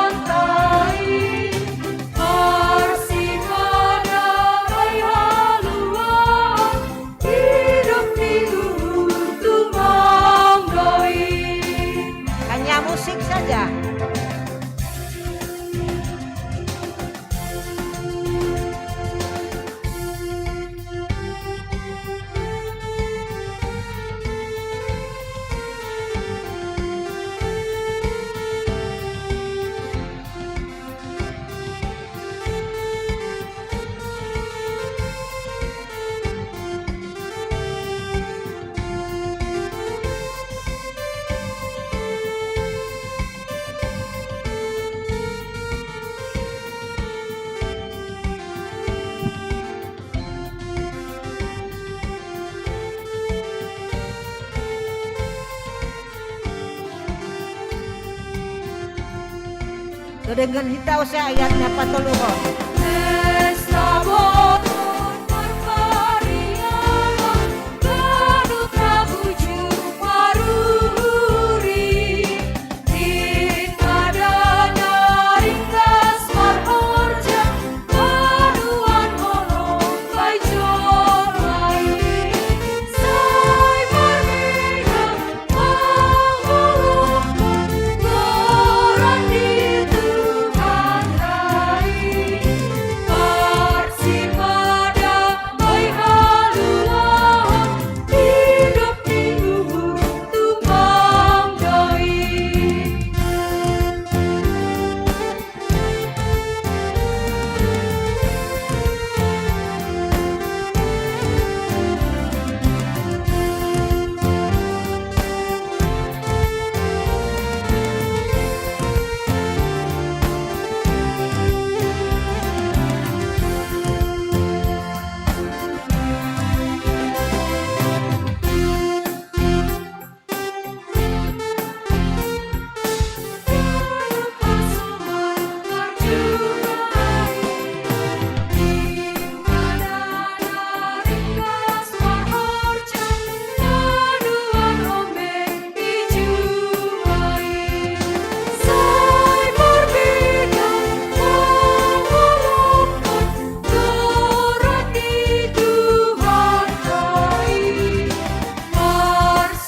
Dodengen hita use ayatna patoluhon.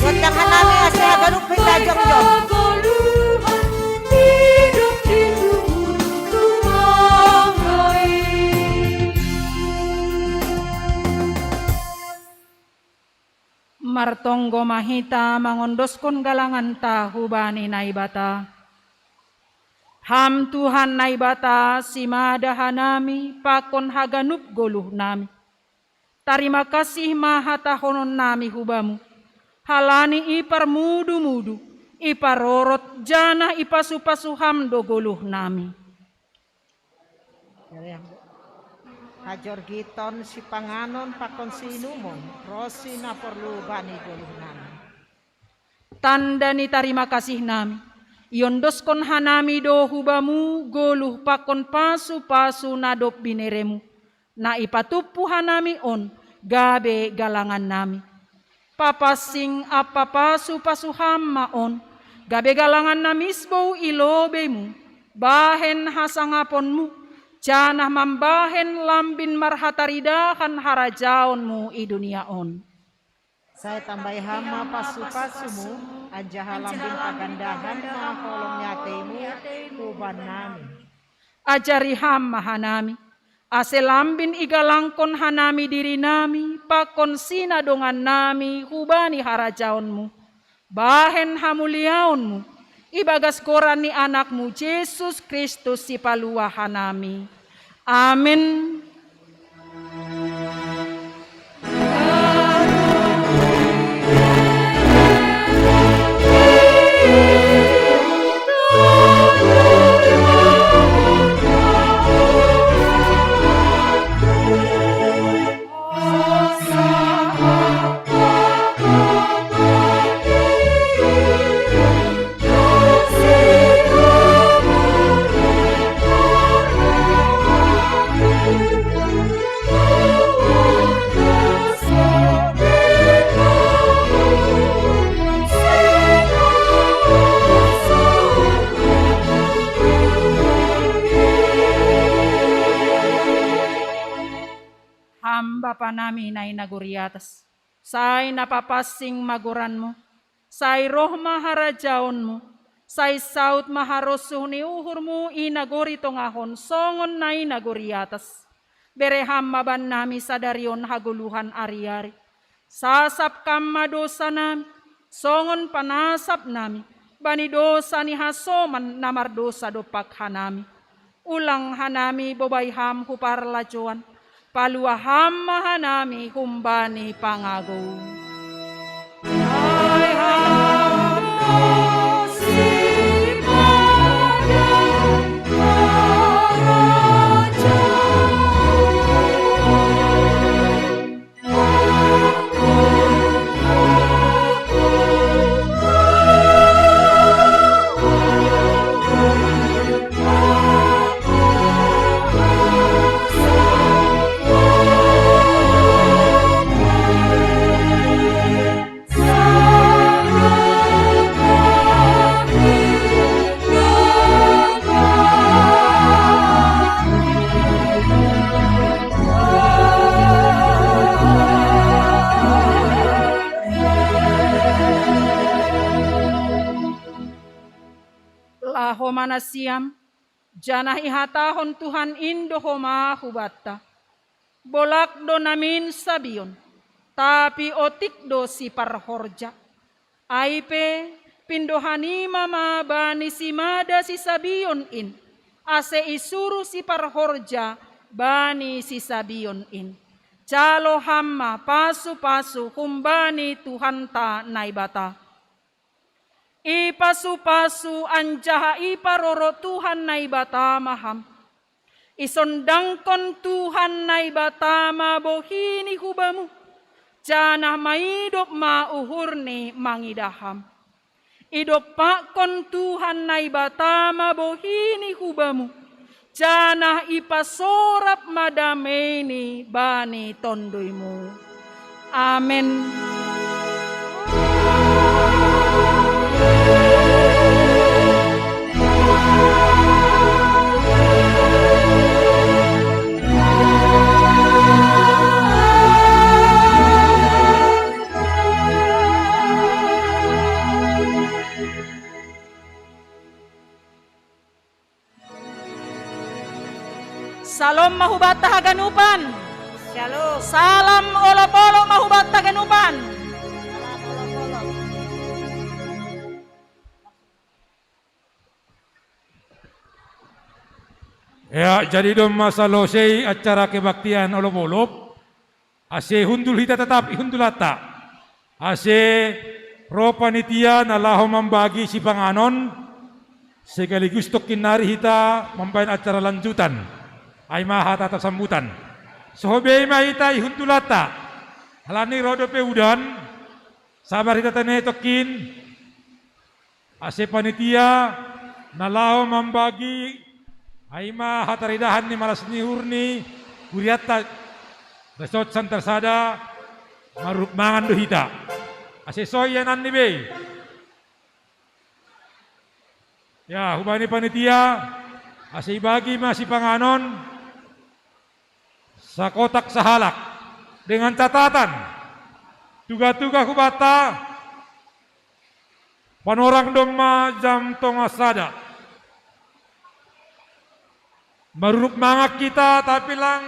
Tuhan Tuhan nami ase haganup hita jongjong. Martonggo ma hita mangondoskon galanganta hubani Naibata. Ham Tuhan Naibata, simada hanami pakon haganup goluhnami. Tarima kasih ma hatahononnami hu Bamu, halani iparmudu-mudu, iparorot, janah ipasu-pasu Ham do goluhnami. Hajorgiton sipanganon pakon siinumon, ronsi na porlu bani goluhnami. Tanda ni tarima kasihnami, iondoskon hanami do hu Bamu goluh pakon pasu-pasu na dob binereMu, na ipatumpu hanami on gabe galangannami. Papansing ampa pasu-pasu Ham ma on, gabe galangan na misbou i lobeiMu, bahen hasangaponMu, janah mambahen lambin marhataridahan harajaonMu i dunia on. Sai tambai Ham ma pasu-pasuMu, anjaha lambin pagandahan ma holong ni ateiMu hubannami. Ajari Ham ma hanami, ase lambin igalangkon hanami dirinami pakon sinadongannami hubani harajaonMu, bahen hamuliaonMu, ibagas goran ni AnakMu Jesus Kristus Sipaluah hanami. Amin. Ham Bapa nami na i nagori atas, sai na papansing ma goranMu, sai roh ma harajaonMu, sai saud ma harosuh ni uhurMu i nagori tongah on songon na i nagori atas. Bere Ham ma bannami sadari on hagoluhan ari-ari. Sasap Kam ma dousanami, songon panasapnami bani dousa ni hasoman na mardousa dompak hanami. Ulang hanami bobai Ham hu parlajouan, paluah Ham ma hanami humbani pangagou. manasiam, janah ihatahon Tuhan in do homa hubanta: Bolak do namin sabion, tapi otik do siparhorja. Ai pe, pindo hanima ma bani simada sisabion in, ase isuruh siparhorja bani sisabion in. Jalo ham ma pasu-pasu humbani Tuhanta Naibata. Ipasu-pasu anjaha iparoro Tuhan Naibata ma ham. Isondangkon Tuhan Naibata ma bohi-Ni hubamu, janah maidop ma uhur-Ni mangidah ham. Idompakkon Tuhan Naibata ma bohi-Ni hubamu, janah ipasorap ma damei-Ni bani tonduymu. Amen. Salom ma hubanta haganupan. Shalom. Salam olop-olop ma hubanta haganupan. Ya, jadi domma salosei acara kebaktian olop-olop, ase hundul hita, tetap ihundulanta. Ase ro panitia na laho mambagi sipanganon, sekaligus tokkin nari hita mambahen acara lanjutan, ai ma hata sambutan. Soho bei ma hita ihundulanta, halani ro dope udan, sabar hita tene tokkin. Ase panitia na laho mambagi, ai ma hataridahan ni malas ni uhur ni hurianta, Resort Siantar Sada, maruruk mangan do hita. Ase so iananni bei. Ya, hubani panitia, ase ibagi ma sipanganon, sakotak sahalak, dengan catatan, tuga-tuga hubanta, panorang domma jam tonga sada. Maruruk mangan hita, tapi lang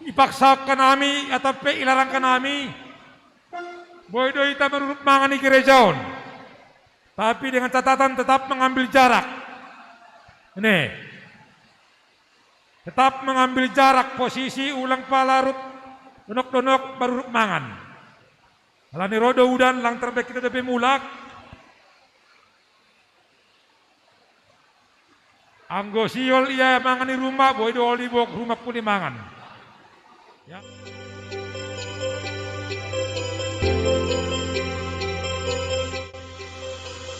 ipaksahon hanami atap pe ilarang hanami, boi do hita maruruk mangan i gereja on. Tapi dengan catatan tetap mengambil jarak. Nih. Tetap mengambil jarak, posisi ulang palarut donok-donok maruruk mangan. Halani ro do udan, lang tarbahen hita dope mulak. Anggo sihol ia mangan i rumah, boi do olo diboan rumah puli mangan. Ya.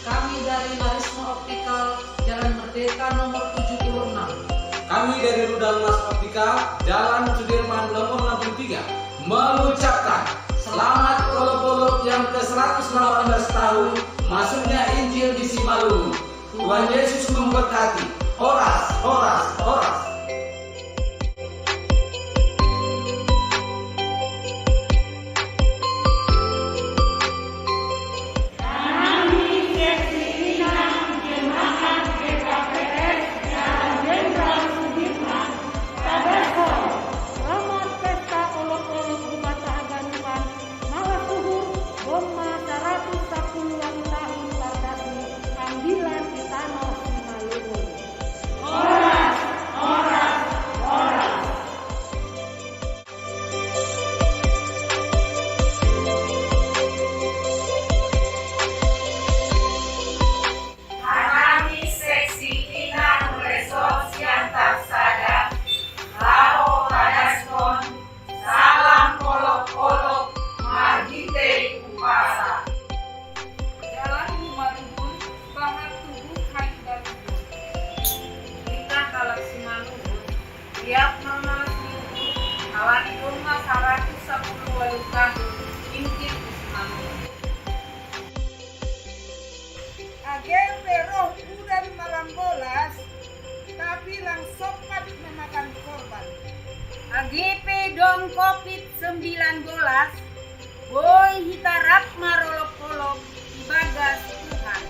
Kami dari Marisma Optical, Jalan Merdeka nomor tujuh puluh enam. Kami dari Rudal Mas Optical, Jalan Sudirman nomor enam puluh tiga, mengucapkan selamat olop-olop yang ke seratus delapan belas tahun masuknya Injil di Simalungun. Tuhan Yesus memberkati. Horas, horas, horas. Kami, Seksi Inang Jemaat G K P S Jalan Jenderal Sudirman, Padahal, selamat pesta olop-olop hubanta haganupan, malas uhur, domma saratus sapuluh walu tahun tardadi ambilan di tano Simalungun. Horas, horas, horas. Hanami Seksi Inang Resort Siantar Sada, laho padaskon salam olop-olop marhitei umpasa. Jalan Simalungun, bahat tubuh hayu galuhon. Hita halak Simalungun, liat ma malas ni uhur, halani domma saratus sapuluh walu tahun Injil di Simalungun. Age pe roh udan marambolas, tapi lang sompat mamakan korban. Age pe dong covid sembilan belas, boi hita rap marolop-olop ibagas Tuhan.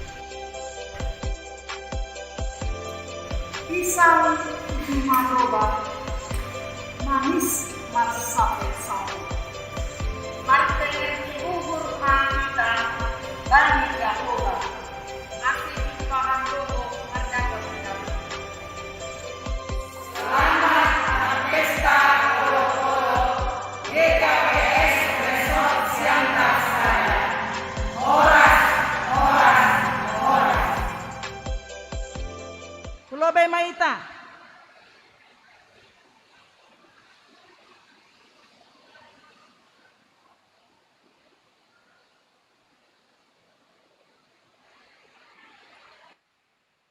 Pisang di Maroba, manis marsape-sape. Marte di ugur mangita bani Jahowa, asi di pahan dobo mardagon-dagon. Selamat berpesta olok-olok G K P S Resort Siantar Sadar. Horas, horas, horas. Kulobe ma ita.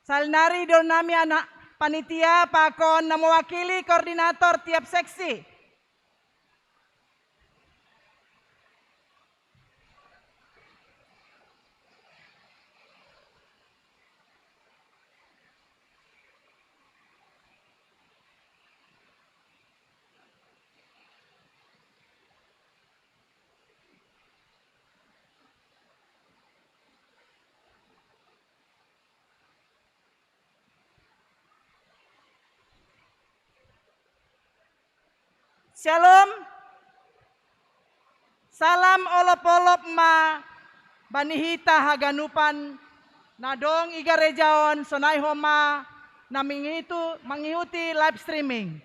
Salinari idol nami anak panitia pakon na mewakili koordinator tiap seksi. Shalom. Salam olop-olop ma bani hita haganupan na dong i gareja on sonai homa na mangihuti live streaming.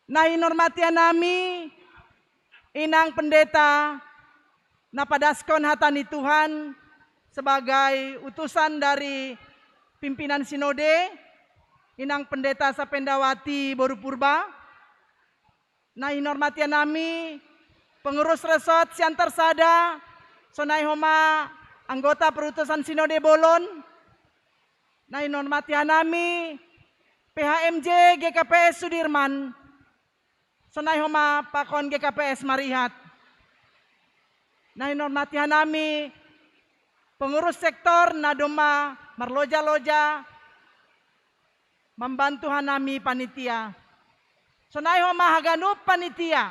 Na hinormati hanami inang pendeta na padaskon hata ni Tuhan sebagai utusan dari pimpinan sinode, inang pendeta Sapendawati boru Purba. Na hinormati hanami pengurus resort Siantar Sada, sonai homa anggota perutusan sinode bolon. Na hinormati hanami P H M J G K P S Sudirman, sonai homa pakon G K P S Marihat. Na hinormati hanami pengurus sektor na doma marloja-loja mambantu hanami panitia. Sonai homa haganup panitia.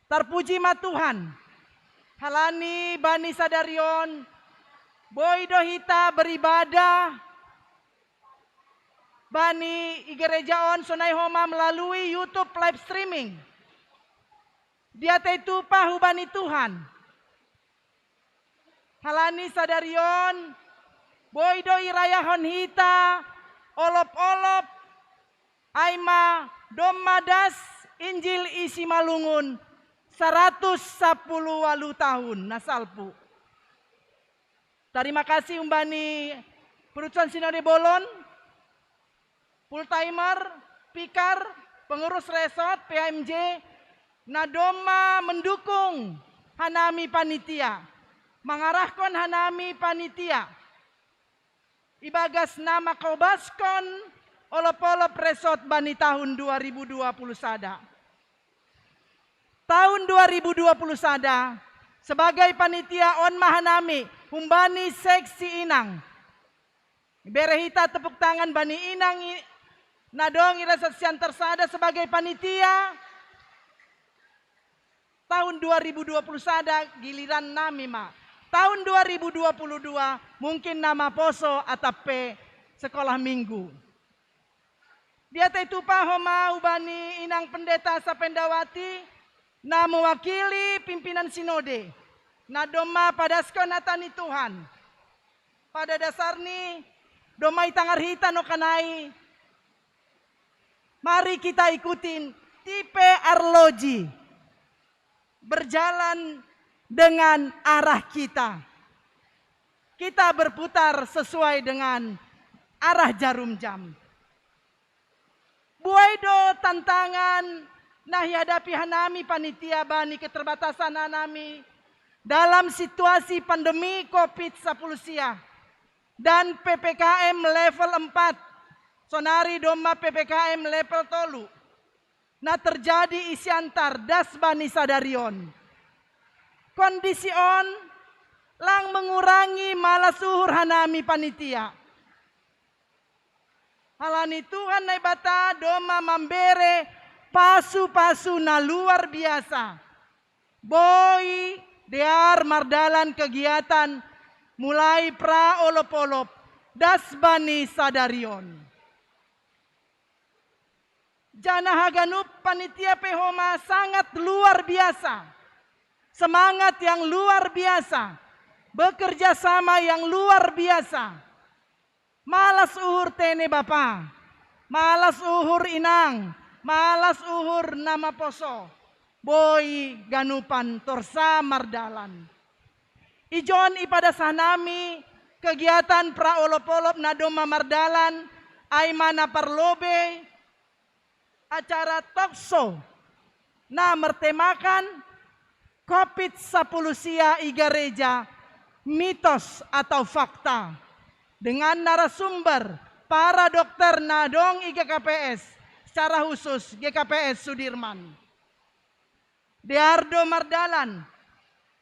Tarpuji ma Tuhan. Halani bani sadari on boi do hita beribadah bani i gereja on sonai homa melalui YouTube live streaming. Diatei tupa hubani Tuhan. Halani sadari on boi do irayahon hita olop-olop, ai ma domma das Injil i Simalungun saratus sapuluh walu tahun na salpu. Tarima kasih umbani perutusan sinode bolon, full timer, pikar, pengurus resort P H M J na domma mendukung hanami panitia, mangarahkon hanami panitia ibagas na mangkobaskon olop-olop resort bani tahun dua ribu dua puluh sada. Tahun dua ribu dua puluh sada sebagai panitia on ma hanami humbani seksi inang. Bere hita tepuk tangan bani inang i, na dong i resort Siantar Sada sebagai panitia. Tahun dua ribu dua puluh sada giliran nami ma. Tahun dua ribu dua puluh dua mungkin na maposo atap pe sekolah minggu. Diatei tupa homa hubani inang pendeta Sapendawati na mewakili pimpinan sinode na domma padaskon hata ni Tuhan. Pada dasarni domma itangar hita no kanai. Mari kita ikutin tipe arloji, berjalan dengan arah kita. Kita berputar sesuai dengan arah jarum jam. Buai do tantangan na ihadapi hanami panitia bani keterbatasan hanami dalam situasi pandemi covid sapuluh sia dan P P K M level empat, sonari domma P P K M level tolu, na terjadi i Siantar das bani sadari on. Kondisi on lang mengurangi malas uhur hanami panitia. Halani Tuhan Naibata domma mambere pasu-pasu na luar biasa. Boi dear mardalan kegiatan mulai pra olop-olop das bani sadari on. Janah haganup panitia P H O M A sangat luar biasa. Semangat yang luar biasa. Bekerja sama yang luar biasa. Malas uhur tene bapa, malas uhur inang, malas uhur na maposo, boi ganupan torsa mardalan. Ijon ipadas hanami kegiatan praolop-olop na domma mardalan, ai ma na parlobei acara talk show na martemakan covid sapuluh sia i gareja, mitos atau fakta, dengan narasumber para dokter na dong i G K P S, secara khusus G K P S Sudirman. Dear do mardalan,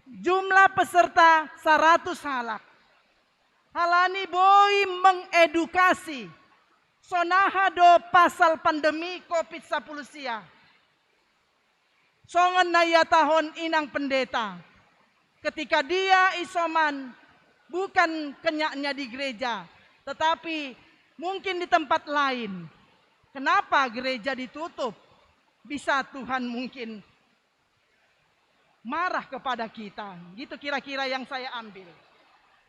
jumlah peserta saratus halak. Halani boi mengedukasi, sonaha do pasal pandemi covid sapuluh sia. Songon na ihatahon inang pendeta, ketika dia isoman, bukan kenyaknya di gereja, tetapi mungkin di tempat lain. Kenapa gereja ditutup? Bisa Tuhan mungkin marah kepada kita. Gitu kira-kira yang saya ambil.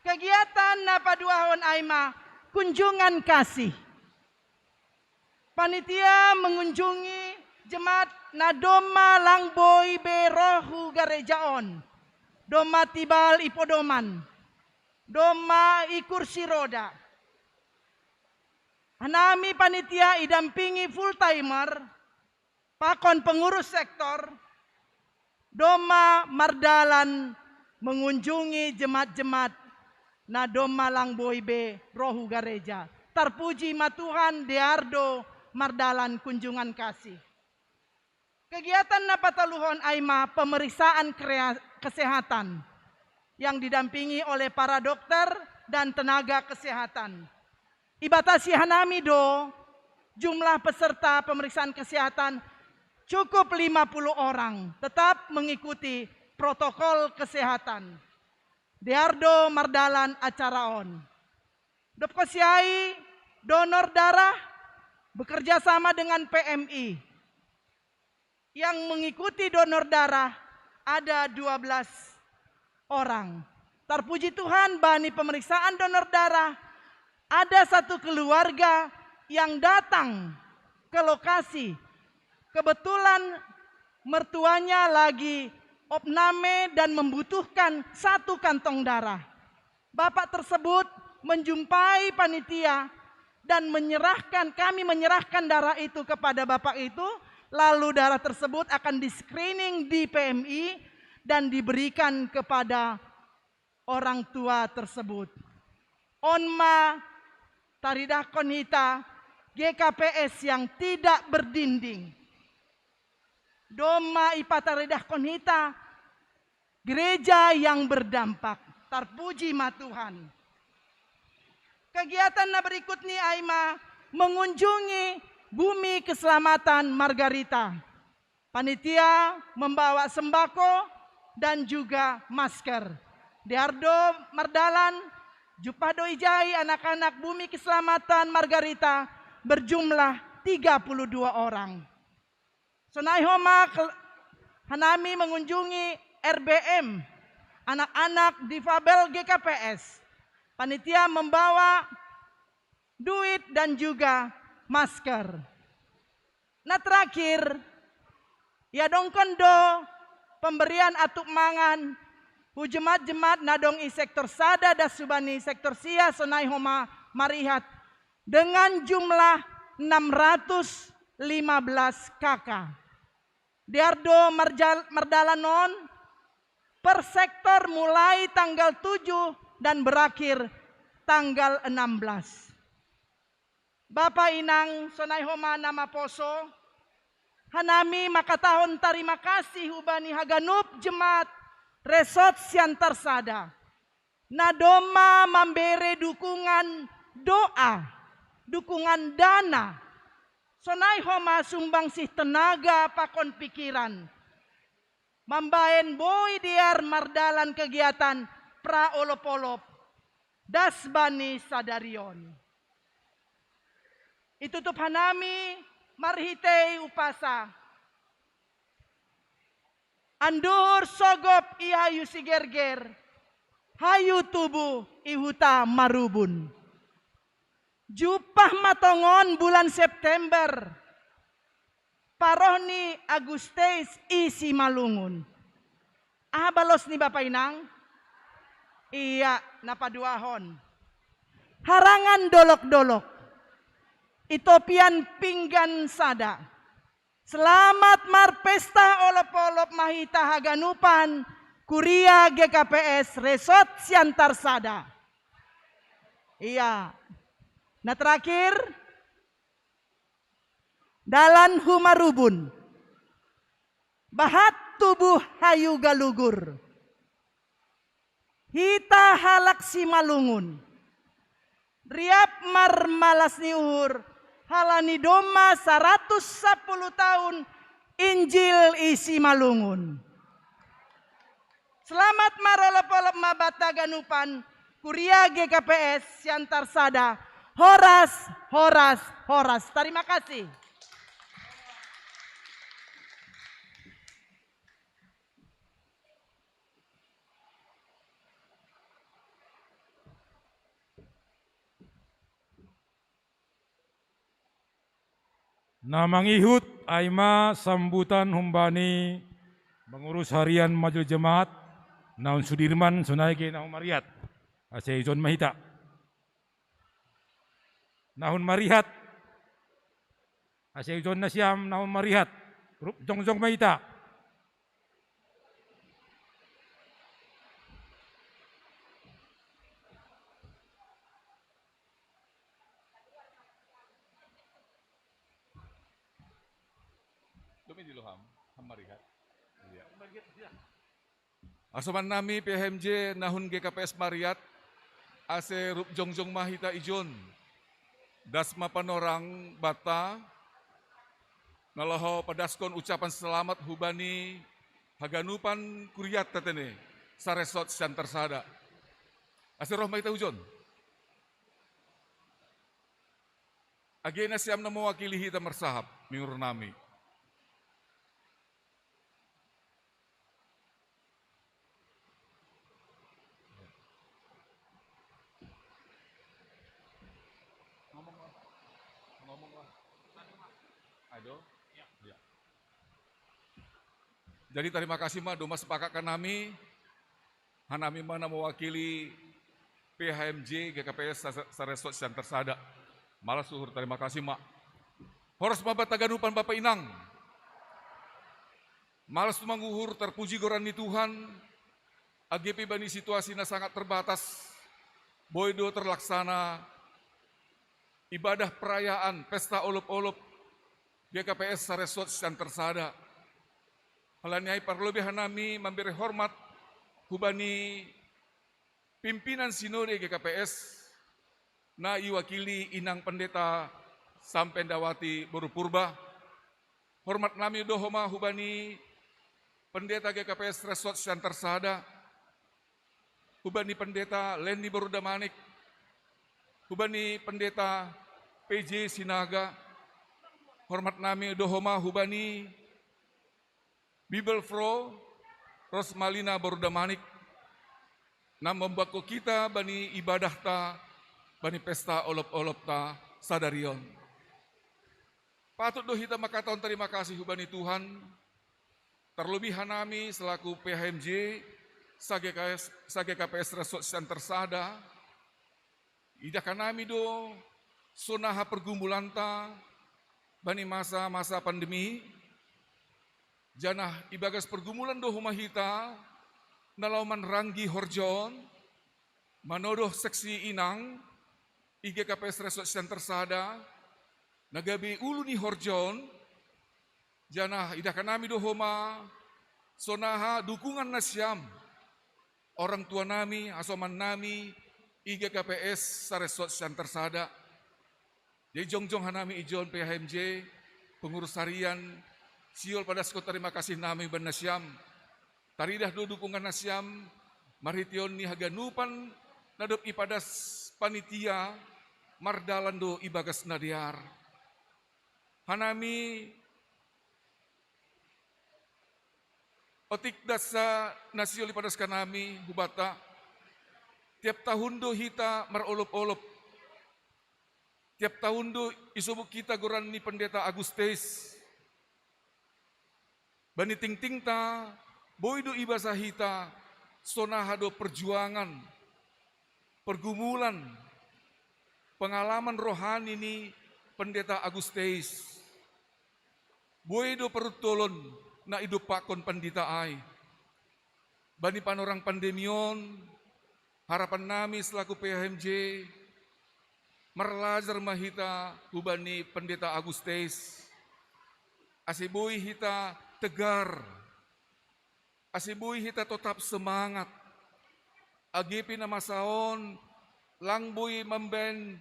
Kegiatan na paduahon ai ma kunjungan kasih. Panitia mengunjungi jemaat na domma lang boi be roh hu gareja on. Domma tibal i podoman. Domma i kursi roda. Hanami panitia idampingi full timer, pakon pengurus sektor, domma mardalan mengunjungi jemaat-jemaat na domma lang boi be roh hu gareja. Tarpuji ma Tuhan, dear do mardalan kunjungan kasih. Kegiatan na patoluhon ai ma pemeriksaan krea-, kesehatan yang didampingi oleh para dokter dan tenaga kesehatan. Ibatasi hanami do jumlah peserta pemeriksaan kesehatan cukup lima puluh orang, tetap mengikuti protokol kesehatan. Dear do mardalan acara on. Dob kosiai, donor darah bekerja sama dengan P M I. Yang mengikuti donor darah ada dua belas orang. Tarpuji Tuhan, bani pemeriksaan donor darah, ada satu keluarga yang datang ke lokasi. Kebetulan mertuanya lagi opname dan membutuhkan satu kantong darah. Bapak tersebut menjumpai panitia dan menyerahkan, kami menyerahkan darah itu kepada bapak itu, lalu darah tersebut akan di-screening di P M I dan diberikan kepada orang tua tersebut. On ma taridahkon hita G K P S yang tidak berdinding. Domma ipataridahkon hita gereja yang berdampak. Tarpuji ma Tuhan. Kegiatan na berikutni ai ma mengunjungi Bumi Keselamatan Margarita. Panitia membawa sembako dan juga masker. Dear do mardalan, jumpah do ijai anak-anak Bumi Keselamatan Margarita berjumlah tiga puluh dua orang. Sonai homa kel-, hanami mengunjungi R B M, anak-anak difabel G K P S. Panitia membawa duit dan juga masker. Na terakhir, iadongkon do pemberian atup mangan hu jemaat-jemaat na dong i sektor sada das hubani sektor sia sonai homa marihat dengan jumlah enam ratus lima belas K K. Dear do marjal-, mardalan on per sektor mulai tanggal tujuh dan berakhir tanggal enam belas. Bapa inang sonai homa na maposo, hanami mangkatahon tarima kasih hubani haganup jemaat Resort Siantar Sada na domma mambere dukungan doa, dukungan dana, sonai homa sumbangsih tenaga pakon pikiran, mambahen boi dear mardalan kegiatan praolop-olop. das bani sadarion. Itutup hanami marhitei upasa. Anduhur sogop i hayu sigerger, hayu tubuh i huta Marubun. Jumpah ma tongon bulan September, paroh ni Agustus i Simalungun. Aha balos ni Bapa Inang? Ia, na paduahon. Harangan dolok-dolok. I topian pinggan sada. Selamat marpesta olop-olop ma hita haganupan Kuria G K P S Resort Siantar Sada. Ia. Na terakhir, dalan hu Marubun. Bahat tubuh hayu galugur. Hita halak Simalungun. Riap marmalas ni uhur, halani domma saratus sapuluh tahun Injil i Simalungun. Selamat marolop-olop ma banta haganupan, Kuria G K P S Siantar Sada. Horas, horas, horas. Terima kasih. Na mangihut ai ma sambutan humbani pengurus harian Majelis Jemaat, na hun Sudirman sonai ge na hun Mariat. Ase ijon ma hita. Na hun Mariat. Ase ijon nasiam na hun Mariat. Jongjong ma hita. Domi di loham, ham marihat. Iya. Asoman nami P H M J na hun G K P S Mariat, ase rup jongjong ma hita ijon. Das ma panorang banta, na laho padaskon ucapan selamat hubani haganupan kuriat tatene, saresot sian tarsada. Ase roh ma hita hujon. Age nasiam na mewakili hita marsahap, mingur nami. Jadi tarima kasih ma, domma sepakat hanami, hanami ma na mewakili P H M J G K P S saresot sian tarsada. Malas uhur, tarima kasih ma. Horas ma banta haganupan bapa inang. Malas tumang uhur, tarpuji goran ni Tuhan, age pe bani situasi na sangat terbatas, boi do terlaksana ibadah perayaan pesta olop-olop G K P S saresot sian tarsada. Halani ai parlobei hanami mambere hormat hubani pimpinan sinode G K P S, na iwakili inang pendeta Sampendawati boru Purba. Hormat nami do homa hubani pendeta G K P S resot sian tarsada, hubani pendeta Lendi boru Damanik, hubani pendeta P J Sinaga. Hormat nami do homa hubani Bibelvrouw Rosmalina boru Damanik, na mambangko hita bani ibadahta, bani pesta olop-olopta sadari on. Patut do hita mangkatahon tarima kasih hubani Tuhan, tarlobei hanami selaku P H M J sa-G K P S resot sian tarsada, idah hanami do sonaha pergumulanta bani masa-masa pandemi, janah ibagas pergumulan do homa hita na laho manranggi horja on, manodoh seksi inang i G K P S resot sian tarsada, na gabe ulu ni horja on, janah idah hanami do homa sonaha dukungan nasiam, orang tua nami, hasoman nami i G K P S saresot sian tarsada. Jadi jongjong hanami ijon P H M J, pengurus harian, sihol padaskon tarima kasih nami hubani nasiam. Taridah do dukungan nasiam marhiteion ni haganupan na dob ipadas panitia mardalan do ibagas na dear. Hanami otik dasa na sihol ipadas hanami hubata, tiap tahun do hita marolop-olop. Tiap tahun do isobut hita goran ni Pendeta Agustes. Bani tingtingta, boi do ibasa hita, sonaha do perjuangan, pergumulan, pengalaman rohani ni Pendeta Agustes. Boi do peruntolon na idompakkon pandita ai. Bani panorang pandemi on, harapan nami selaku P H M J, marlajar ma hita hubani Pendeta Agustes, ase boi hita tegar, ase boi hita totap semangat, age pe na masa on lang boi mambaen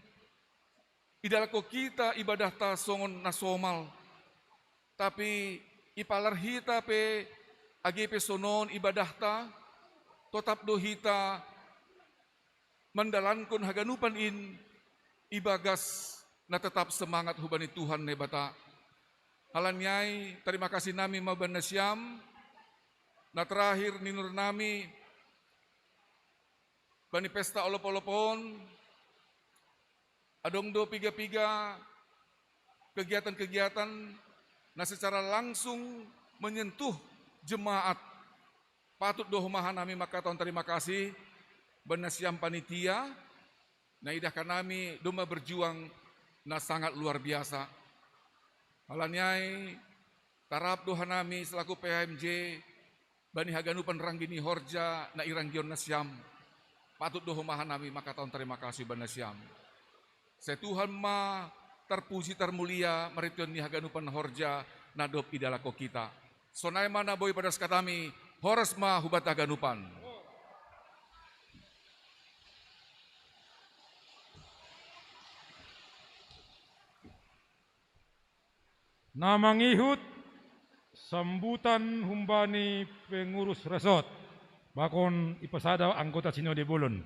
idalako hita ibadahta songon na somal. Tapi ipalar hita pe, age pe sonon ibadahta, totap do hita mandalankon haganupan in ibagas na tetap semangat hubani Tuhan Naibata. Halani ai tarima kasih nami ma bani nasiam, na terakhir ninur nami bani pesta olop-olop on, adong do piga-piga kegiatan-kegiatan na secara langsung menyentuh jemaat. Patut do homa hanami mangkatahon tarima kasih bani nasiam panitia, na idah hanami domma berjuang na sangat luar biasa. Halani ai tarap do hanami selaku P H M J bani haganupan ranggi ni horja na iranggion nasiam. Patut do homa hanami mangkatahon tarima kasih bani nasiam. Sai Tuhan ma tarpuji tarmulia marhiteon ni haganupan horja na dob idalako hita. Sonai ma na boi padas hatami, horas ma hubanta haganupan. Na mangihut sambutan humbani pengurus resort, bakon ipasada anggota sinode bolon.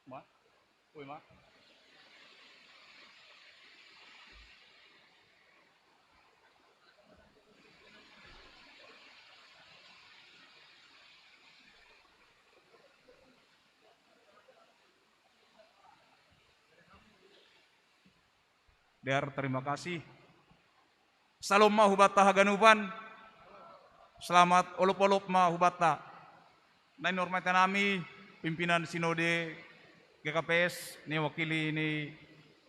Ma? Uy, ma? Dear, terima kasih. Salom ma hubanta haganupan. Selamat olop-olop ma hubanta. Na nihormati hanami pimpinan sinode G K P S, niwakili ni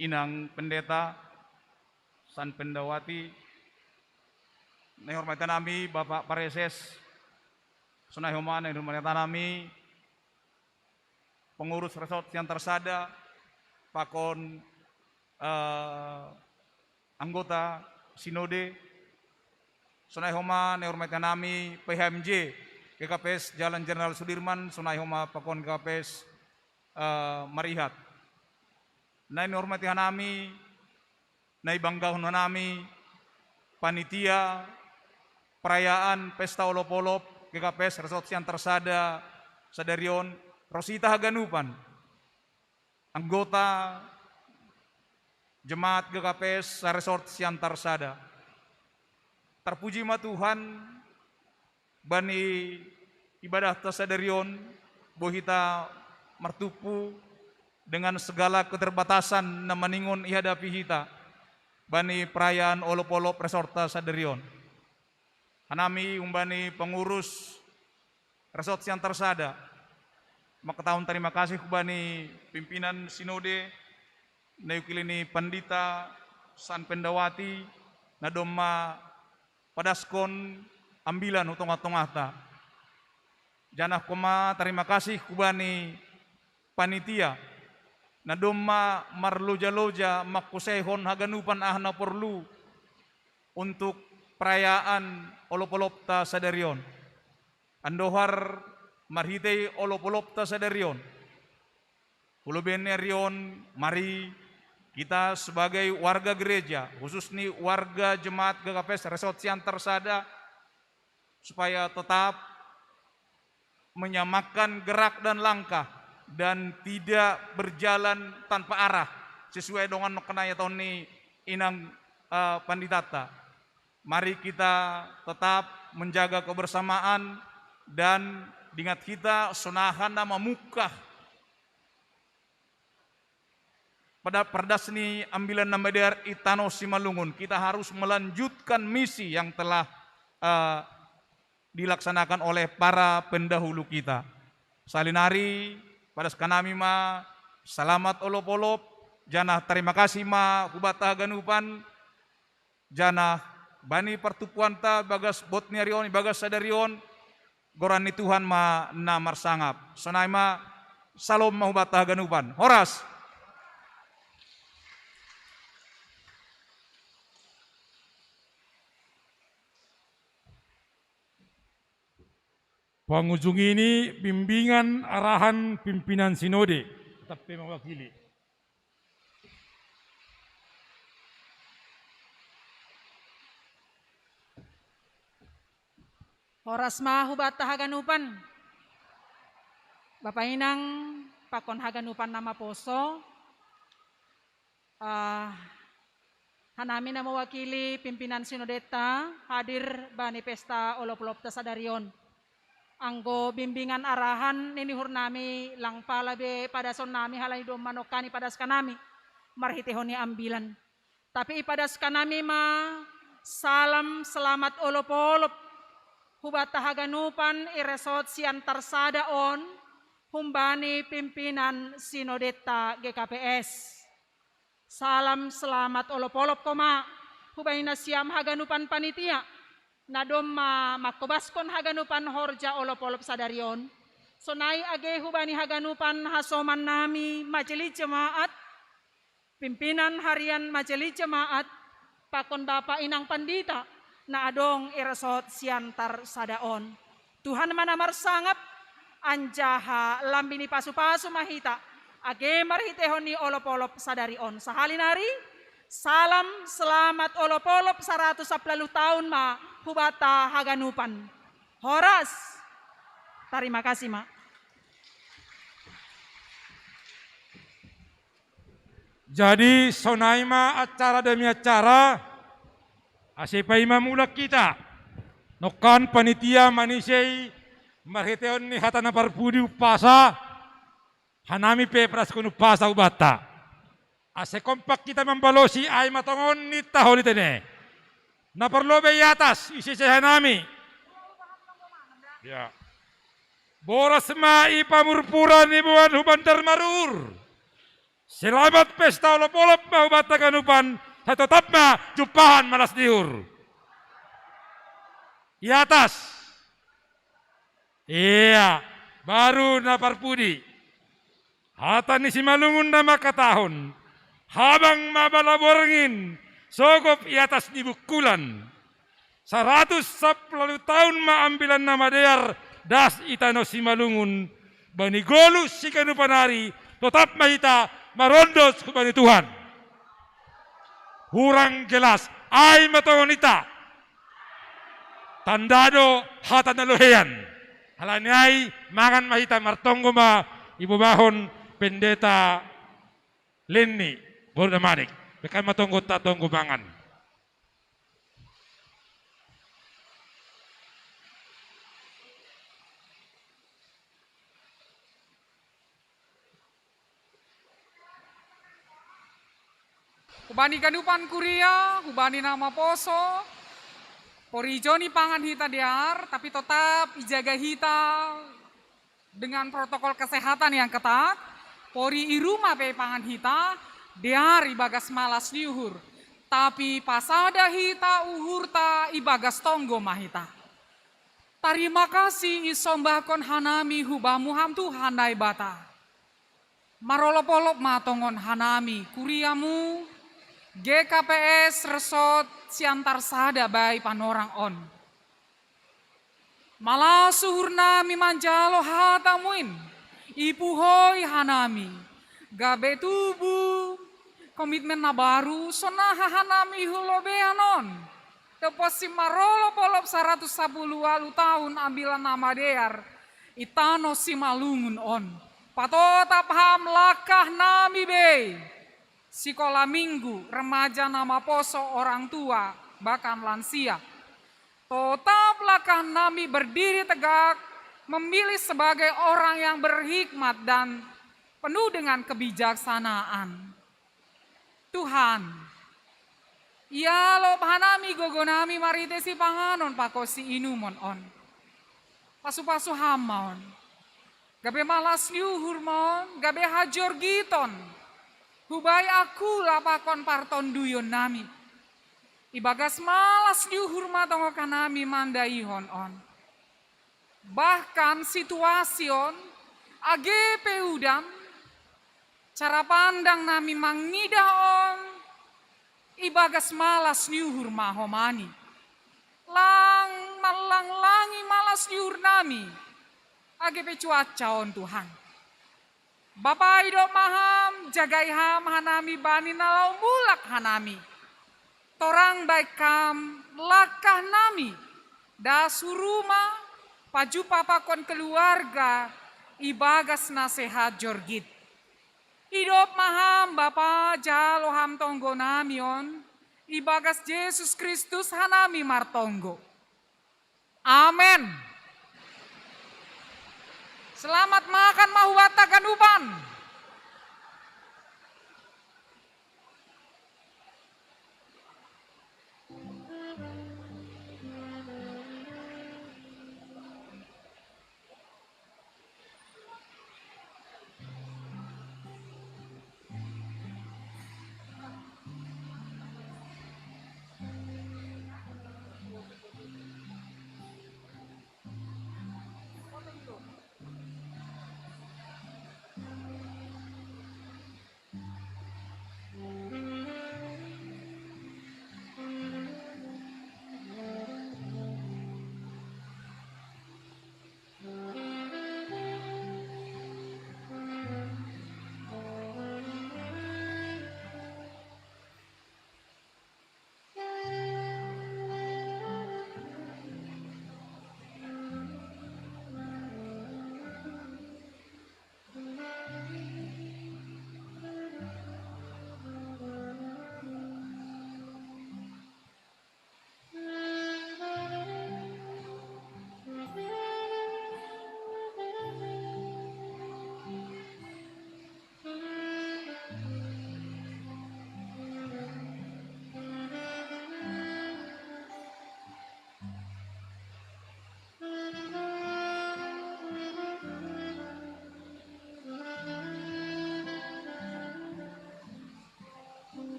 Inang Pendeta San Pendawati. Na nihormati hanami Bapak Pareses. Sonai homa na nihormati hanami pengurus resort Siantar Sada, pakon, eh, anggota sinode. Sonai homa na nihormati hanami P H M J, G K P S Jalan Jenderal Sudirman, sonai homa pakon G K P S, eh, Marihat. Na nihormati hanami, na ibanggahon hanami panitia perayaan pesta olop-olop G K P S Resort Siantar Sada sadari on, ro hita haganupan anggota jemaat G K P S Resort Siantar Sada. Tarpuji ma Tuhan, bani ibadahta sadari on, boi hita martumpu dengan segala keterbatasan na maningon ihadapi hita bani perayaan olop-olop resortta sadari on. Hanami umbani pengurus resort Siantar Sada, mangkatahon tarima kasih hubani pimpinan sinode, na iwakili ni Pandita San Pendawati, na domma padaskon ambilan hu tongah-tongahta. Janah homa tarima kasih hubani panitia, Na domma marloja-loja mangkusaihon haganupan aha na porlu untuk perayaan olop-olopta sadari on. Andohar marhitei olop-olopta sadari on, ulobenne rion, mari kita sebagai warga gereja, khusus ni warga jemaat G K P S Resort Siantar Sada, supaya tetap menyamakan gerak dan langkah dan tidak berjalan tanpa arah sesuai dengan nokkanaya tahun ni inang uh, panditata. Mari kita tetap menjaga kebersamaan dan ingat kita sonahan nama mukah pada perdas ni ambilan nama dear itano Simalungun. Kita harus melanjutkan misi yang telah uh, dilaksanakan oleh para pendahulu kita. Salinari, pada sekanami ma, selamat olop-olop, janah terima kasih ma hubata ganupan, janah bani pertupuanta bagas bot ni arion, bagas sadarion, goran ni Tuhan ma na marsangap. Sonai ma, salom ma hubata ganupan. Horas. Pangujung ini bimbingan arahan pimpinan sinode, tetap mewakili. Horas ma hubata haganupan. Bapa inang pakon haganupan nama poso. Uh, hanami na mewakili pimpinan sinodeta hadir bani pesta olop-olopta sadarion. Anggo bimbingan arahan nini hurnami lang pala be padason nami halani domma nongkani padaskan nami marhitehon ni ambilan. Tapi ipadaskan nami ma salam selamat olop-olop hubata haganupan i resort Siantar Sada on humbani pimpinan sinodetta G K P S. Salam selamat olop-olop koma hubani nasiam haganupan panitia na domma mangkobaskon haganupan horja olop-olop sadari on. Sonai age hubani haganupan hasoman nami majelis jemaat, pimpinan harian majelis jemaat, pakon bapa inang pandita na adong i resort Siantar Sada on. Tuhan ma na marsangap, anjaha lambini pasu-pasu ma hita age marhitehon ni olop-olop sadari on. Sahali nari, salam selamat olop-olop saratus sampulu tahun ma hubata haganupan. Horas. Terima kasih ma. Jadi sonai ma acara demi acara, ase paima mulak kita. Nongkan panitia manisei marhitehon ni hata na parpudi umpasa, hanami pe peraskon umpasa hubanta. Ase kompak kita mambalosi ai matongon ni taholi tene. Na parlobe i atas, ise-ise hanami. Ya. Boras ma i pamurpura ni boan hu Bandar Maruhur. Selamat pesta olop-olop ma hubanta ganupan, sai totap ma jumpahan malas ni uhur. I atas. Ia, baru na parpudi. Hata ni Simalungun na mangkatahon, habang ma bala borngin, sogop i atas ni bungkulan. Saratus sampulu tahun ma ambilan na madear das i tano Simalungun, bani golu siganupan ari, totap ma hita marondos hubani Tuhan. Hurang jelas, ai ma tongon hita. Tanda do hata na lohean. Halani ai mangan ma hita, martonggo ma ibobahon pendeta Lenny boru na manik. Bekan ma tonggonta tonggo mangan. Hubani ganupan kuria, hubani na maposo, pori jo ni pangan hita dear, tapi totap ijaga hita dengan protokol kesehatan yang ketat, pori i rumah pe pangan hita, dear ibagas malas ni uhur. Tapi pasada hita uhurta ibagas tonggo ma hita. Tarima kasih isombahkon hanami hu Bamu Ham Tuhan Naibata. Marolop-olop ma tongon hanami kuriamu, G K P S Resort Siantar Sada bai panorang on. Malas uhur nami manjalo hatamuin, ipuhoi hanami, gabe tubu komitmen na baru, sonaha hanami hulobean on. Teposi marolop-olop saratus sapuluh walu tahun ambilan na madear, i tano Simalungun on. Patotap ham langkah nami bei. Sekolah minggu, remaja na maposo, orang tua, bahkan lansia. Totap langkah nami berdiri tegak, memilih sebagai orang yang berhikmat dan penuh dengan kebijaksanaan. Tuhan, ia lo bahanami gogonami marite si panganon pako si inumon on. Pasu-pasu hamaon. Gabe malas ni uhur mon, gabe hajorgiton. Hubai aku lapakon partonduyon nami. Ibagas malas ni uhur ma tongokan nami mandaihon on. Bahkan situasion, age pe udan, cara pandang nami mangidah on, ibagas malas ni uhur ma homani. Lang, mallang-langi malas ni uhur nami, age pe cuaca on Tuhan. Bapa idop ma ham, jagai ham hanami bani na laho mulak hanami. Torang baik ham langkah nami, das hu ruma, pajumpa pakon keluarga, ibagas na sehat jorgit. Idop ma ham Bapa, jalo ham tonggo nami on, ibagas Jesus Kristus hanami martonggo. Amen. Selamat makan ma huata ganupan.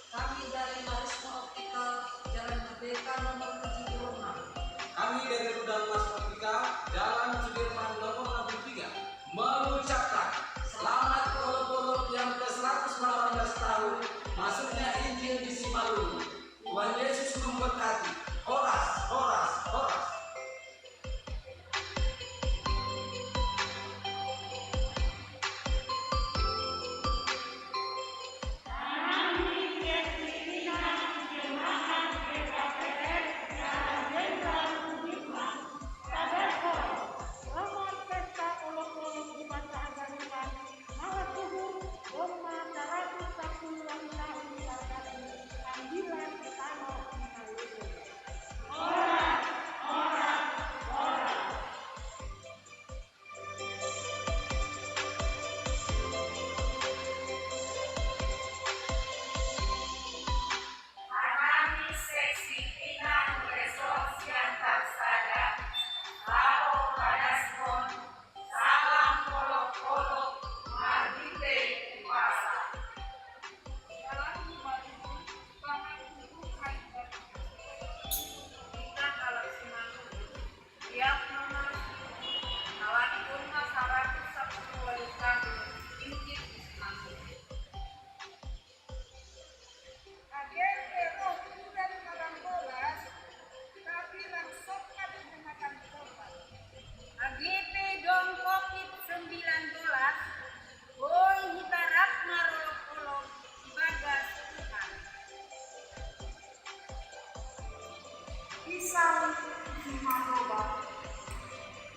Kami dari Marisma Optika, Jalan Merdeka nomor tujuh puluh enam. Kami dari Rudal Mas Optika, Jalan Sudirman nomor enam puluh tiga, mengucapkan selamat olok-olok yang ke seratus delapan belas tahun masuknya Injil di Simalungun. Tuhan Yesus memberkati. Horas, horas, horas. Pisang di Manado,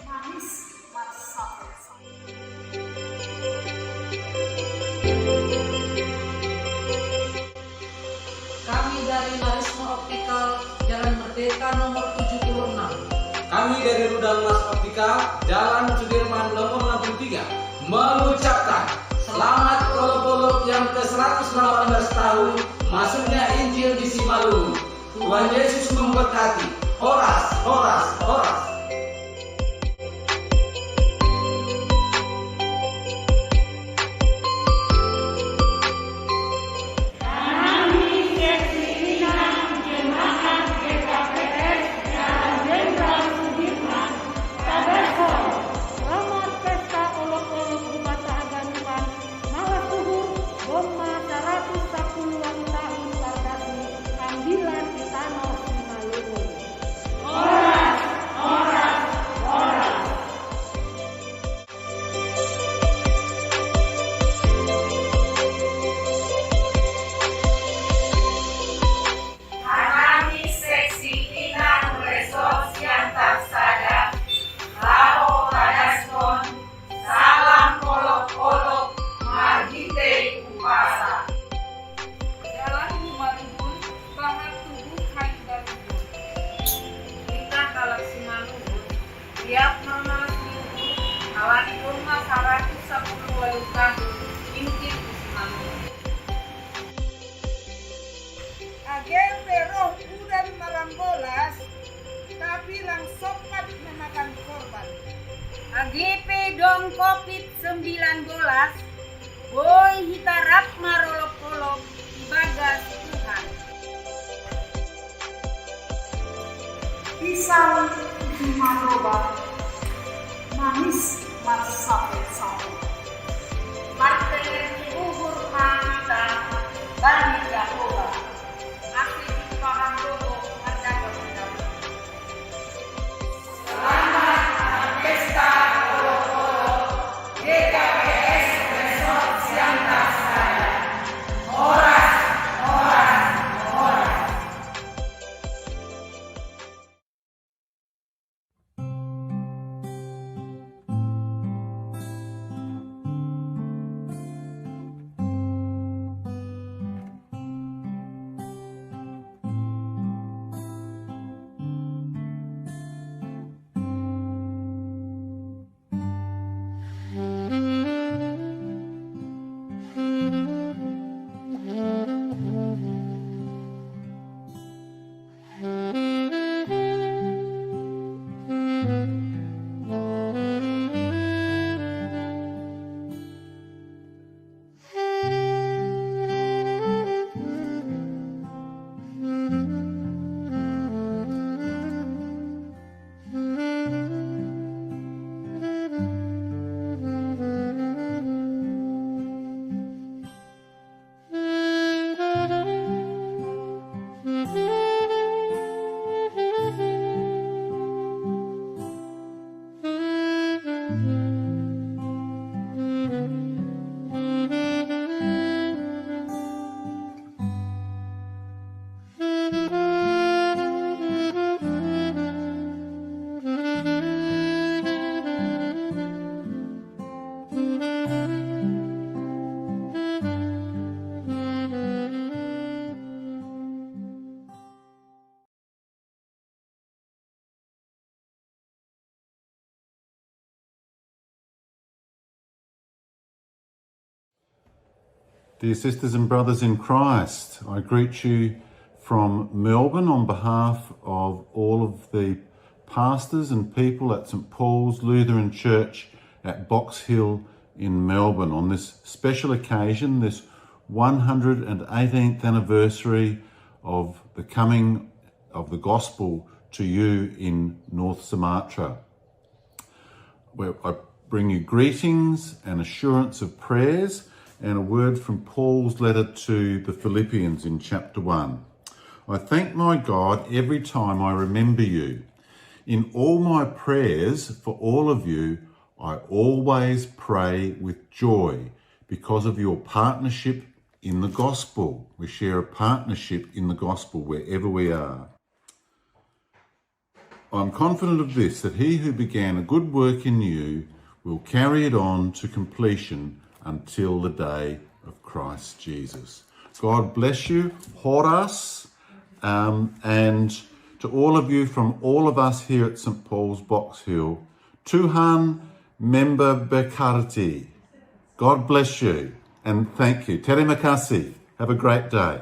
manis masape. Kami dari Marisma Optical, Jalan Merdeka nomor tujuh puluh enam. Kami dari Rudal Mas Optical, Jalan Sudirman nomor enam puluh tiga, mengucapkan selamat Kolok-Kolok yang ke seratus delapan belas tahun masuknya Injil di Simalungun. Tuhan Yesus memberkati. Horas, horas, horas. Kami, Seksi Inang Jemaat G K P S Jalan Jenderal Sudirman, Tabaskom, selamat pesta olok-olok Bupata Haganupan, malas suhur, bomma saratus sapuluh walu tahun pardasi ambilan di tano Simalungun. Horas, horas, horas. Hanami Seksi Inang Resort Siantar Sada, laho padaskon salam olok-olok marhite umpasa. Dalan Humalungun, bahat tubuh hayu Galungun. Hita halak Simalungun, riap ma malas minggu, ala ni domma saratus sapuluh walu tahun Injil di Simalungun. Age pe roh udan marambolas, tapi lang sompat memakan korban. Age pe dong covid sembilan belas, boi hita rap marolok-olok ibagas Tuhan. Pisang di Manado, manis marsape-sape. Martele ni uhur ma hita bani Jahowa, ase dipahan dohot mardagang-dagang. Selamat berpesta olok-olok, G K P S Resort Siantar Sada. Horas, horas, horas. Dear sisters and brothers in Christ, I greet you from Melbourne on behalf of all of the pastors and people at St Paul's Lutheran Church at Box Hill in Melbourne on this special occasion, this one hundred and eighteenth anniversary of the coming of the gospel to you in North Sumatra. Where I bring you greetings and assurance of prayers and a word from Paul's letter to the Philippians in chapter one. I thank my God every time I remember you. In all my prayers for all of you, I always pray with joy because of your partnership in the gospel. We share a partnership in the gospel wherever we are. I'm confident of this, that he who began a good work in you will carry it on to completion until the day of Christ Jesus. God bless you, Horas, um, and to all of you from all of us here at St Paul's Box Hill, Tuhan memberbekarti. God bless you and thank you. Terima kasih. Have a great day.